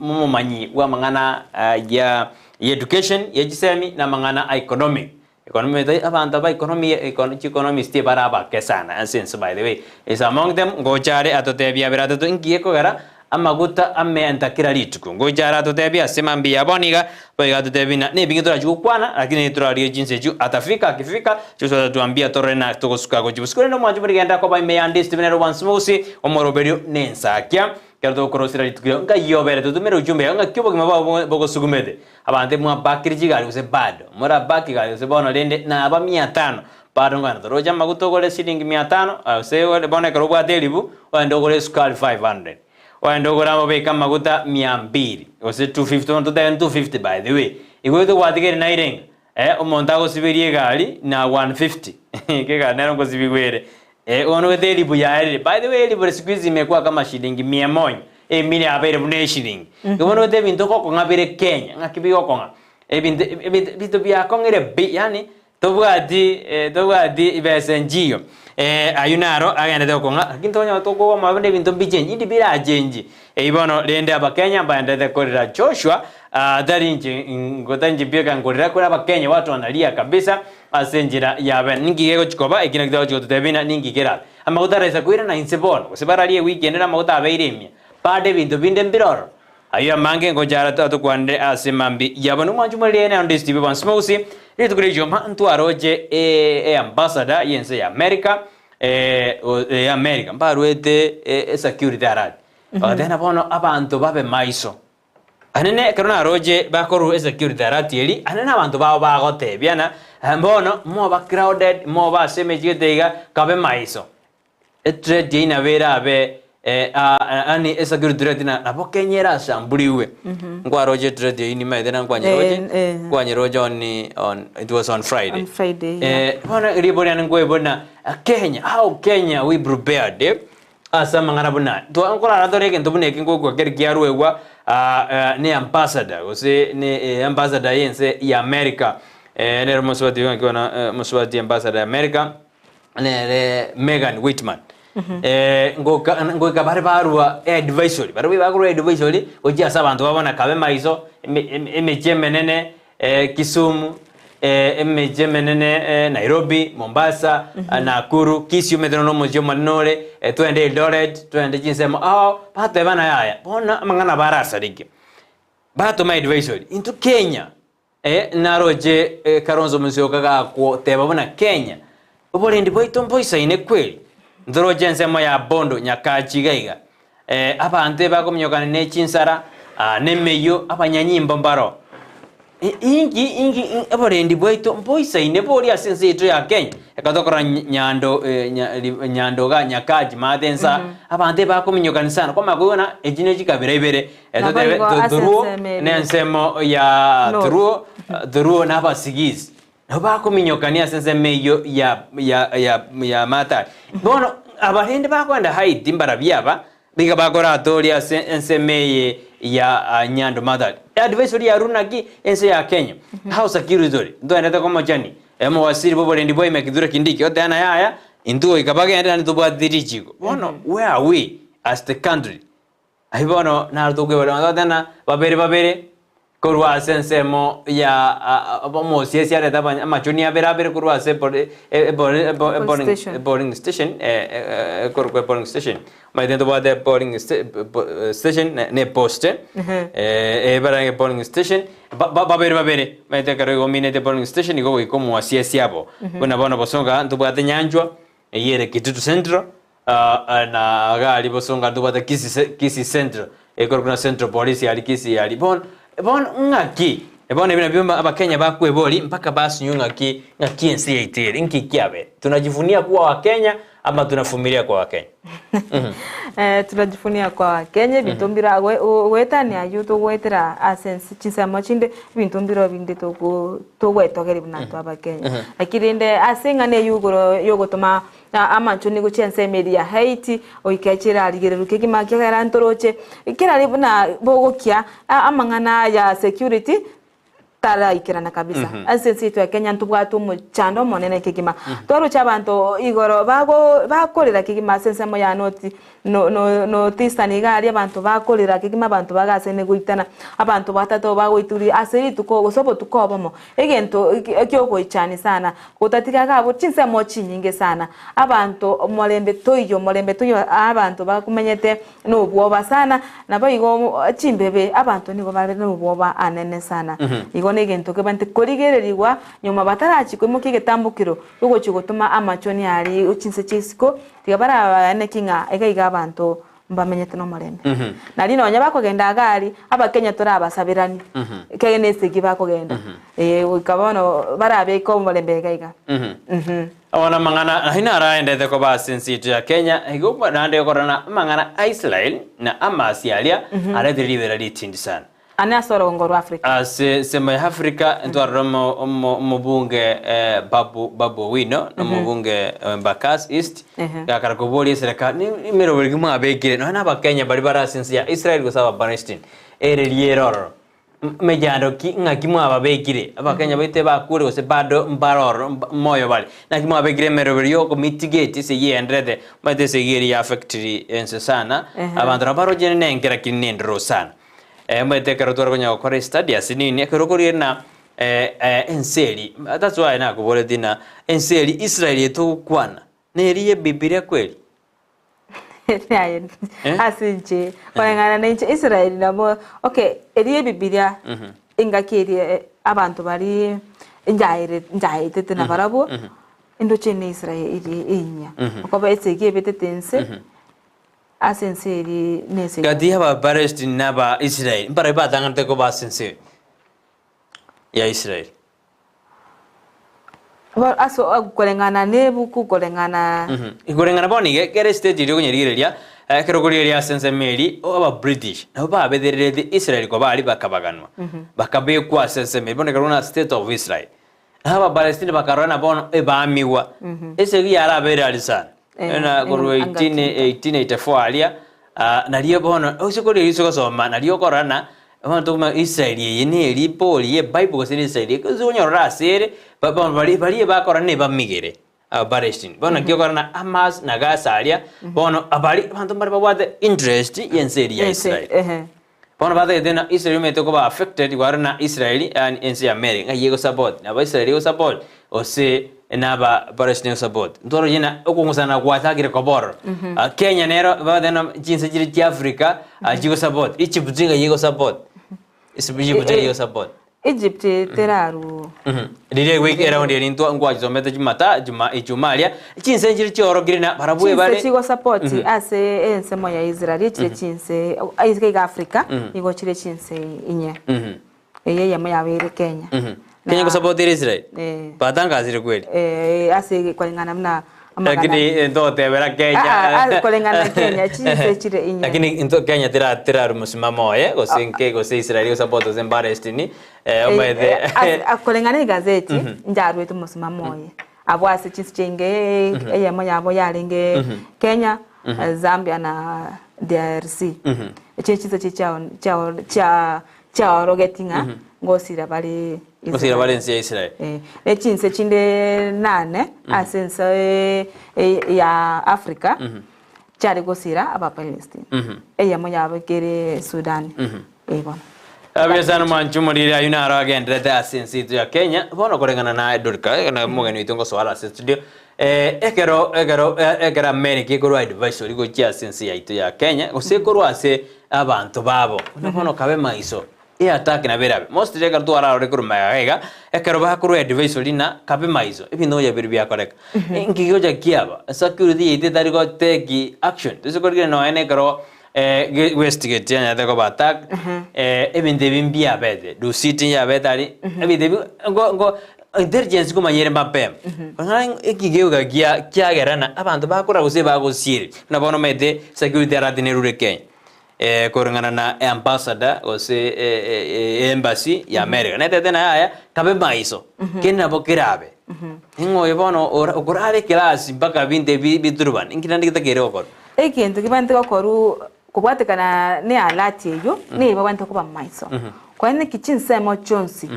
omomanyi bw'amang'ana ya education ye chisemi na amang'ana a economic. Economy abanto ba economy chieconomist bare abake sana ase ense by the way. Is among them ngocha are atotebie abere atato inki gekogera amaguta amenta kera rituko. Ngocha are atotebie ase mambia ya bono iga Boigo atotebie ng'a nebinge torachie gokwana, lakini nitorarigie chinsa echio, atafika, akifika, Yeso atatuambia torore na togosuka gochia bosio. Korende omwancho buna genda koba ime yande Stephen ere obwansu bogose, omoroberio na ensakia. Ekero tokorosera rituko riao, nkai obere totomere ujumbe yao ng'aki obogima bwao bogosugumete. Abanto mwabakire chigari gose bado, morabake egari gose bono rende naba mia tano, bado nkogenda toroche amaguta ogore shilingi mia tano, gose bono ekero obwate elifu, ogende ogore esukari 500. Ogende ogore amabeke amaguta mia mbiri, gose 250, bono totebe 250 by the way, igo togwatigaire naire ng'a eh, omonto agosiberia egari na 150, ekegari nero nkosibigwa ere, eh, bono gete elifu yaerire, by the way elifu siku hizi imekuwa kama shilingi mia moja, emia yabeire buna eshilingi. Igo bono gete ebinto gokong'a bire Kenya, ng'aki bigokong'a, ebinto ebinto ebinto biakong'ire pi, yaani tobwati tobwati besa enchiyo. Eh, ayio naro agenderete gokong'a, lakini tokonyora tokogwa moyo buna ebinto mbichengi, indi birachengi. Eyio bono rende Abakenya mbaenderete korera Joshua, ah, tari inche tari inche bieka nkorera, kore Abakenya watu wanalia kabisa ase enchera ya bene. Ninki gegochi koba, eki nakio togochi gototebia ng'a ninki kerabe. Amaguta araisa koirana inse bono, gose bararie ewiki ende namaguta abeire imia, bado ebinto binde mbire ororo. Ayio amange ngocha are atokwanere ase mambia yabo. Nomwanchi omoriri ene onde Steve Evans Mausi, rituko ria ijuma ntwaroche e ambassador y'ense ya America eh America mbaruete e security alert. Bagateba bono abanto babe maiso. Anene ekero naroche bakorwa esecurity alert eri, anene abanto bao bagotebia ng'a bono moba crowded, moba ase emechie gete iga, kabe maiso. Ethreat eyio nabo erabe yaani esecurity threat nabo Kenya erashambuliwe. Nkwaroche ethreat eyio nimaete na nkwanyeroche, nkwanyeroche on on it was on Friday. On Friday, yeah. Bono ribo riane nkoiboria ng'a Kenya, how Kenya we prepared ase amang'ana buna aya. Twa nkorara tore egento buna eke ngokwa keri kiaruegwa ne ambassador gose ne ambassador y'ense ya America nere omosubati ng'aki bono omosubati ambassador ya America. nere Megan Whitman ngoka ngoika bare barua advisory barobwo bakorwa advisory gochia ase abanto babo na kabe maiso eme- eme- emechie emenene Kisumu, emechie emenene Nairobi, Mombasa, Nakuru, Kisii omanyete nonya omochie omonene ore, twende Eldoret, twende chinsemo ao, batebana yaya, bono amang'ana abo arasareke. Batoma advisory, intwe Kenya. Naroche Kalonzo Musyoka gagoteba buna Kenya oborendi bwaito mboisaine kweri. Ntoroche ensemo ya Bondo Nyakachi iga iga. Abanto ebakominyokana ne chinsara na emeyio abanyanyimbo mbaro. Inki inki oborendi bwaito mboisaine bori ase ense yaito ya Kenya? Ekero tokora Nyando Nyando igaa Nyakachi maate ensa abanto ebakominyokani sana kwamanya koigwa ng'a echi ne chikabira ibere. Etotebe Naboigo ase Thuruo ensemo eria. nensemo ya North. Thuruo, Thuruo na Abasigisi. Nabo bakominyokania ase ensemo eyio ya ya ya ya Matari. Bono abarende bakoenda Haiti mbarabwo aba, nigo bakoratoria ase ensemo eye ya ah, Nyando Matari. Advisory ya Runaki ense ya Kenya. How security ore? Ntogendete komochani. Omowasiri bw'oborendi bwa ime Kithure Kindiki oteba na yaya, intwe goika bagende naende tobwate richiko. Bono where are we as the country? Ayio bono naro tokwebora totebe ng'a babere babere korwa ase ensemo ya omosiesi arete amachoni abere abere korwa ase Polling station. polling station ekorokwa polling station omanyete ntobwate polling station na epost ebarenge polling station babere babere omanyete ekero igo ominete polling station igo ogoika omwasiesi abo buna bono bosonga ntobwate nyanchwa eyio ere Kitutu Central Na iga aria bosongo ntobwate Kisii Kisii Central, ekorokwa na Central Police aria Kisii aria. Bono bono ng'aki? Bono ebi nabio abakenya bakweboria mpaka basinywe ng'aki ng'aki ense yaito ere, nki kiabere? Tunajivunia kuwa wakenya ama tunavumilia kuwa wakenya? Tunajivunia kuwa wakenya ebinto mbire ago goetania aywo togoetera ase ense chinsemo chinde ebinto mbire binde togo togoetogeria buna intwe abakenya. Lakini rende ase eng'ana eywo igoro yogotoma Na amanchoni gochia ensemo eria ya Haiti, goika chirarigererwe kegima ekiagera ntoroche kerari buna bogokia amang'ana ya security taraikerana kabisa. Ase ense yaito ya Kenya ntobwate omochando omonene kegima. Twaroche abanto igoro bago bakorera kegima ase ensemo ya North no no North Eastern iga aria abanto bakorera kegima abanto bagasaine goitana, abanto batato bagoituria ase rituko gose obotuko obomo. Egento kiogoichani sana, gotatiga iga abwo chinsemo chinyinge sana, abanto omorembe toiyo, omorembe toiyo abanto bakomenyete nobwoba sana, naboigo chimbebe abanto nigo bare nobwoba anene sana. Igo negento kebwate korigererigwa nyuma batarachi koimokia egetambokero ogochia gotoma amachoni aria chinse chia isiko, tiga barabaaneki ng'a iga iga abanto mbamenyete nomorembe. Nari nonya bakogenda iga aria, abakenya torabasaberanie, ekiagera na esegi bakogenda, eh, goika bono barabeke omorembe iga iga. Bono amang'ana ayio naraendete koba ase ense yaito ya Kenya, igo naende okorora ng'a amang'ana a Israel na amasi aria aretire ribera ritindi sana. Ane ase orogongo rwa Africa. Ase ensemo ya Africa ntwarora omo omo omobunge Babu Babu Owino na omobunge Embakasi East gakara koboria eserekari ni emeroberi ki mwabekire nonya na abakenya baria bare ase ense ya Israel gose aba Palestine ere riera ororo. Mechando ki ng'aki mwababekire Abakenya baito ebakure gose bado mbare ororo moyo bare? Naki mwabekire emeroberi y'okomitigate ase eyio egendererete? Omanyete ase eyio eri affectiri ense sana, abanto nabo baroche nenke lakini nendoro sana. Omanyete ekero tware konya gokora estudy ase nini, ekero okorigereria na ense eria, that's why nakoboretie ng'a ense eria Israel eye togokwana, neri ye Bibilia kweri? Aye, ase inche koreng'ana na inche Israeli nabo okay eria ebibilia engaki eria eh, abanto baria njaere njaetete nabarabwo endoche ne Israeli enyia okoba esegi ebetete ense ase ense eria ne esegi Gati y'Abapalestini na Abaisraeli, mbarabwo batang'anete koba ase ense ya Israeli. Bo ase koreng'ana nebuku koreng'ana. Koreng'ana bono iga, ekero estate eria okonyerigereria, ekero okorigereria ase ensemo eria, aba British nabo babetererete Israel koba aria bakabaganwa, bakabekwa ase ensemo eria, bono ekarokwa ng'a state of Israel. Na aba Palestine bakarora na bono ebamigwa, esegi yarabeire aria sana, na korwa 18 1884 aria, nario bono ase korigereria ase ogosoma nario okorora ng'a Bono tokomanya Israeli eye neri bori ye Bible gose ne Israeli eke gose onyorore ase ere ba- ba- baria baria bakora nebamigere Abaparestini. Bono naki okora na Hamas na Gaza aria, bono abari abanto mbare babwate interest y'ense eria ya Ense, Israeli. ehe. Bono batagete ng'a Israel omanyete koba affected kwarora na Israeli yaani ense ya America ng'ai egosupport, nabo Israel egosupport gose naba Palestine egosupport. Ntoroche ng'a okong'usana gwachakire koba ororo. Kenya nero babwate ng'a chinse chiria chia Africa chigosupport, Egypt ng'ai egosupport, Egypt ng'ai egosupport. Egypt teraru. Riria ewiki eraundi eri ntwa nkwachisomete jumata juma ijumaa aria, chinse nchire chiorokire na barabwo Chinse ebare chigosupport ase ensemo ya Israel chire chinse isiko iga Africa nigo chire chinse inye. Eye eyemo yabo ere Kenya. Kenya gosupport ere Israel? Eh. Batangasire kweli? Eh, ase koreng'ana buna amang'ana Lakini ntotebera Kenya. Ah, ah, koreng'ana na Kenya, chinse chire inye. Lakini into Kenya tera teraru mosimamo oye gose nke gose Israel gosupport gose Palestine eh omanyete. Eh, ase- a- koreng'ana na egazeti njarwete omosimamo oye abwo ase chinse chinge eyemo yabo yarenge Kenya Zambia na DRC echio chinse chichao chiao chia chiaorogeti ng'a ngosira bare Ngosira bare ense ya Israel. Eh, ne chinse chinde nane ase ense eh, ya Africa chiare gosira Abapalestine. Eyemo yabo ekere Sudan. Eh, bono. Abiasana mwanche omoriri ayio naro agenderete ase ense yaito ya Kenya bono koreng'ana na Dorika na omogeni oito ngosoara ase studio eh, ekero ekero ekero America ekorwa advisory gochia ase ense yaito ya Kenya gose ekorwa ase abanto babo, buna bono kabe maiso, eattack nabo erabe. Mostly ekero twararore korwa magega iga, ekero bakorwa advisory ng'a kabe maiso, ebinto ngocha biria biakoreka. Inki gegocha kiaba? Security yaito etari go take action, toise korigereria nonya na ekero Westgate yanyarete koba attacked, ebinto ebi mbiabete, Dusit yabete aria, ebinto ebi ngo ngo intelligence nkomanya ere mapema. Korende eki geuga kia kiagera ng'a abanto bakora gose bagosiereria, buna bono omanyete security alert nerure Kenya. Koreng'ana na ambassador gose embassy ya America netebete naye yaya kabe maiso kende nabo kerabe ng'a oyo bono okorara ekerasi mpaka ebinto ebi biturubane inki naende getakeire gokora. Egento kebwenerete gokorwa kobwatekana ne alert eyio nigo babwenerete koba maiso korende naki chinsemo chionsi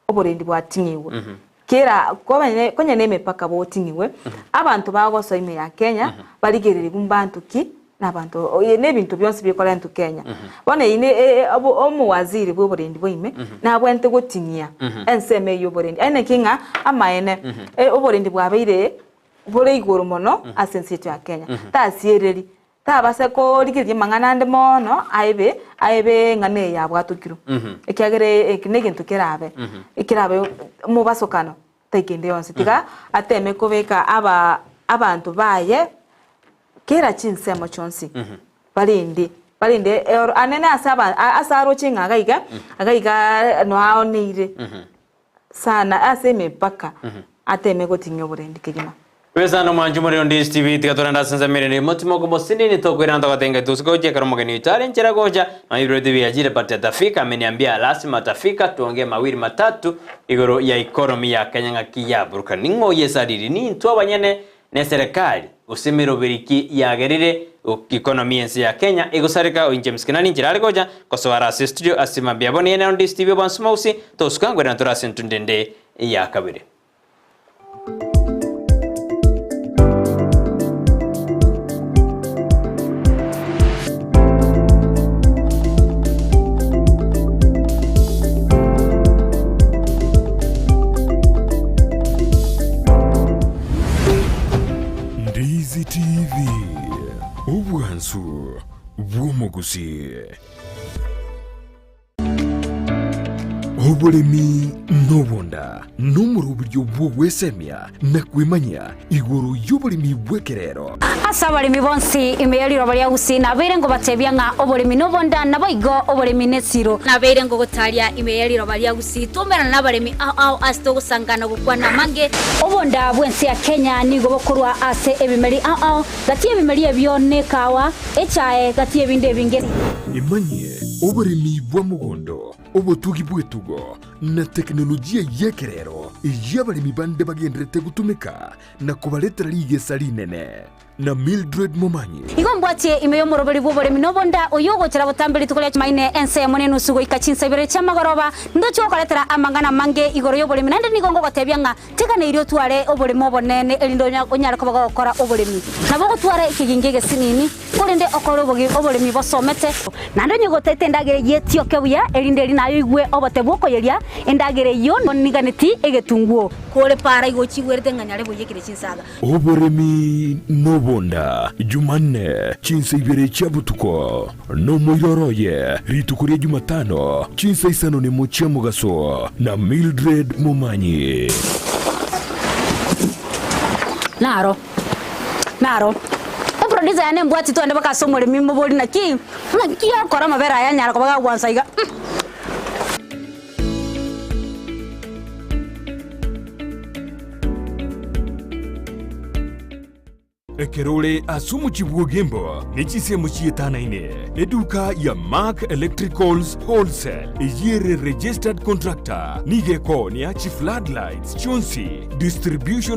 oborendi bwating'igwe. Kera komenye konya nemepaka boting'igwe, abanto bagosoa ime ya Kenya, barigererigwe mbanto ki, na abanto oye na ebinto bionsi bikorentwa Kenya. Bono eyio ne e- e obo omowaziri bwa oborendi bwa ime, nabwenerete goting'ia ensemo eyio ya oborendi. Aye naki ng'a amaene, oborendi bwabeire bore igoro mono ase ense yaito ya Kenya. Tasiereri, Tabasa korigereria amang'ana ande mono aebe, aebe eng'ana eye yabwatokirwe, ekiagera eki negento kerabe, ekerabe omobasokano tai kende yonsi. Tiga ateme kobeka aba abanto baye kera chinsemo chionsi barende, barende ero anene ase aba ase aroche ng'a iga iga, iga iga noaoneire. Sana ase emepaka, ateme gotinyia oborendi kegima. Besa nomwanchi omorero Ndizi TV tiga torende ase ensemo ere motimo okomosinini tokoirana togotenga itusi gochia ekero omogeni oito are nchera gocha nonya ebirori tibiachire but atafika ameniambia lasima atafika tuongee mawili matatu igoro ya economy ya Kenya ng'aki yaburuka ning'o oyesariri nintwe abanyene ne serikali. Gose emeroberi ki yagerire economy y'ense ya Kenya egosareka o James Kenani nchera are gocha kosoa are ase studio ase mambia bono eye nero Ndizi TV obwansu mogusi tosuka ngwere tore ase entunde ende ya kabere. Ndizi TV, obwansu bw'omogusii. Oboremi nobonda nomoroberio bw'ogwesemia na kwemanyia igoro y'oboremi bw'ekerero. Ase abaremi bonsi ime ye riroba ria Gusii nabeire ngobatebia ng'a oboremi nobonda, naboigo oboremi nesiro. Nabeire ngogotaria ime ye riroba ria Gusii, twaumerana nabaremi ao ao ase togosangana gokwana amange. Obonda bw'ense ya Kenya nigo bokorwa ase ebimeri ao ao, gati y'ebimeri ebio nekawa, echae, gati y'ebinde ebinge. Emanyie oboremi bwa mogondo, obotugi bw'etugo, na tekinolojia y'ekerero eyio abaremi bande bagendererete gotumeka na kobaretera rigesa rinene. Na Mildred Momanyi. Igo mbwatie ime y'omoroberi bw'oboremi nobonda, oyio ogochera botambe rituko ria Chumaine ensemo nenusu goika chinsa ibere chi'amagoroba, ndoche gokoretera amang'ana amange igoro y'oboremi, naende nigo ngogotebia ng'a teganeirie otware oboremo obonene, erinde onyare koba gogokora oboremi. Nabo ogotwara ekegingi egesinini, korende okore oboremi bosomete. Naende onye gotete endagera eyio etioke buya, erinde eri naye oigwe obote bw'okoyeria endagera eyio, niganeti egetunguo. Kore para igo ochigwerete ng'a nyare boiyekire chinsaga. Oboremi nobonda, Jumanne, chinsa ibere chia botuko, nomoiroro oye, rituko ria Jumatano, chinsa isano nemo chia mogaso, na Mildred Momanyi. Naro, naro. Eproducer yane embwati twende mpaka ase omoremi mobori naki, naki okora amabere aya anyara koba gagwansa iga. Ekero ore ase omochie bw'Ogembo ne chinsemo chietanaine, eduka ya Mark Electricals Wholesale eyio ere registered contractor nigo ekoonia chifloodlights chionsi, distribution.